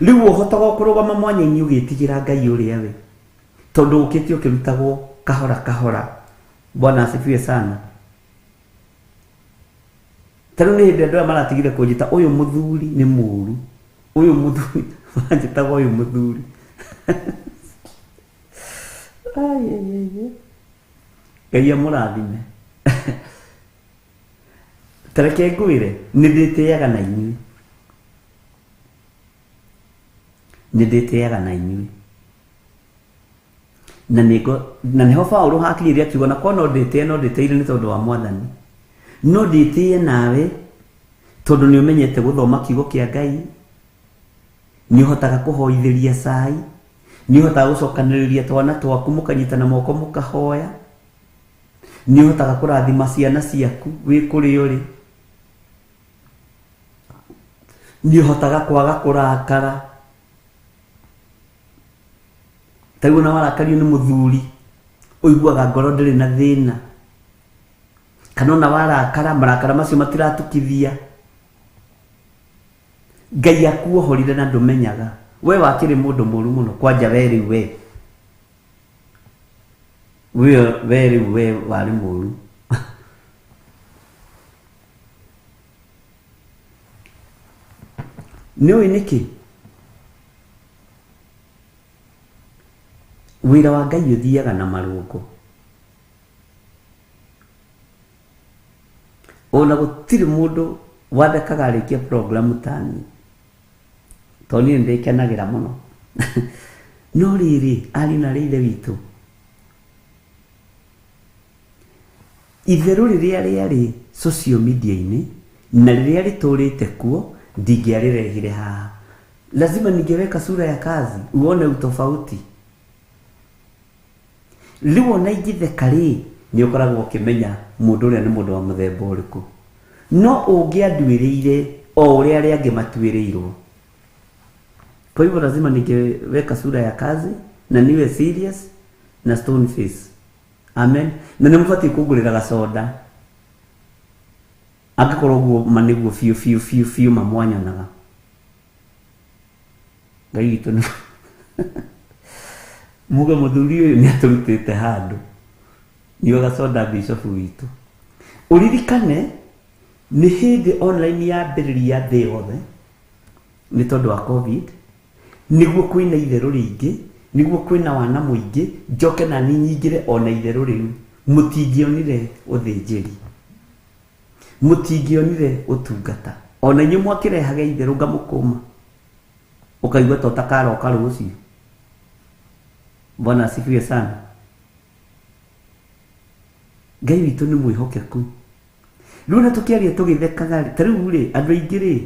Rĩu ũhotaga kũrũgama mwanya-inĩ ũgĩtigĩra Ngai ũrĩa we, tondũ ũkĩte ũkĩrutagwo kahora kahora. Bwana asifiwe sana. Ta rĩu nĩ hĩndĩ andũ aya maratigire kũnjĩta ũyũ mũthuri nĩ mũũru, ũyũ mũthuri maranjĩtaga ũyũ mũthuri. Ai, ai, ai. Ngai amũrathime. Ta reke ngwĩre, nĩ ndĩtĩaga na inyuĩ. Nĩ ndĩtĩaga na inyuĩ. Na nĩho Paũlũ hakinyire akiuga, na korwo no ndĩtĩe, no ndĩtĩire nĩ tondũ wa Mwathani. No ndĩtĩe nawe tondũ nĩ ũmenyete gũthoma kiugo kĩa Ngai, nĩ ũhotaga kũhoithĩria cai, Nĩ ũhotaga gũcokanĩrĩria twana twaku mũkanyitana moko mũkahoya. Nĩ ũhotaga kũrathima ciana ciaku wĩ kũrĩa ũrĩ. Nĩ ũhotaga kwaga kũrakara. Ta rĩu ona warakario nĩ mũthuri ũiguaga ngoro ndĩrĩ na thĩna. Kana ona warakara, marakara macio matiratukithia. Ngai akuohorire na ndũmenyaga. We wakĩrĩ mũndũ mũru mũno kwanja we rĩu we. We we rĩu we warĩ mũru. Nĩ ũĩ nĩkĩ? Wĩra wa Ngai ũthiaga na marũngo. Ona gũtirĩ mũndũ wathekaga arĩkia programu ta niĩ. Tondũ niĩ nĩndĩkenagĩra mũno. No rĩrĩ, ariũ na aarĩ a Ithe witũ, itherũ rĩrĩa rĩarĩ social media-inĩ na rĩrĩa rĩtũrĩte kuo ndingĩarĩrehire haha. Lazima ningeweka sura ya kazi uone utofauti. Rĩu ona ingĩtheka rĩ, nĩ ũkoragwo ũkĩmenya mũndũ ũrĩa nĩ mũndũ wa mũthemba ũrĩkũ. No ũngĩanduĩrĩire o ũrĩa arĩa angĩ matuĩrĩirwo. Kwa hivyo lazima ningeweka sura ya kazi na niwe serious na stone face. Amen. Na nĩ mũbatiĩ kũngũrĩra gacoda. Angĩkorwo ũguo ma nĩguo biũ biũ biũ biũ ma mwanyonaga. Ngai witũ nĩ muge mũthuri ũyũ nĩ atũrutĩte handũ. Nyua gacoda bishop witũ. Ũririkane nĩ hĩndĩ online yambĩrĩria thĩ yothe nĩ tondũ wa COVID, nĩguo kwĩna itherũ rĩingĩ, nĩguo kwĩna wana mũingĩ, njoke na niĩ nyingĩre ona itherũ rĩu. Mũtingĩonire ũthĩnjĩri. Mũtingĩonire ũtungata. Ona inyuĩ mwakĩrehaga itherũ ngamũkũma. Ũkaigua ta ũtakaroka rũciũ. Bwana asifiwe sana. Ngai witũ nĩ mwĩhokeku. Rĩu ona tũkĩaria tũgĩthekaga rĩ, ta rĩu rĩ, andũ aingĩ rĩ,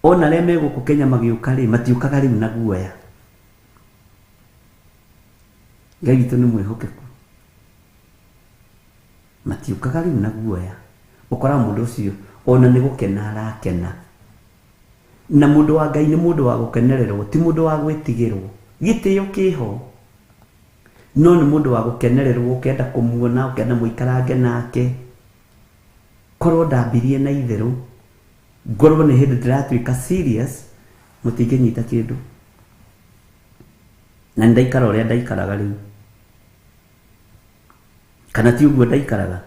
ona arĩa me gũkũ Kenya magĩũka rĩ, matiũkaga rĩu na guoya. Ngai witũ nĩ mwĩhokeku. Matiũkaga rĩu na guoya. Ũkoraga mũndũ ũcio ona nĩ gũkena arakena. Na mũndũ wa Ngai nĩ mũndũ wa gũkenererwo, ti mũndũ wa gwĩtigĩrwo. Gĩtĩo kĩho. No nĩ mũndũ wa gũkenererwo, ũkenda kũmuona, ũkenda mũikarange nake. Korwo ndambirie na itherũ, ngorwo nĩ hĩndĩ ndĩratuĩka serious, mũtingĩnyita kĩndũ. Na nĩ ndaikara ũrĩa ndaikaraga rĩu. Kana ti ũguo ndaikaraga?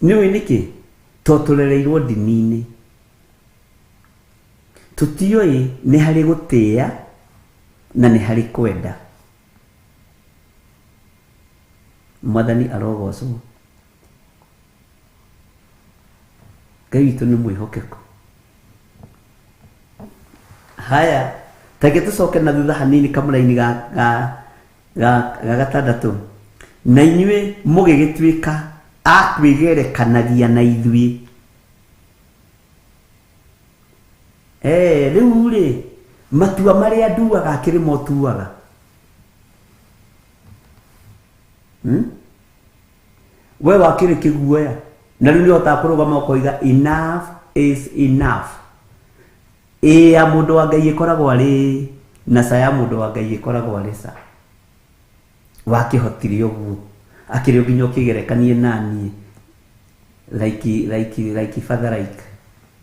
Nĩ ũĩ nĩkĩ? To tũrereirwo ndini-inĩ. Tũtiũĩ nĩ harĩ gũtĩĩa na nĩ harĩ kwenda. Mwathani arogocwo. Ngai witũ nĩ mwĩhokeku. Haya, tareke tũcoke na thutha hanini kamũraini ga, ga, ga, ga gatandatũ. Na inyuĩ mũgĩgĩtuĩka a kwĩgerekanagia na ithuĩ. Rĩu rĩ, matua marĩa nduaga akĩrĩ mo ũtuaga. We wakĩrĩ kĩguoya. Na rĩu nĩ ũhotaga kũrũgama ũkoiga enough is enough. Ĩ ya mũndũ wa Ngai ĩkoragwo arĩ na ca ya mũndũ wa Ngai ĩkoragwo arĩ ca. Wakĩhotire ũguo. Akĩrĩ o nginya ũkĩgerekanie na niĩ. Like father, like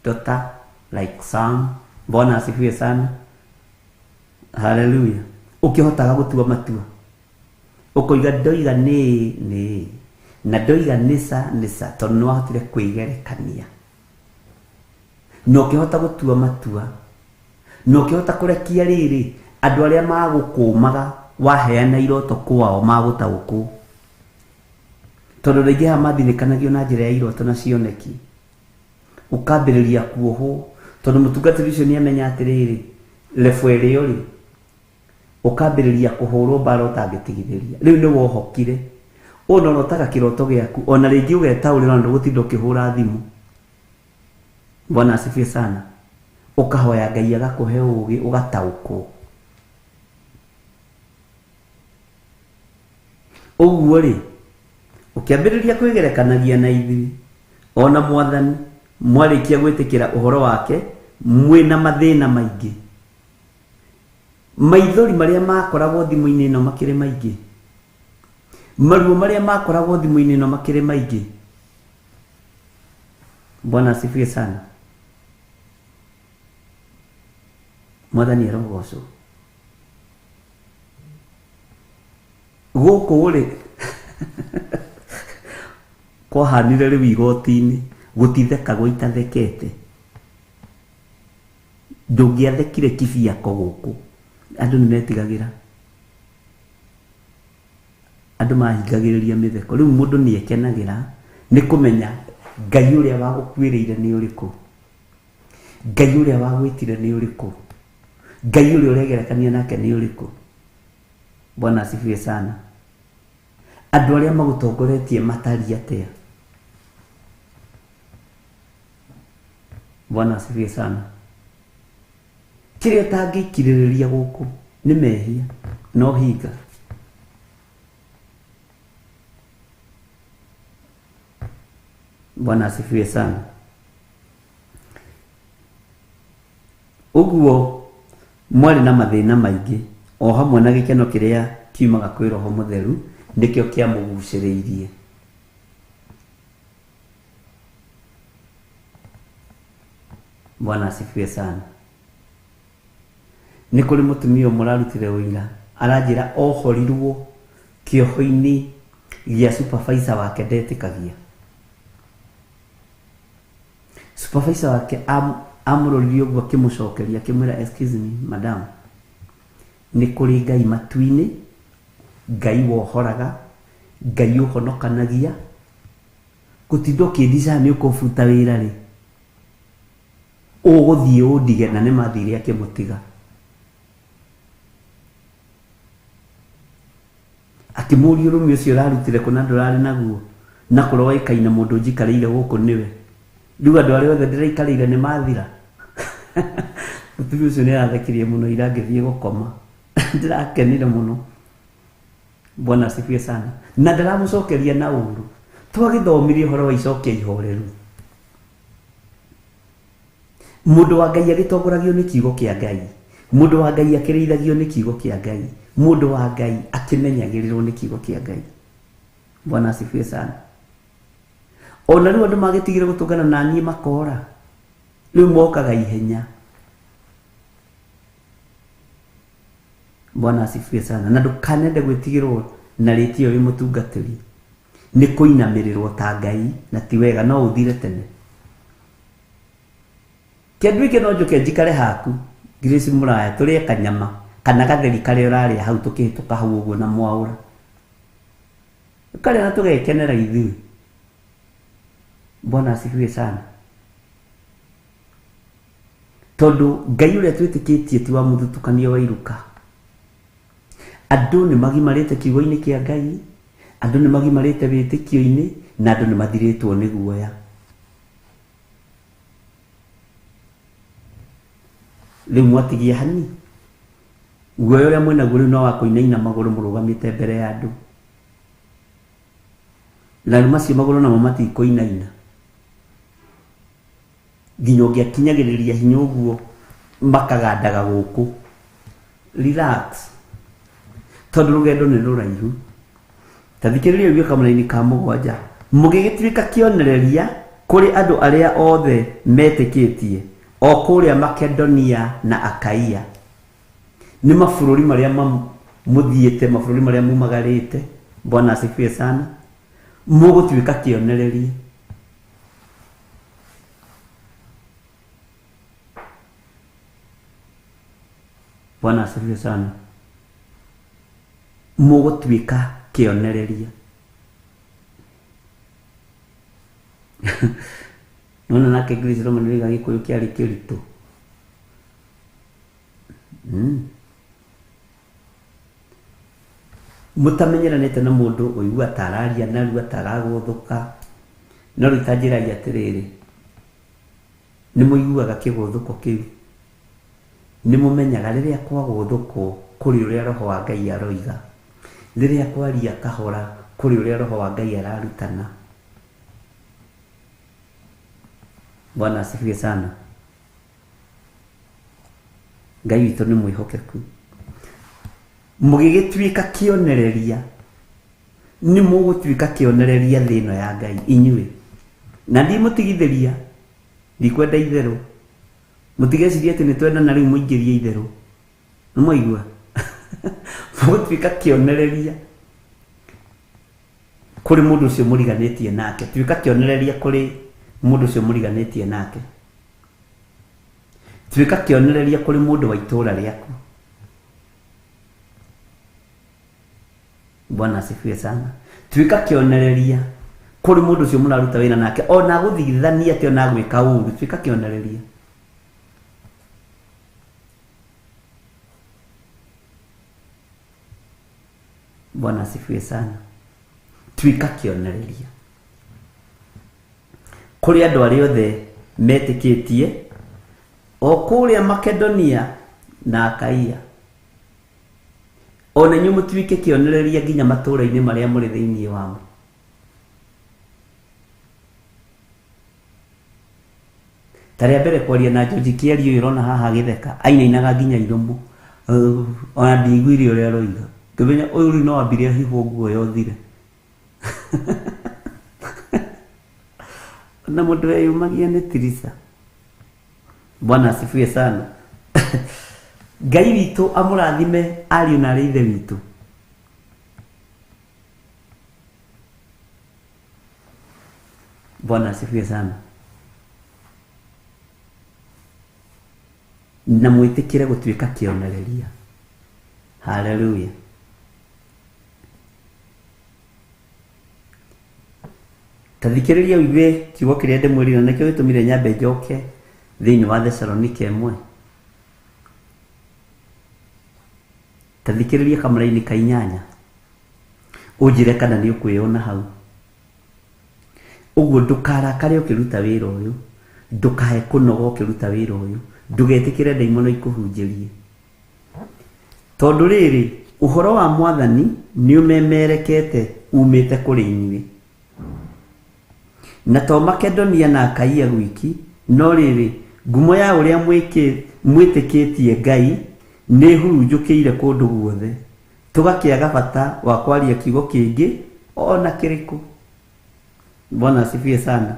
daughter, like son. Bwana asifiwe sana. Hallelujah. Ũkĩhotaga gũtua matua. Ũkoiga ndoiga nĩ nĩ na ndoiga nĩ ca nĩ ca tondũ nĩ wahotire kwĩgerekania. Na ũkĩhota gũtua matua. Na ũkĩhota kũrekia rĩrĩ andũ arĩa magũkũmaga waheana iroto kwao magũtaũkwo. Tondũ rĩngĩ haha mathinĩkanagio na njĩra ya iroto na cioneki. Ũkambĩrĩria kuohwo tondũ mũtungatĩri ũcio nĩamenya atĩrĩrĩ level ĩrĩa ũrĩ. Ũkambĩrĩria kũhũrwo mbara ũtangĩtigithĩria. Rĩu nĩ wohokire. Ũyũ no ũrotaga kĩroto gĩaku ona rĩngĩ ũgetaũrĩra na ndũgũtinda ũkĩhũra thimũ. Bwana asifiwe sana. Ũkahoya Ngai agakũhe ũũgĩ ũgataũkwo. Ũguo rĩ, ũkĩambĩrĩria kwĩgerekanagia na ithuĩ ona Mwathani, mwarĩkia gwĩtĩkĩra ũhoro wake mwĩna mathĩna maingĩ. Maithori marĩa makoragwo thimũ-inĩ ĩno makĩrĩ maingĩ, maruo marĩa makoragwo thimũ-inĩ ĩno makĩrĩ maingĩ. Bwana asifiwe sana. Mwathani arogocwo. Gũkũ rĩ kwahanire rĩu igoti-inĩ gũtithekagwo itathekete. Ndũngĩathekire kibiako gũkũ, andũ nĩ metigagĩra, andũ mahingagĩrĩria mĩtheko. Rĩu mũndũ nĩ ekenagĩra nĩ kũmenya Ngai ũrĩa wagũkuĩrĩire nĩ ũrĩkũ, Ngai ũrĩa wagwĩtire nĩ ũrĩkũ, Ngai ũrĩa ũregerekania nake nĩ ũrĩkũ. Bwana asifiwe sana. Andũ arĩa magũtongoretie matariĩ atĩa? Bwana asifiwe sana. Kĩrĩa ũtangĩkirĩrĩria gũkũ nĩ mehia no hinga. Bwana asifiwe sana. Ũguo mwarĩ na mathĩna maingĩ o hamwe na gĩkeno kĩrĩa kiumaga kwĩ Roho Mũtheru nĩkĩo kĩamũgucĩrĩirie. Bwana asifiwe sana. Nĩ kũrĩ mũtumia ũmwe ũrarutire ũira, aranjĩra ohorirwo kĩoho-inĩ gĩa supervisor wake ndetĩkagia. Supervisor wake amũroririe ũguo akĩmũcokeria akĩmwĩra, excuse me madam, nĩ kũrĩ Ngai matu-inĩ, Ngai wohoraga, Ngai ũhonokanagia, gũtinda ũkĩndicaga nĩ ũkũbuta wĩra rĩ, ũgũthiĩ ũndige. Na nĩ mathire akĩmũtiga. Akĩmũria ũrũme ũcio ũrarutire kũ na ndũrarĩ naguo, na kũroĩkaine mũndũ njikarĩire gũkũ nĩwe. Rĩu andũ arĩa othe ndĩraikarĩire nĩ mathira. Mũtumia ũcio nĩ arathekirie mũno ira ngĩthiĩ gũkoma. Ndĩrakenire mũno. Bwana asifiwe sana. Na ndaramũcokeria na ũru. Twagĩthomirie ũhoro wa icokia ihoreru. Mũndũ wa Ngai agĩtongoragio nĩ kiugo kĩa Ngai, mũndũ wa Ngai akĩrĩithagio nĩ kiugo kĩa Ngai, mũndũ wa Ngai akĩmenyagĩrĩrwo nĩ kiugo kĩa Ngai. Bwana asifiwe sana. Ona rĩu andũ magĩtigire gũtũngana na niĩ makora, rĩu mokaga ihenya. Bwana asifiwe sana. Na ndũkanende gwĩtigĩrwo na rĩtio wĩ mũtungatĩri, nĩ kũinamĩrĩrwo ta Ngai na ti wega, no ũthire tene. Kĩandu no njũke njikare haku Grace Mũraya tũrĩe kanyama kana gatheri karĩa ũrarĩa hau tũkĩhĩtũka hau ũguo na mwaũra, karĩa na tũgekenera ithuĩ. Bwana asifiwe sana. Tondũ Ngai ũrĩa twĩtĩkĩtie ti wa mũthutũkanio wa iruka. Andũ nĩ magimarĩte kiugo-inĩ kĩa Ngai, andũ nĩ magimarĩte wĩtĩkio-inĩ, na andũ nĩ mathirĩtwo nĩ guoya. Rĩu mwatigia hani guoya ũrĩa mwĩnaguo rĩu no wa kũinaina magũrũ mũrũgamĩte mbere ya andũ, na rĩu macio magũrũ namo matikũinaina nginya ũngĩakinyagĩrĩria hinya ũguo makagandaga gũkũ. Relax, tondũ rũgendo nĩ rũraihu. Ta thikĩrĩria ũguo kamũraini ka 7, mũgĩgĩtuĩka kĩonereria kũrĩ andũ arĩa othe metĩkĩtie o kũrĩa Makedonia na Akaia. Nĩ mabũrũri marĩa mũthiĩte, mabũrũri marĩa mumagarĩte. Bwana asifiwe sana. Mũgũtuĩka kĩonereria. Bwana asifiwe sana. Mũgũtuĩka kĩonereria. Nona nake Grace Roman nĩ Gĩkũyũ kĩarĩ kĩritũ. Mũtamenyeranĩte na mũndũ ũigua ta araria narua ta aragũthũka, no rĩu ta njĩrai atĩrĩrĩ, Nĩ mũiguaga kĩgũthũko kĩu. Nĩ mũmenyaga rĩrĩa kwagũthũkwo kũrĩ ũrĩa roho wa Ngai aroiga. Rĩrĩa kwaria kahora kũrĩ ũrĩa roho wa Ngai ararutana. Bwana asifiwe sana. Ngai witũ nĩ mwĩhokeku. Mũgĩgĩtuĩka kĩonereria, nĩ mũgũtuĩka kĩonereria thĩ ĩno ya Ngai inyuĩ. Na ndimũtigithĩria, ndikwenda itherũ. Mũtigecirie atĩ nĩ twendana rĩu mũingĩrie itherũ. Nĩ mwaigua? Mũgũtuĩka kĩonereria kũrĩ mũndũ ũcio mũriganĩtie nake. Tuĩka kĩonereria kũrĩ mũndũ ũcio mũriganĩtie nake. Tuĩka kĩonereria kũrĩ mũndũ wa itũũra rĩaku. Bwana asifiwe sana. Tuĩka kĩonereria kũrĩ mũndũ ũcio mũraruta wĩra nake, ona gũthithania atĩ ona gwĩka ũru, tuĩka kĩonereria. Bwana asifiwe sana. Tuĩka kĩonereria kũrĩ andũ arĩa othe metĩkĩtie o kũrĩa Makedonia na Akaia. Ona inyuĩ mũtuĩke kĩonereria nginya matũũra-inĩ marĩa mũrĩ thĩinĩ wamo. Ta rĩa mbere kwaria na George Kĩario ũyũ ũrona haha agĩtheka, ainainaga nginya iromo. Ona ndiaiguire ũrĩa aroiga. Ngĩmenya ũyũ rĩu no ambire ahihwo nguo yothire. Na mũndũ weyũmagia nĩ Tirisa. Bwana asifiwe sana. Ngai witũ amũrathime ariũ na arĩ ithe witũ. Bwana asifiwe sana. Na mwĩtĩkĩre gũtuĩka kĩonereria. Haleluya. Ta thikĩrĩria ũigue kiugo kĩrĩa ndĩmwĩrire, na nĩkĩo gĩtũmire nyambe njoke thĩinĩ wa Thesalonike ĩmwe. Ta thikĩrĩria kamũraini ka inyanya, ũnjĩre kana nĩ ũkwĩyona hau. Ũguo ndũkarakare ũkĩruta wĩra ũyũ, ndũkae kũnoga ũkĩruta wĩra ũyũ, ndũgetĩkĩre ndaimono ikũhunjĩrie. Tondũ rĩrĩ, ũhoro wa Mwathani nĩ ũmemerekete umĩte kũrĩ inyuĩ. Na to Makedonia na Akaia gwiki, no rĩrĩ, ngumo ya ũrĩa mwĩtĩkĩtie Ngai nĩ hurunjũkĩire kũndũ guothe, tũgakĩaga bata wa kwaria kiugo kĩngĩ ona kĩrĩkũ. Bwana asifiwe sana.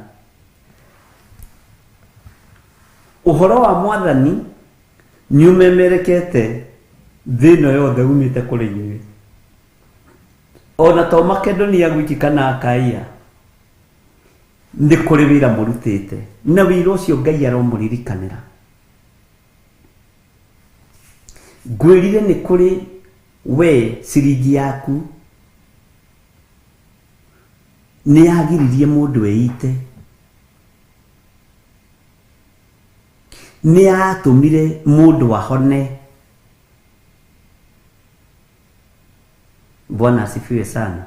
Ũhoro wa Mwathani nĩ ũmemerekete thĩ ĩno yothe umĩte kũrĩ inyuĩ. Ona to Makedonia gwiki kana Akaia, nĩ kũrĩ wĩra mũrutĩte, na wĩra ũcio Ngai aromũririkanĩra. Ngwĩrire nĩ kũrĩ we ciringi yaku nĩ yagiririe mũndũ eite, nĩ yatũmire mũndũ ahone. Bwana asifiwe sana.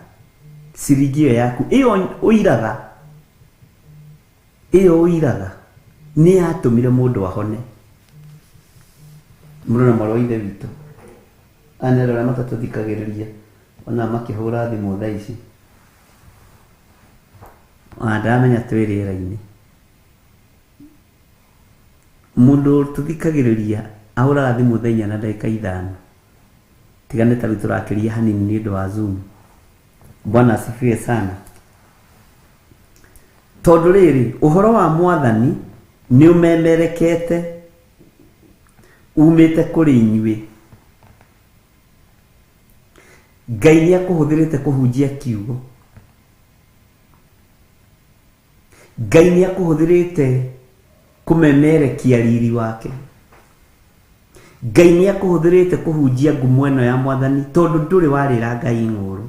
Ciringi ĩyo yaku ĩyo ũiraga, ĩyo ũiraga nĩ yatũmire mũndũ ahone. Mũrũ na mwarĩ wa ithe witũ, aya nĩ andũ arĩa matatũthikagĩrĩria, ona makĩhũra thimũ thaa ici. Ona ndaramenya twĩ rĩera-inĩ. Mũndũ tũthikagĩrĩria ahũraga thimũ thaa inya na ndagĩka ithano. Tiga nĩ ta rĩu tũrakĩria hanini nĩ ũndũ wa Zoom. Bwana asifiwe sana. Tondũ rĩrĩ, ũhoro wa Mwathani nĩ ũmemerekete umĩte kũrĩ inyuĩ. Ngai nĩ akũhũthĩrĩte kũhunjia kiugo. Ngai nĩ akũhũthĩrĩte kũmemerekia riri wake. Ngai nĩ akũhũthĩrĩte kũhunjia ngumo ĩno ya Mwathani, tondũ ndũrĩ warĩra Ngai ng'ũrũ.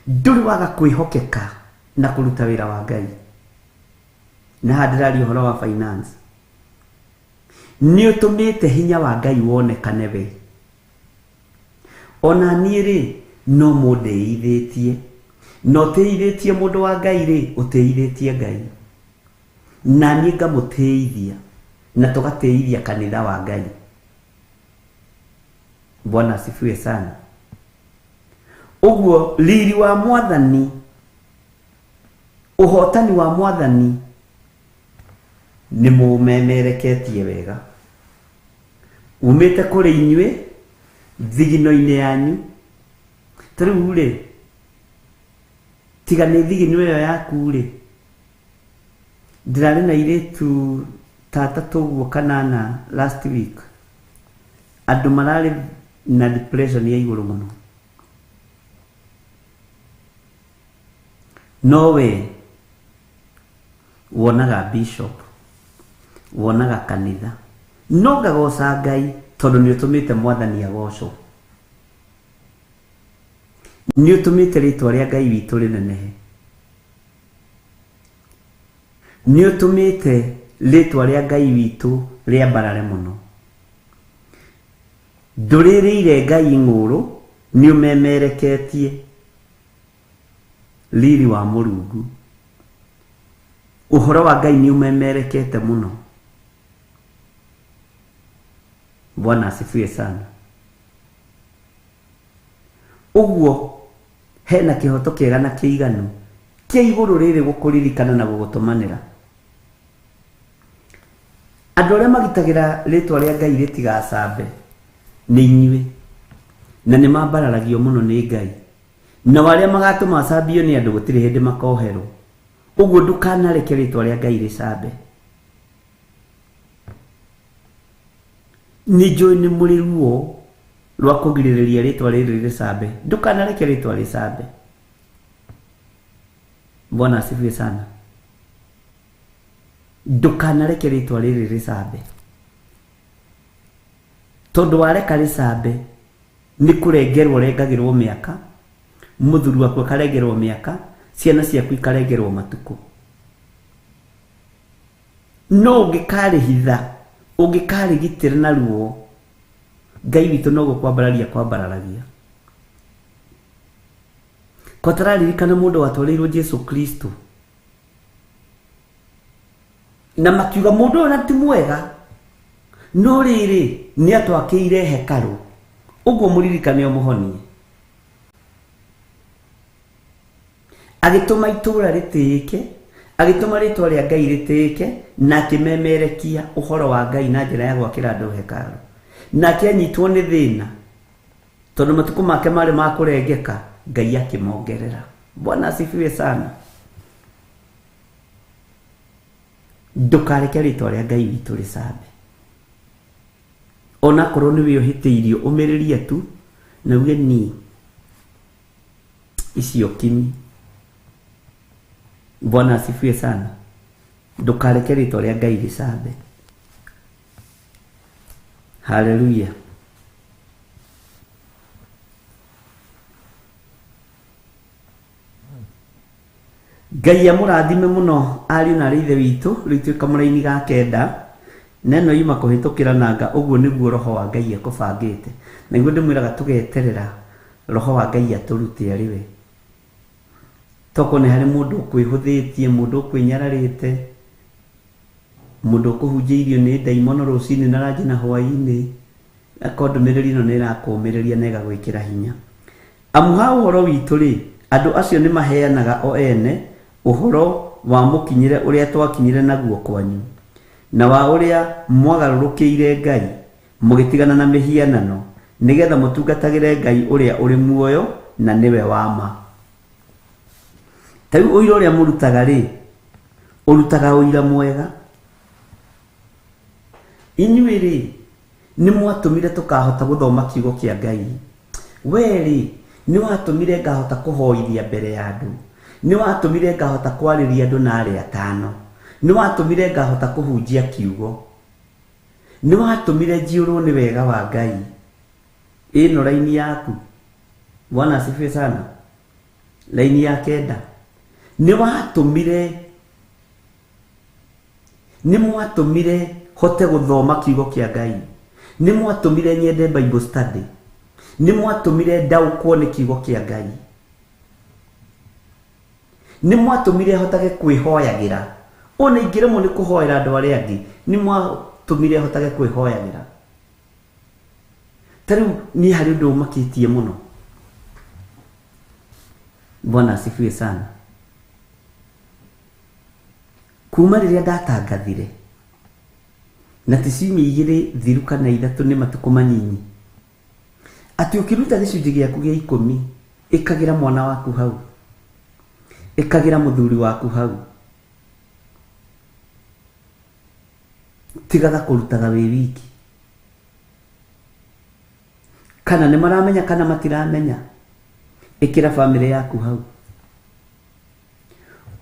Ndũrĩ waga kwĩhokeka na kũruta wĩra wa Ngai. Na haha ndĩraria ũhoro wa finance. Nĩ ũtũmĩte hinya wa Ngai wonekane we. Ona niĩ rĩ, no mũndĩithĩtie. Na ũtĩithĩtie mũndũ wa Ngai rĩ, ũtĩithĩtie Ngai. Na niĩ ngamũtĩithia na tũgatĩithia kanitha wa Ngai. Bwana asifiwe sana. Ũguo riri wa mwathani, ũhotani wa mwathani nĩ mũmemereketie wega, umĩte kũrĩ inyuĩ thigino-inĩ yanyu. Ta rĩu rĩ, tiga nĩ thigino ĩyo yaku rĩ, ndĩrarĩ na airĩtu ta atatũ ũguo kana ana last week, andũ mararĩ na depression ya igũrũ mũno. No we wonaga bishop, wonaga kanitha, no ngagoca Ngai tondũ nĩ ũtũmĩte mwathani agocwo, nĩ ũtũmĩte rĩtwa rĩa Ngai witũ rĩnenehe, nĩ ũtũmĩte rĩtwa rĩa Ngai witũ rĩambarare mũno. Ndũrĩrĩire Ngai ng'ũrũ, nĩ ũmemereketie riri wa Mũrungu. Ũhoro wa Ngai nĩ ũmemerekete mũno. Bwana asifiwe sana. Ũguo hena kĩhoto kĩega na kĩiganu kĩa igũrũ rĩrĩ gũkũririkana na gũgũtũmanĩra. Andũ arĩa magitagĩra rĩtwa rĩa Ngai rĩtigacambe nĩ inyuĩ, na nĩ mambararagio mũno nĩ Ngai. Nao arĩa magatũma acambio nĩ andũ gũtirĩ hĩndĩ makoherwo. Ũguo ndũkanareke rĩtwa rĩa Ngai rĩcambe. Nĩ njũĩ nĩ mũrĩ ruo rwa kũgirĩrĩria rĩtwa rĩrĩ rĩcambe. Ndũkanareke rĩtwa rĩcambe. Bwana asifiwe sana. Ndũkanareke rĩtwa rĩrĩ rĩcambe, tondũ wareka rĩcambe nĩ kũrengerwo rengagĩrwo mĩaka, mũthuri waku akarengerwo mĩaka, ciana ciaku ikarengerwo matukũ. No ũngĩkarĩhitha, ũngĩkarĩgitĩra na ruo, Ngai witũ no gũkwambararia kwambararagia. Ko tararirikana mũndũ watwarĩirwo Jesu Kristo na makiuga mũndũ ũyũ na ti mwega, no rĩrĩ nĩ atwakĩire hekarũ, ũguo mũririkane ũmũhonie. Agĩtũma itũũra rĩtĩĩke, agĩtũma rĩtwa rĩa Ngai rĩtĩĩke, na akĩmemerekia ũhoro wa Ngai na njĩra ya gwakĩra andũ hekarũ. Nake anyitwo nĩ thĩna, tondũ matukũ make marĩ ma kũrengeka, Ngai akĩmongerera. Bwana asifiwe sana. Ndũkareke rĩtwa rĩa Ngai witũ rĩcambe. Onakorwo nĩwe ũhĩtĩirio, ũmĩrĩrie tu na uge ni icio kinyi. Bwana asifiwe sana. Ndũkareke rĩtwa rĩa Ngai rĩcambe. Haleluya. Ngai amũrathime mũno ariũ na arĩ ithe witũ. Rĩu twĩ kamũraini ga kenda, na ĩno yuma kũhĩtũkĩra nanga. Ũguo nĩguo roho wa Ngai ekũbangĩte, na nĩguo ndĩmwĩraga tũgeterera roho wa Ngai atũrute arĩ we. Tokorwo nĩ harĩ mũndũ ũkwĩhũthĩtie, mũndũ ũkwĩnyararĩte, mũndũ ũkũhunjĩirio nĩ ndaimono rũcinĩ na ranji na hwaĩ-inĩ, akorwo ndũmĩrĩri ĩno nĩ ĩrakũũmĩrĩria na ĩgagwĩkĩra hinya. Amu ha ũhoro witũ rĩ, andũ acio nĩ maheanaga o ene ũhoro wa mũkinyĩre ũrĩa twakinyire naguo kwanyu, na wa ũrĩa mwagarũrũkĩire Ngai mũgĩtigana na mĩhianano, nĩgetha mũtungatagĩre Ngai ũrĩa ũrĩ muoyo na nĩwe wa ma. Ta rĩu ũira ũrĩa mũrutaga rĩ, ũrutaga ũira mwega. Inyuĩ rĩ, nĩ mwatũmire tũkahota gũthoma kiugo kĩa Ngai. We rĩ, nĩ watũmire ngahota kũhoithia mbere ya andũ, nĩ watũmire ngahota kwarĩria andũ na arĩa atano, nĩ watũmire ngahota kũhunjia kiugo, nĩ watũmire njiyũrwo nĩ wega wa Ngai. Ĩno raini yaku. Bwana asifiwe sana. Raini ya kenda, nĩ watũmire, nĩ mwatũmire hote gũthoma kiugo kĩa Ngai, nĩ mwatũmire nyende Bible study, nĩ mwatũmire ndaũkwo nĩ kiugo kĩa Ngai, nĩ mwatũmire hotage kwĩhoyagĩra. Ona ingĩremwo nĩ kũhoera andũ arĩa angĩ, nĩ mwatũmire hotage kwĩhoyagĩra. Ta rĩu niĩ harĩ ũndũ ũmakĩtie mũno. Bwana asifiwe sana. Kuma rĩrĩa ndatangathire na ti ciumia igĩrĩ thiru kana ithatũ, nĩ matukũ manyinyi, atĩ ũkĩruta gĩcunjĩ gĩaku gĩa 10, ĩkagĩra mwana waku hau, ĩkagĩra mũthuri waku hau, tigaga kũrutaga wĩ wiki. Kana nĩ maramenya kana matiramenya, ĩkĩra bamĩrĩ yaku hau.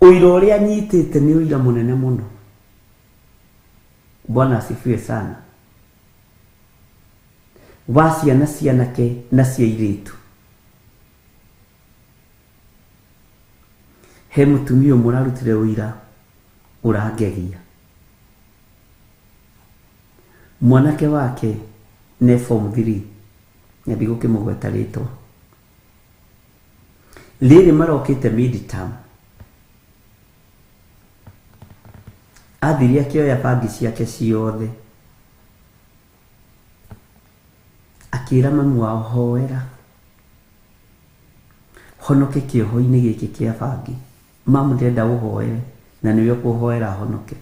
Ũira ũrĩa nyitĩte nĩ ũira mũnene mũno. Bwana asifiwe sana. Wa ciana cianake na cia airĩtu. He mũtumia ũmwe ũrarutire ũira ũrangegia. Mwanake wake nĩ form 3, na ndigũkĩmũgweta rĩtwa. Rĩrĩ marokĩte mid-term. Athire akĩoya bangi ciake ciothe, akĩra mamu wao, hoera honoke kĩoho-inĩ gĩkĩ kĩa bangi. Mamu ndĩrenda ũhoere na nĩwe ũkũhoera honoke.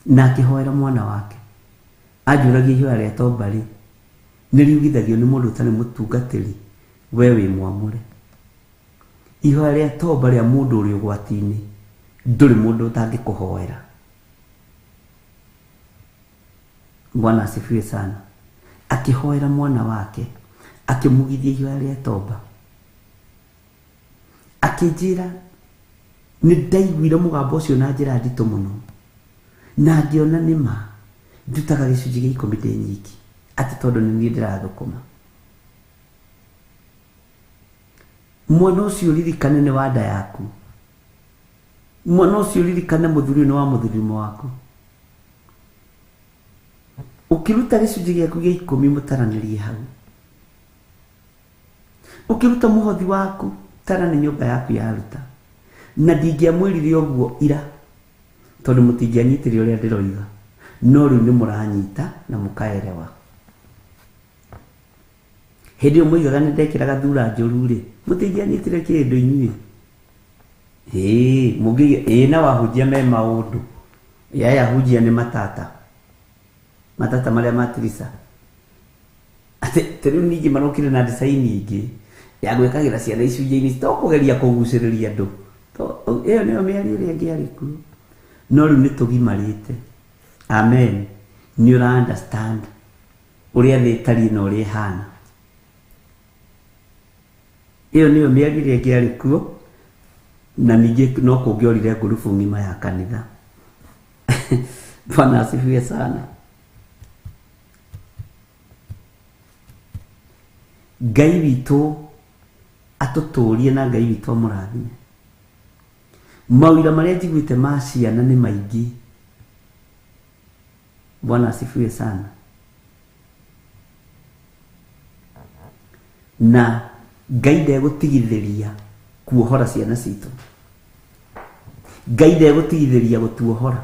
Na akĩhoera mwana wake. Anjũragia ihoya rĩa tomba rĩ, nĩ riugithagio nĩ mũndũ ũtarĩ mũtungatĩri, we wĩ mwamũre. Ihoya rĩa tomba rĩa mũndũ ũrĩ ũgwati-inĩ, ndũrĩ mũndũ ũtangĩkũhoera. Bwana asifiwe sana. Akĩhoera mwana wake, akĩmugithia ihoya rĩa tomba. Akĩnjĩra nĩ ndaiguire mũgambo ũcio na njĩra nditũ mũno, na ngĩona nĩ ma ndutaga gĩcunjĩ gĩa 10 ndĩ nyiki, atĩ tondũ nĩ niĩ ndĩrathũkũma. Mwana ũcio ririkane nĩ wa nda yaku. Mwana ũcio ririkane mũthuri nĩ wa mũthurimo waku. Ũkĩruta gĩcunjĩ gĩaku gĩa 10 mũtaranĩrie hau. Ũkĩruta mũhothi waku, tara nĩ nyũmba yaku yaruta. Na ndingĩamwĩrire ũguo ira, tondũ mũtingĩanyitire ũrĩa ndĩroiga. No rĩu nĩ mũranyita na mũkaerewa. Hĩndĩ ĩyo mũigaga nĩ ndekĩraga thura njũru rĩ, mũtingĩanyitire kĩndũ inyuĩ. Ĩĩ, mũngĩiga, ĩĩ na wahunjia me maũndũ. Yaya hunjia nĩ matata. Matata marĩa ma Tirisa. Atĩ ta rĩu ningĩ marokire na design ingĩ ya gwĩkagĩra ciana icunjĩ-inĩ, to kũgeria kũgucĩrĩria andũ. Ĩyo nĩyo mĩario ĩrĩa ĩngĩ yarĩ kuo. No rĩu nĩ tũgimarĩte. Amen. Nĩ ũra understand ũrĩa thĩ ĩtariĩ na ũrĩa ĩhana. Ĩyo nĩyo mĩario ĩrĩa ĩngĩ yarĩ kuo, na ningĩ no kũngĩorire ngurubu ng'ima ya kanitha. Bwana asifiwe sana. Ngai witũ atũtũrie na Ngai witũ amũrathime. Mawĩra marĩa njiguĩte ma ciana nĩ maingĩ. Bwana asifiwe sana. Na Ngai ndegũtigithĩria kuohora ciana citũ. Ngai ndegũtigithĩria gũtuohora.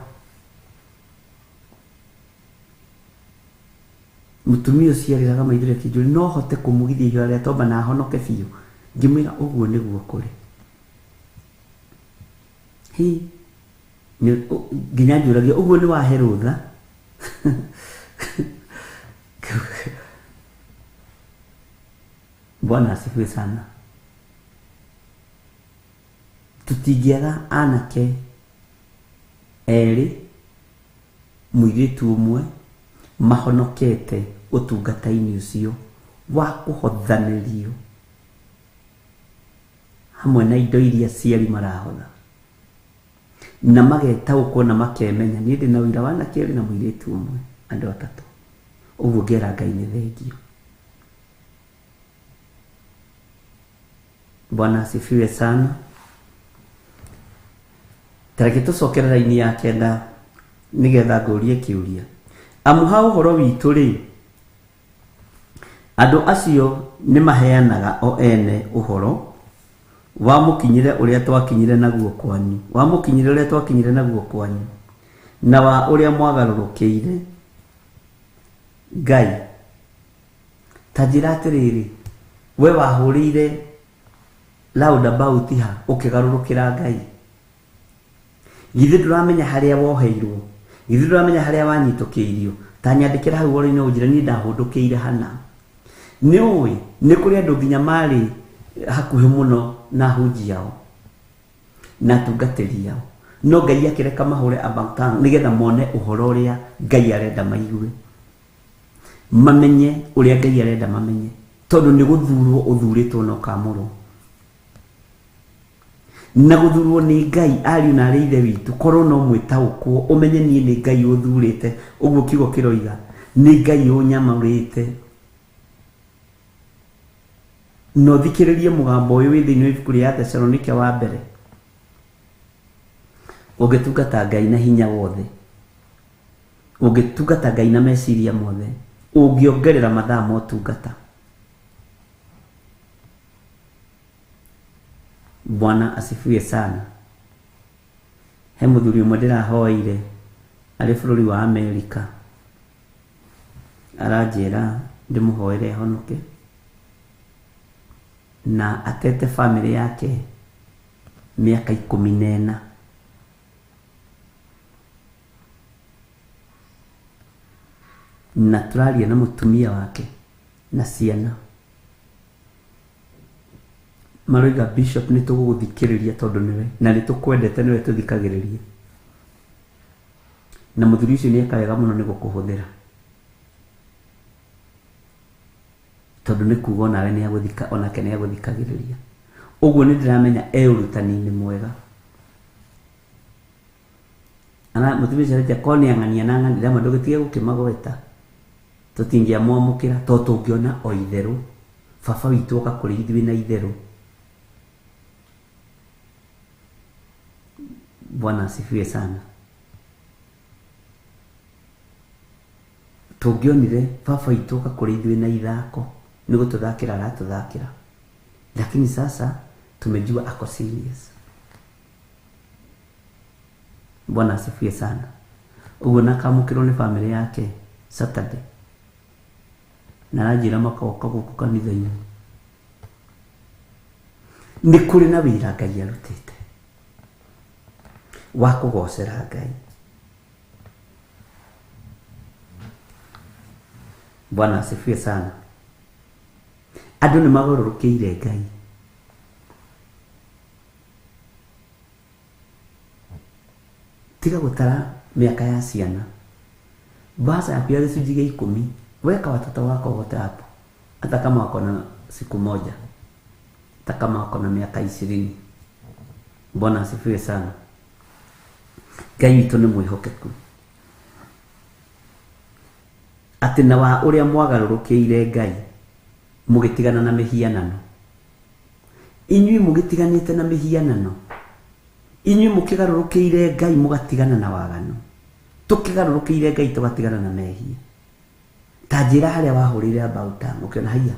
Mũtumia ũcio arĩraga maithori akĩnjũria no hote kũmugithia ihoya rĩa tomba na ahonoke biũ. Ngĩmwĩra ũguo nĩguo kũrĩ. Hi, nginya njũragia ũguo nĩ wahe rũtha. Bwana asifiwe sana. Tũtingĩaga anake erĩ, mũirĩtu ũmwe mahonokete ũtungata-inĩ ũcio wa kũhothanĩrio hamwe na indo iria aciari marahotha, na magetaũkwo na makemenya. Niĩ ndĩna ũira wa anake erĩ na mũirĩtu ũmwe, andũ atatũ. Ũguo ngera Ngai nĩ thengio. Bwana asifiwe sana. Tareke tũcokere raini ya 9 nĩgetha ngũrie kĩũria. Amu ha ũhoro witũ rĩ, andũ acio nĩ maheanaga o ene ũhoro Wamũkinyire ũrĩa twakinyire naguo kwanyu, wamũkinyire ũrĩa twakinyire naguo kwanyu, na wa ũrĩa mwagarũrũkĩire Ngai. Ta njĩra atĩrĩrĩ, we wahũrĩire roundabout ha ũkĩgarũrũkĩra Ngai? Githĩ ndũramenya harĩa woheirwo? Githĩ ndũramenya harĩa wanyitũkĩirio? Ta nyandĩkĩra hau ũhoro-inĩ ũnjĩre niĩ ndahũndũkĩire hana. Nĩ ũĩ nĩ kũrĩ andũ nginya marĩ hakuhĩ mũno na hunji ao na atungatĩri ao, no Ngai akĩreka mahũre about nĩgetha mone ũhoro ũrĩa Ngai arenda maigue, mamenye ũrĩa Ngai arenda mamenye, tondũ nĩ gũthurwo ũthurĩtwo na ũkamũrwo. Na gũthurwo nĩ Ngai, ariũ na arĩ ithe witũ, korwo no mwĩtaũkwo ũmenye niĩ nĩ Ngai ũthurĩte, ũguo kiugo kĩroiga nĩ Ngai ũnyamũrĩte. No thikĩrĩrie mũgambo ũyũ wĩ thĩinĩ wa ibuku rĩa Thesalonike wa mbere. Ũngĩtungata Ngai na hinya wothe, ũngĩtungata Ngai na meciria mothe, ũngĩongerera mathaa ma ũtungata. Bwana asifiwe sana. He mũthuri ũmwe ndĩrahoeire arĩ bũrũri wa Amerika, aranjĩra ndĩmũhoere ahonoke, na atete famĩlĩ yake mĩaka 14. Na tũraria na mũtumia wake na ciana, maroiga Bishop nĩ tũgũgũthikĩrĩria tondũ nĩwe na nĩ tũkwendete, nĩwe tũthikagĩrĩria. Na mũthuri ũcio nĩ eka wega mũno nĩ gũkũhũthĩra, tondũ nĩ kuga onawe nĩ agũthika, onake nĩ agũthikagĩrĩria. Ũguo nĩ ndĩramenya e ũrutani-inĩ mwega. Ana mũtumia ũcio aretia korwo nĩ ang'ania na ng'ania, ndĩramwĩra ndũgĩtige gũkĩmagweta, tũtingĩamwamũkĩra tondũ tũngĩona o itherũ baba witũ oka kũrĩ ithuĩ na itherũ. Bwana asifiwe sana. Tũngĩonire baba witũ oka kũrĩ ithuĩ na ithako, nĩ gũtũthakĩra aratũthakĩra, lakini sasa tumejua ako serious. Bwana asifiwe sana. Ũguo nakamũkĩrwo nĩ famĩlĩ yake Saturday, na aranjĩra makoka gũkũ kanitha-inĩ. Nĩ kũrĩ na wĩra Ngai arutĩte wa kũgocera Ngai. Bwana asifiwe sana. Andũ nĩ magarũrũkĩire Ngai. Tiga gũtara mĩaka ya ciana, mbaca yaku ya gĩcunjĩ gĩa 10, weka watoto wako wote hapo, hata kama wako na siku moja, hata kama wako na miaka 20. Bwana asifiwe sana. Ngai witũ nĩ mwĩhokeku, atĩ na wa ũrĩa mwagarũrũkĩire Ngai mũgĩtigana na mĩhianano, inyuĩ mũgĩtiganĩte na mĩhianano, inyuĩ mũkĩgarũrũkĩire Ngai mũgatigana na waganu, tũkĩgarũrũkĩire Ngai tũgatigana na mehia. Ta njĩra harĩa wahũrĩire about time ũkĩona haiya,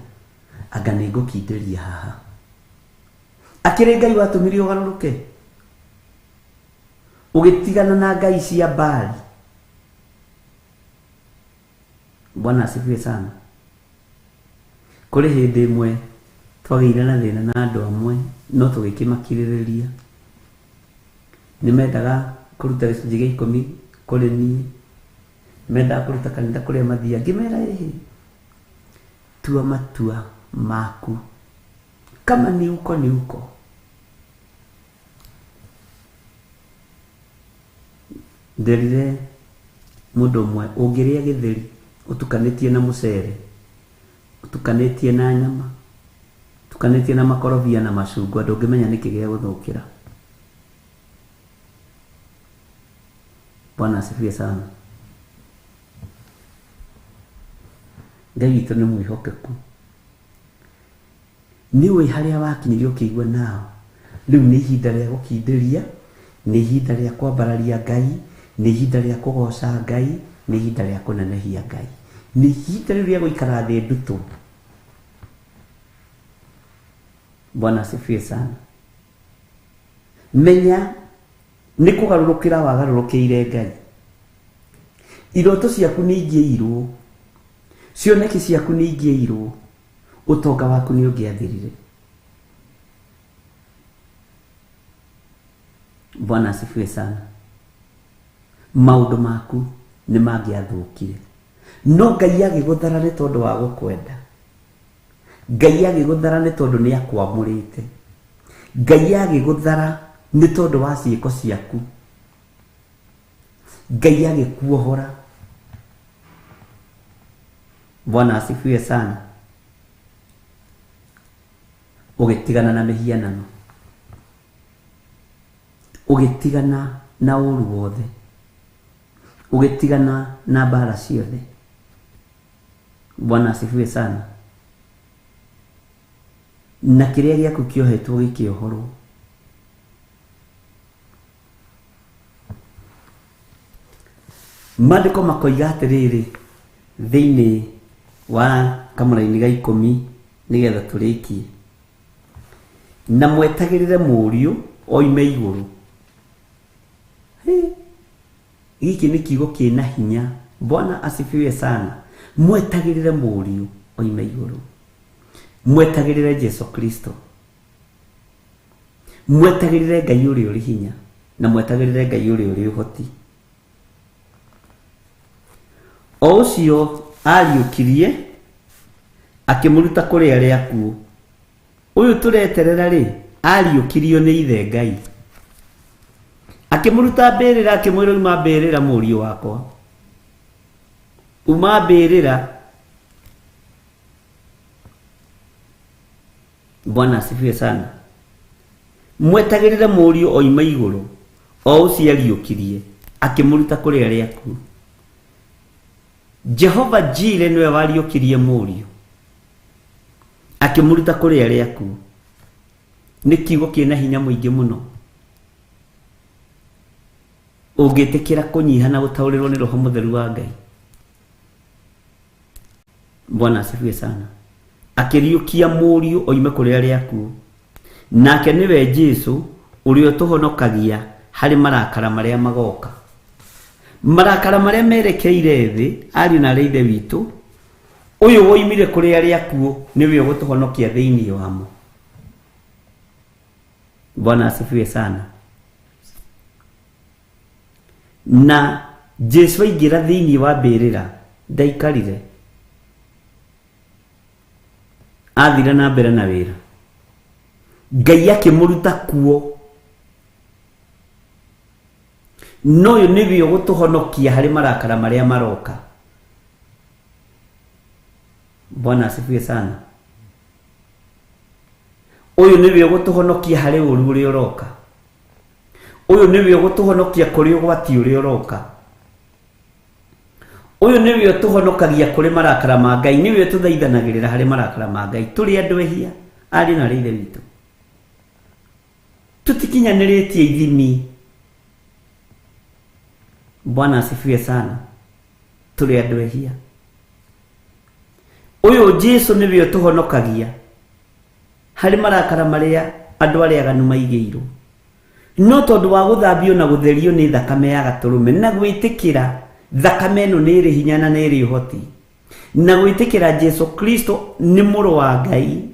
anga nĩ ngũkindĩria haha. Akĩrĩ Ngai watũmire ũgarũrũke, ũgĩtigana na ngai cia Baali. Bwana asifiwe sana. Kũrĩ hĩndĩ ĩmwe twagĩire na thĩna na andũ amwe, no tũgĩkĩmakirĩrĩria. Nĩ mendaga kũruta gĩcunjĩ gĩa 10 kũrĩ niĩ, mendaga kũruta kanitha kũrĩa mathiaga. Ngĩmera ĩhĩ, tua matua maku, kama ni uko ni uko. Nderire mũndũ ũmwe, ũngĩrĩa gĩtheri ũtukanĩtie na mũcere, ũtukanĩtie na nyama, ũtukanĩtie na makorobia na macungwa, ndũngĩmenya nĩkĩ gĩa gũthũkĩra. Bwana asifiwe sana. Ngai witũ nĩ mwĩhokeku. Nĩ ũĩ harĩa wakinyire ũkĩigua nao, rĩu nĩ ihinda rĩa gũkindĩria, nĩ ihinda rĩa kwambararia Ngai, nĩ ihinda rĩa kũgoca Ngai, nĩ ihinda rĩa kũnenehia Ngai, nĩ ihinda rĩu rĩa gũikara thĩ ndutũ. Bwana asifiwe sana. Menya nĩ kũgarũrũkĩra wagarũrũkĩire Ngai. Iroto ciaku nĩ ingĩirwo, cioneki ciaku nĩ ingĩirwo, ũtonga waku nĩ ũngĩathirire. Bwana asifiwe sana. Maũndũ maku nĩ mangĩathũkire, no Ngai agĩgũthara nĩ tondũ wa gũkwenda. Ngai agĩgũthara nĩ tondũ nĩ akwamũrĩte. Ngai agĩgũthara nĩ tondũ wa ciĩko ciaku. Ngai agĩkuohora. Bwana asifiwe sana. Ũgĩtigana na mĩhianano, ũgĩtigana na ũru wothe, ũgĩtigana na mbara ciothe. Bwana asifiwe sana. Na kĩrĩa gĩaku kĩohetwo gĩkĩohorwo. Maandĩko makoiga atĩrĩrĩ thĩinĩ wa kamũraini ga 10 nĩgetha tũrĩkie, na mwetagĩrĩre mũriũ oime igũrũ. Gĩkĩ nĩ kiugo kĩna hinya. Bwana asifiwe sana. Mwetagĩrĩre mũriũ oime igũrũ, mwetagĩrĩre Jesu Kristo, mwetagĩrĩre Ngai ũrĩa ũrĩ hinya, na mwetagĩrĩre Ngai ũrĩa ũrĩ ũhoti. O ũcio ariũkirie akĩmũruta kũrĩ arĩa akuũ. Ũyũ tũreterera rĩ, ariũkirio nĩ ithe Ngai, akĩmũruta mbĩrĩra, akĩmwĩra uma mbĩrĩra mũriũ wakwa, uma mbĩrĩra. Bwana asifiwe sana. Mwetagĩrĩre mũriũ oima igũrũ, o ũcio ariũkirie akĩmũruta kũrĩ arĩa akuũ. Jehova Jire nĩwe wariũkirie mũriũ akĩmũruta kũrĩ arĩa akuũ. Nĩ kiugo kĩna hinya mũingĩ mũno. Ũngĩtĩkĩra kũnyiha na gũtaũrĩrwo nĩ Roho Mũtheru wa Ngai. Bwana asifiwe sana. Akĩriũkia mũriũ oime kũrĩ arĩa akuũ, nake nĩwe Jesu ũrĩa ũtũhonokagia harĩ marakara marĩa magoka. Marakara marĩa merekeire thĩ, ariũ na arĩa ithe witũ, ũyũ woimire kũrĩ arĩa akuũ nĩwe ũgũtũhonokia thĩinĩ wamo. Bwana asifiwe sana. Na Jesu aingĩra thĩinĩ wa mbĩrĩra ndaikarire, athire na mbere na wĩra. Ngai akĩmũruta kuo. No ũyũ nĩwe ũgũtũhonokia harĩ marakara marĩa maroka. Bwana asifiwe sana. Ũyũ nĩwe ũgũtũhonokia harĩ ũru ũrĩa ũroka. Ũyũ nĩwe ũgũtũhonokia kũrĩ ũgwati ũrĩa ũroka. Ũyũ nĩwe ũtũhonokagia kũrĩ marakara ma Ngai, nĩwe ũtũthaithanagĩrĩra harĩ marakara ma Ngai. Tũrĩ andũ ehia, ariũ na arĩa ithe witũ, tũtikinyanĩrĩtie ithimi. Bwana asifiwe sana. Tũrĩ andũ ehia. Ũyũ Jesu nĩwe ũtũhonokagia harĩ marakara marĩa andũ arĩa aganu maigĩirwo. No tondũ wa gũthambio na gũtherio nĩ thakame ya gatũrũme, na gwĩtĩkĩra thakame ĩno nĩ ĩrĩ hinya na nĩ ĩrĩ ũhoti, na gwĩtĩkĩra Jesu Kristo nĩ mũrũ wa Ngai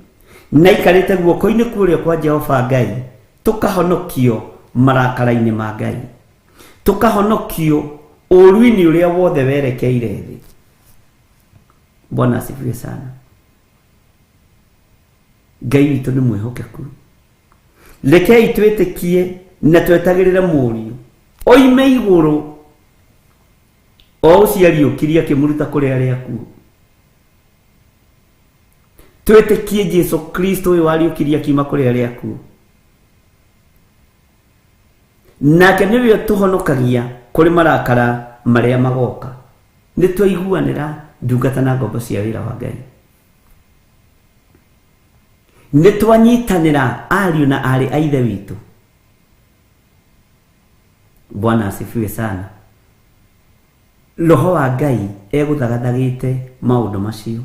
na aikarĩte guoko-inĩ kũrĩa kwa Jehova Ngai, tũkahonokio marakara-inĩ ma Ngai, tũkahonokio ũũru-inĩ ũrĩa wothe werekeire thĩ. Bwana asifiwe sana. Ngai witũ nĩ mwĩhokeku. Rekei twĩtĩkie na twetagĩrĩre mũriũ oime igũrũ, o ũcio ariũkirie akĩmũruta kũrĩ arĩa akuũ. Twĩtĩkie Jesu Kristo ũyũ wariũkirie akiuma kũrĩ arĩa akuũ, nake nĩwe ũtũhonokagia kũrĩ marakara marĩa magoka. Nĩ twaiguanĩra ndungata na ngombo cia wĩra wa Ngai, nĩ twanyitanĩra ariũ na aarĩ a ithe witũ. Bwana asifiwe sana. Roho wa Ngai egũthagathagĩte maũndũ macio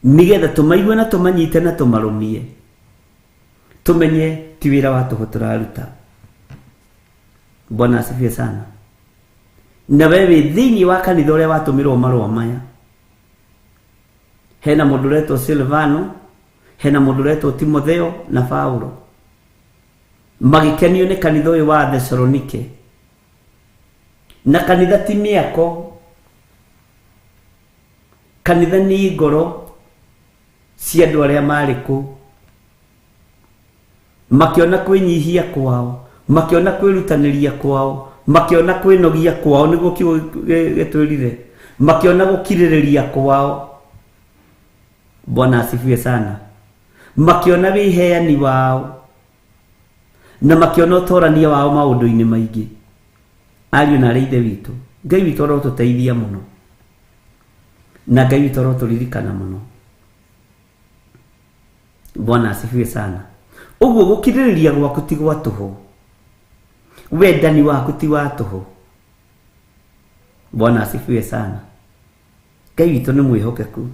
nĩgetha tũmaigue na tũmanyite na tũmarũmie, tũmenye ti wĩra wa tũhũ tũraruta. Bwana asifiwe sana. Na we wĩ thĩinĩ wa kanitha ũrĩa watũmĩrwo marũa maya, hena mũndũ ũretwo Silvano, hena mũndũ ũretwo Timotheo na Paulo, magĩkenio nĩ kanitha ũyũ wa Thesalonike. Na kanitha ti mĩako, kanitha nĩ ngoro cia andũ arĩa marĩ kũu. Makĩona kwĩnyihia kwao, makĩona kwĩrutanĩria kwao, makĩona kwĩnogia kwao, nĩguo kiugo gĩtwĩrire, makĩona gũkirĩrĩria kwao. Bwana asifiwe sana. Makĩona wĩheani wao na makĩona ũtorania wao maũndũ-inĩ maingĩ. Ariũ na arĩ ithe witũ, Ngai witũ arotũteithia mũno, na Ngai witũ arotũririkana mũno. Bwana asifiwe sana. Ũguo gũkirĩrĩria gwaku ti gwa tũhũ, wendani waku ti wa tũhũ. Bwana asifiwe sana. Ngai witũ nĩ mwĩhokeku.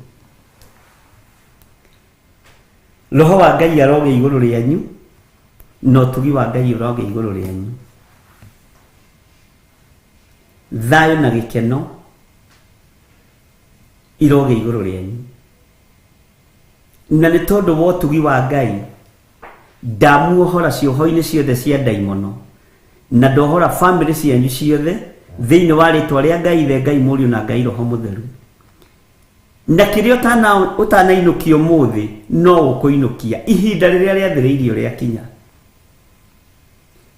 Roho wa Ngai arogĩa igũrũ rĩanyu, na ũtugi wa Ngai ũrogĩa igũrũ rĩanyu. Thayũ na gĩkeno irogĩa igũrũ rĩanyu. Na nĩ tondũ wa ũtugi wa Ngai ndamuohora cioho-inĩ ciothe cia ndaimono, na ndohora famĩlĩ cianyu ciothe thĩinĩ wa rĩtwa rĩa Ngai Ithe, Ngai Mũriũ na Ngai Roho Mũtheru. Na kĩrĩa ũtanainũkia ũmũthĩ no ũkũinũkia ihinda rĩrĩa rĩathĩrĩirio rĩakinya.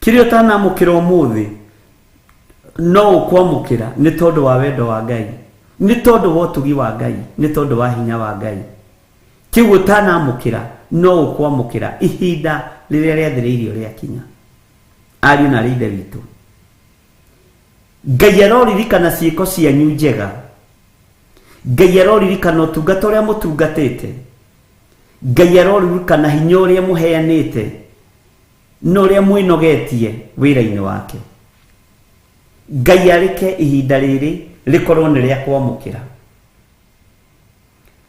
Kĩrĩa ũtanamũkĩra ũmũthĩ no ũkwamũkĩra nĩ tondũ wa wendo wa Ngai, nĩ tondũ wa ũtugi wa Ngai, nĩ tondũ wa hinya wa Ngai. Kĩu ũtanamũkĩra no ũkwamũkĩra ihinda rĩrĩa rĩathĩrĩirio rĩakinya. Ariũ na arĩ ithe witũ, Ngai aroririkana ciĩko cianyu njega, Ngai aroririkana ũtungata ũrĩa mũtungatĩte, Ngai aroririkana hinya ũrĩa mũheanĩte na ũrĩa mwĩnogetie wĩra-inĩ wake. Ngai areke ihinda rĩrĩ rĩkorwo nĩ rĩa kwamũkĩra.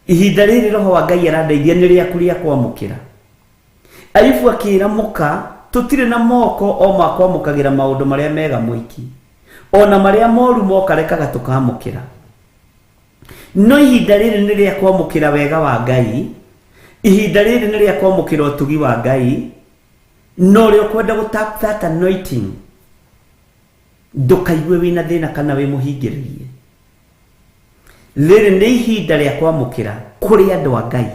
Ihinda rĩrĩ Roho wa Ngai arandeithia nĩ rĩaku rĩa kwamũkĩra. Ayubu akĩra mũka, tũtirĩ na moko o ma kwamũkagĩra maũndũ marĩa mega mũiki, ona marĩa moru moka rekaga tũkamũkĩra. No ihinda rĩrĩ nĩ rĩa kwamũkĩra wega wa Ngai, ihinda rĩrĩ nĩ rĩa kwamũkĩra ũtugi wa Ngai, no ũrĩa ũkwenda gũ tap that anointing, ndũkaigue wĩna thĩna kana wĩ mũhingĩrĩrie. Rĩrĩ nĩ ihinda rĩa kwamũkĩra kũrĩ andũ a Ngai,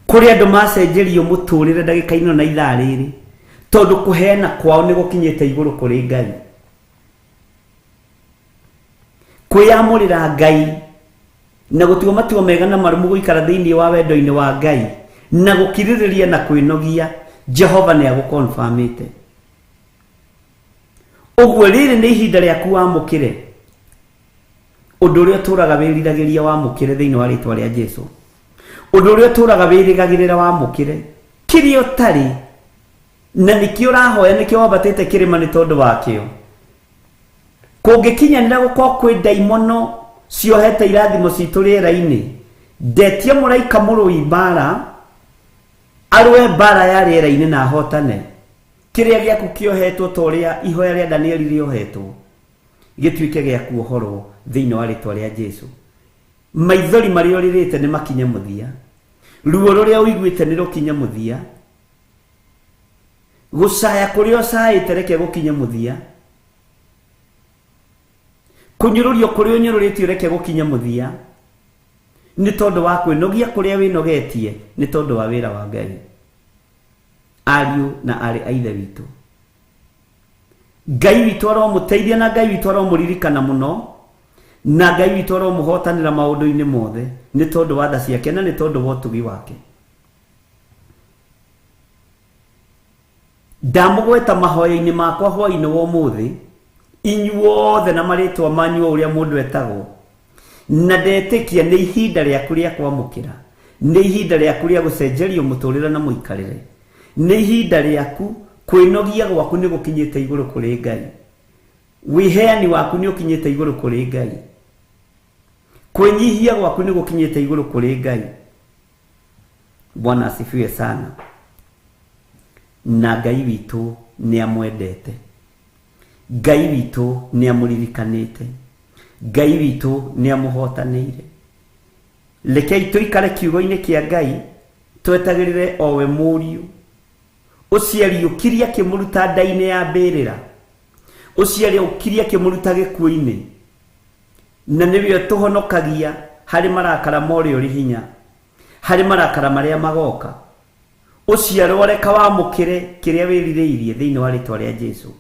kũrĩ andũ macenjerio mũtũrĩre ndagĩka ĩno na ithaa rĩrĩ, tondũ kũheana kwao nĩ gũkinyĩte igũrũ kũrĩ Ngai. Kwĩyamũrĩra Ngai na gũtua matua mega na marũmu gũikara thĩinĩ wa wendo-inĩ wa Ngai na gũkirĩrĩria na kwĩnogia, Jehova nĩ agũkonfamĩte. Ũguo rĩrĩ nĩ ihinda rĩaku wamũkĩre ũndũ ũrĩa ũtũraga wĩriragĩria, wamũkĩre thĩinĩ wa rĩtwa rĩa Jesu. Ũndũ ũrĩa ũtũraga wĩrĩgagĩrĩra wamũkĩre, kĩrĩa ũtarĩ na nĩkĩo ũrahoya, nĩkĩo wambatĩte kĩrĩma nĩ tondũ wakĩo. Kũngĩkinyanĩra gũkorwo kwĩ ndaimono ciohete irathimo citũ rĩera-inĩ, ndetie mũraika mũrũi mbara arũe mbara ya rĩera-inĩ na ahotane. Kĩrĩa gĩaku kĩohetwo ta ũrĩa ihoya rĩa Danieli rĩohetwo, gĩtuĩke gĩa kuohorwo thĩinĩ wa rĩtwa rĩa Jesu. Maithori marĩa ũrĩrĩte nĩ makinye mũthia, ruo rũrĩa ũiguĩte nĩ rũkinye mũthia, gũcaya kũrĩa ũcaĩte reke gũkinye mũthia, kũnyũrũrio kũrĩa ũnyũrũrĩtio reke gũkinye mũthia, nĩ tondũ wa kwĩnogia kũrĩa wĩnogetie, nĩ tondũ wa wĩra wa Ngai. Ariũ na arĩ a ithe witũ, Ngai witũ aromũteithia na Ngai witũ aromũririkana mũno, na Ngai witũ aromũhotanĩra maũndũ-inĩ mothe nĩ tondũ wa tha ciake na nĩ tondũ wa ũtugi wake. Ndamũgweta mahoya-inĩ makwa hwaĩ-inĩ wa ũmũthĩ, inyuothe na marĩtwa manyu o ũrĩa mũndũ etagwo, na ndetĩkia nĩ ihinda rĩaku rĩa kwamũkĩra, nĩ ihinda rĩaku rĩa gũcenjerio mũtũrĩre na mũikarĩre, nĩ ihinda rĩaku kwĩnogia gwaku nĩ gũkinyĩte igũrũ kũrĩ Ngai, wĩheani waku nĩ ũkinyĩte igũrũ kũrĩ Ngai, kwĩnyihia gwaku nĩ gũkinyĩte igũrũ kũrĩ Ngai. Bwana asifiwe sana. Na Ngai witũ nĩ amwendete, Ngai witũ nĩ amũririkanĩte, Ngai witũ nĩ amũhotanĩire. Rekei tũikare kiugo-inĩ kĩa Ngai, twetagĩrĩre owe Mũriũ ũcio ariũkirie akĩmũruta nda-inĩ ya mbĩrĩra, ũcio ariũkirie akĩmũruta gĩkuũ-inĩ, na nĩwe ũtũhonokagia harĩ marakara ma ũrĩa ũrĩ hinya, harĩ marakara marĩa magoka. Ũcio aroreka wamũkĩre kĩrĩa wĩrirĩirie thĩinĩ wa rĩtwa rĩa Jesu,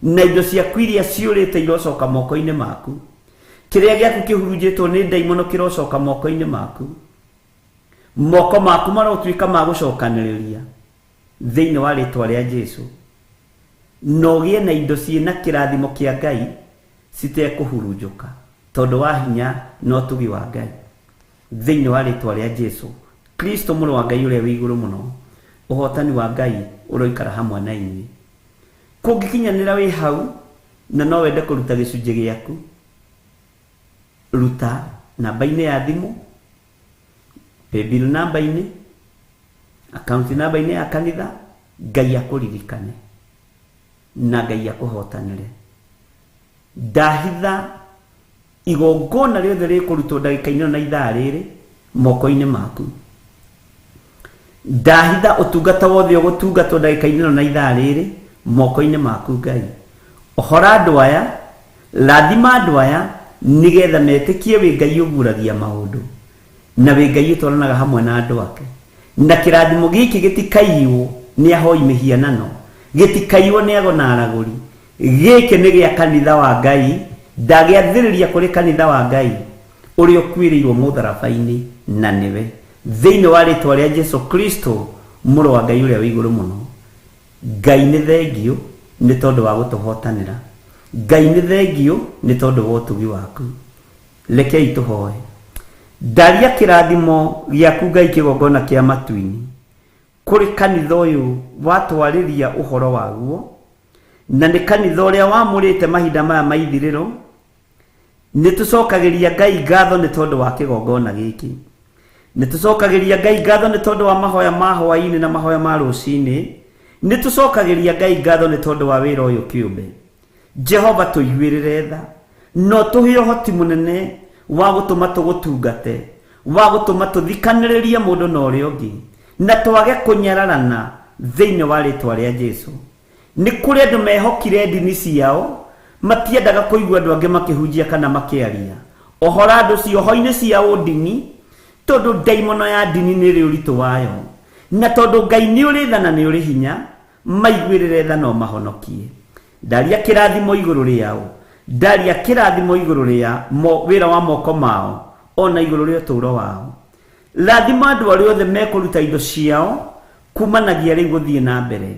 na indo ciaku iria ciũrĩte irocoka moko-inĩ maku, kĩrĩa gĩaku kĩhurunjĩtwo nĩ ndaimono kĩrocoka moko-inĩ maku, moko maku marotuĩka ma gũcokanĩrĩria thĩinĩ wa rĩtwa rĩa Jesu, na ũgĩe na indo ciĩna kĩrathimo kĩa Ngai citekũhurunjũka tondũ wa hinya na ũtugi wa Ngai thĩinĩ wa rĩtwa rĩa Jesu Kristo mũrũ wa Ngai ũrĩa wĩ igũrũ mũno. Ũhotani wa Ngai ũroikara hamwe na inyuĩ. Kũngĩkinyanĩra wĩ hau na no wende kũruta gĩcunjĩ gĩaku, ruta namba-inĩ ya thimũ, paybill namba-inĩ, akaunti namba-inĩ ya kanitha. Ngai akũririkane na Ngai akũhotanĩre. Ndahitha igongona rĩothe rĩkũrutwo ndagĩka-inĩ ĩno na ithaa rĩrĩ moko-inĩ maku. Ndahitha ũtungata wothe ũgũtungatwo ndagĩka-inĩ ĩno na ithaa rĩrĩ moko-inĩ maku. Ngai, ohora andũ aya, rathima andũ aya, nĩgetha metĩkie wĩ Ngai ũguragia maũndũ na wĩ Ngai ũtwaranaga hamwe na andũ ake, na kĩrathimo gĩkĩ gĩtikaiywo nĩ ahoi mĩhianano, gĩtikaiywo nĩ ago na aragũri. Gĩkĩ nĩ gĩa kanitha wa Ngai. Ndagĩathĩrĩria kũrĩ kanitha wa Ngai ũrĩa ũkuĩrĩirwo mũtharaba-inĩ na nĩwe, thĩinĩ wa rĩtwa rĩa Jesu Kristo mũrũ wa Ngai ũrĩa wĩ igũrũ mũno. Ngai nĩ thengio nĩ tondũ wa gũtũhotanĩra, Ngai nĩ thengio nĩ tondũ wa ũtugi waku. Rekei tũhoe. Ndaria kĩrathimo gĩaku Ngai kĩgongona kĩa matu-inĩ kũrĩ kanitha ũyũ watwarĩria ũhoro waguo, na nĩ kanitha ũrĩa wamũrĩte mahinda maya ma ithirĩro. Nĩ tũcokagĩria Ngai ngatho nĩ tondũ wa kĩgongona gĩkĩ, nĩ tũcokagĩria Ngai ngatho nĩ tondũ wa mahoya ma hwaĩ-inĩ na mahoya ma rũcinĩ, nĩ tũcokagĩria Ngai ngatho nĩ tondũ wa wĩra ũyũ kĩũmbe. Jehova tũiguĩrĩre tha, no tũhe ũhoti mũnene wa gũtũma tũgũtungate, wa gũtũma tũthikanĩrĩrie mũndũ na ũrĩa ũngĩ, na twage kũnyararana thĩinĩ wa rĩtwa rĩa Jesu. Nĩ kũrĩ andũ mehokire ndini ciao, matiendaga kũigua andũ angĩ makĩhunjia kana makĩaria ũhoro andũ cioho-inĩ cia ũndini, tondũ ndaimono ya ndini nĩ ĩrĩ ũritũ wayo, na tondũ Ngai nĩ ũrĩ tha na nĩ ũrĩ hinya, maiguĩrĩre tha no mahonokie. Ndaria kĩrathimo igũrũ rĩao, ndaria kĩrathimo igũrũ rĩa wĩra wa moko mao, ona igũrũ rĩa ũtũũro wao. Rathima andũ arĩa othe mekũruta indo ciao kumanagia rĩu gũthiĩ na mbere,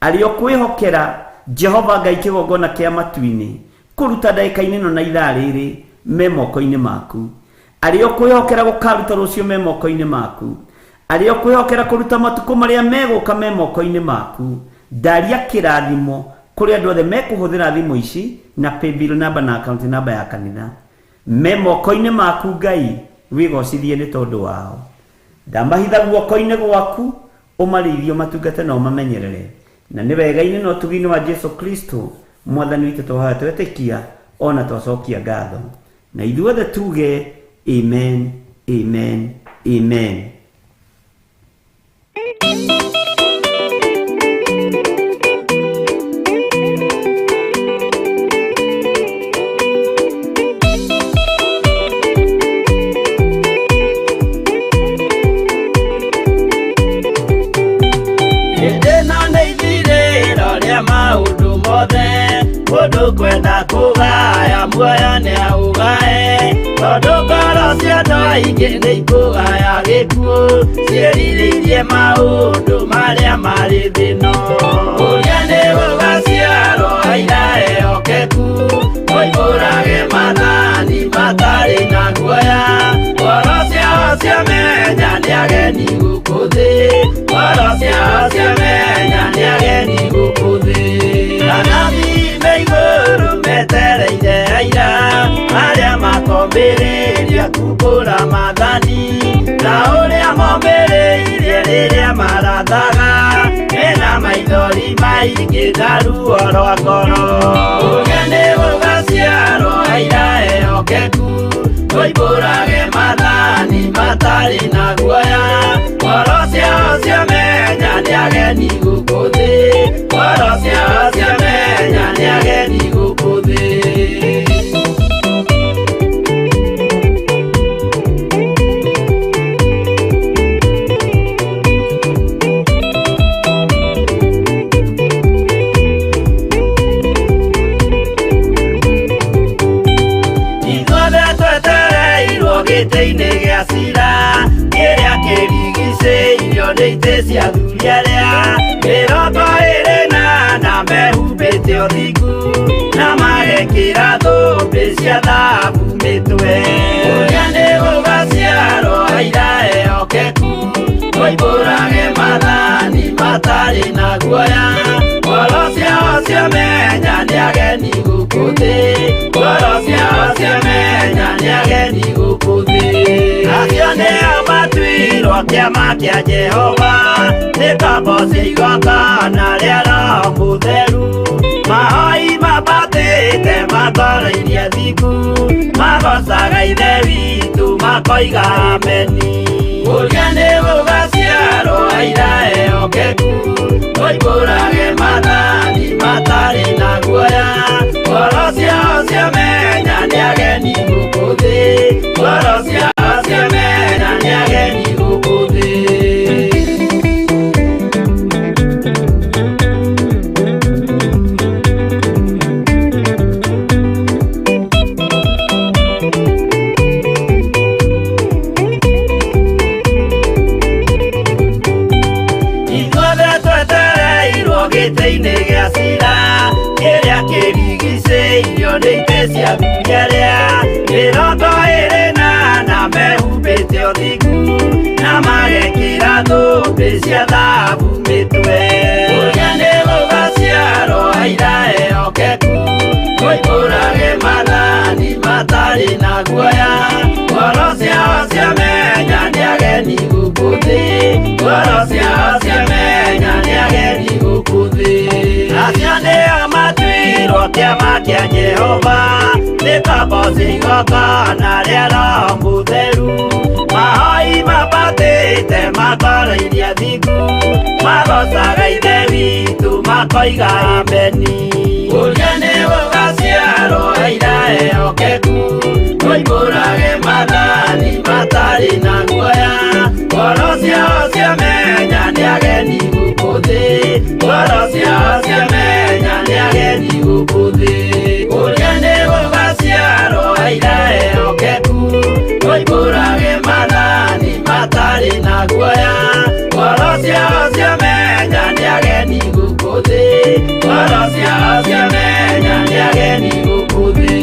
arĩa ũkwĩhokera Jehova Ngai kĩgongona kĩa matu-inĩ kũruta ndagĩka-inĩ ĩno na ithaa rĩrĩ me moko-inĩ maku, arĩa ũkwĩhokera gũkaruta rũciũ me moko-inĩ maku, arĩa ũkwĩhokera kũruta matukũ marĩa megũka me moko-inĩ maku. Ndaria kĩrathimo kũrĩ andũ othe mekũhũthĩra thimũ ici na paybill namba na account namba ya kanitha me moko-inĩ maku. Ngai wĩgocithie nĩ tondũ wao. Ndamahitha guoko-inĩ gwaku, ũmarĩithie, ũmatungate na ũmamenyerere, na nĩ wega-inĩ na ũtugi-inĩ wa Jesu Kristo mwathani witũ twahoya twetĩkia ona twacokia ngatho, na ithuothe tuge amen, amen, amen. Hĩndĩ ĩno nĩ ithirĩro rĩa maũndũ mothe, mũndũ kwenda kũgaya muoyo nĩ aũgae, tondũ ngoro cia andũ aingĩ nĩ ikũgaya gĩkuũ, ciĩrirĩirie maũndũ marĩa marĩ thĩ ĩno. Ũrĩa nĩ gũgaciarwo aira ehokeku, moimbũrage maathani matarĩ na guoya, ngoro ciao ciamenya nĩ ageni gũkũ thĩ, ngoro ciao ciamenya nĩ ageni gũkũ thĩ. Anabii me igũrũ metereire aira arĩa makombĩrĩria kumbũra maathani, ta ũrĩa mombĩrĩirie Maithori maingĩ na ruo rwa ngoro. Ũrĩa nĩ gũgaciarwo aira ehokeku, moimbũrage maathani matarĩ na guoya. Ngoro ciao ciamenya nĩ ageni gũkũ thĩ, ngoro ciao ciamenya nĩ ageni gũkũ thĩ. Ithuothe twetereirwo gĩtĩ-inĩ gĩa cira, kĩrĩa kĩrigicĩirio nĩ itĩ cia athuri arĩa 24 mehumbĩte ũthingu na magekĩra thũmbĩ cia thahabu mĩtwe. Ũrĩa nĩ gũgaciarwo aira ehokeku, moimbũrage maathani matarĩ na guoya. Ngoro ciao ciamenya nĩ ageni gũkũ thĩ, ngoro ciao ciamenya nĩ ageni gũkũ thĩ. Acio nĩo matuirwo kĩama kĩa Jehova, nĩ ngombo cia igongona rĩa Roho Mũtheru. Mahoi mambatĩte matoroirie thingu, magocaga Ithe witũ makoiga ameni. Ũrĩa nĩ gũgaciarwo aira ehokeku, moimbũrage maathani matarĩ na guoya. Ngoro ciao ciamenya nĩ ageni gũkũ thĩ, ngoro ciao ciamenya nĩ ageni gũkũ thĩ. Ithuothe twetereirwo gĩtĩ-inĩ gĩa cira, kĩrĩa kĩrigicĩirio nĩ itĩ cia athuri arĩa 24 mehumbĩte ũthingu na magekĩra thũmbĩ cia thahabu mĩtwe. Ũrĩa nĩ gũgaciarwo aira ehokeku, moimbũrage maathani matarĩ na guoya. Ngoro ciao ciamenya nĩ ageni gũkũ thĩ, ngoro ciao ciamenya nĩ ageni gũkũ thĩ. Acio nĩo matuirwo kĩama kĩa Jehova, nĩ ngombo cia igongona rĩa Roho Mũtheru. Mahoi mambatĩte matoroirie thingu, magocaga Ithe witũ makoiga ameni. Ũrĩa nĩ gũgaciarwo aira ehokeku, moimbũrage maathani matarĩ na guoya. Ngoro ciao ciamenya nĩ ageni gũkũ thĩ, ngoro ciao ciamenya nĩ ageni gũkũ thĩ. Ũrĩa nĩ gũgaciarwo aira ehokeku, moimbũrage maathani matarĩ na guoya. Ngoro ciao ciamenya nĩ ageni gũkũ thĩ, ngoro ciao ciamenya nĩ ageni gũkũ thĩ.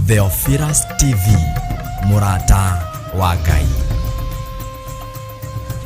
Theophilus TV, mũrata wa Ngai.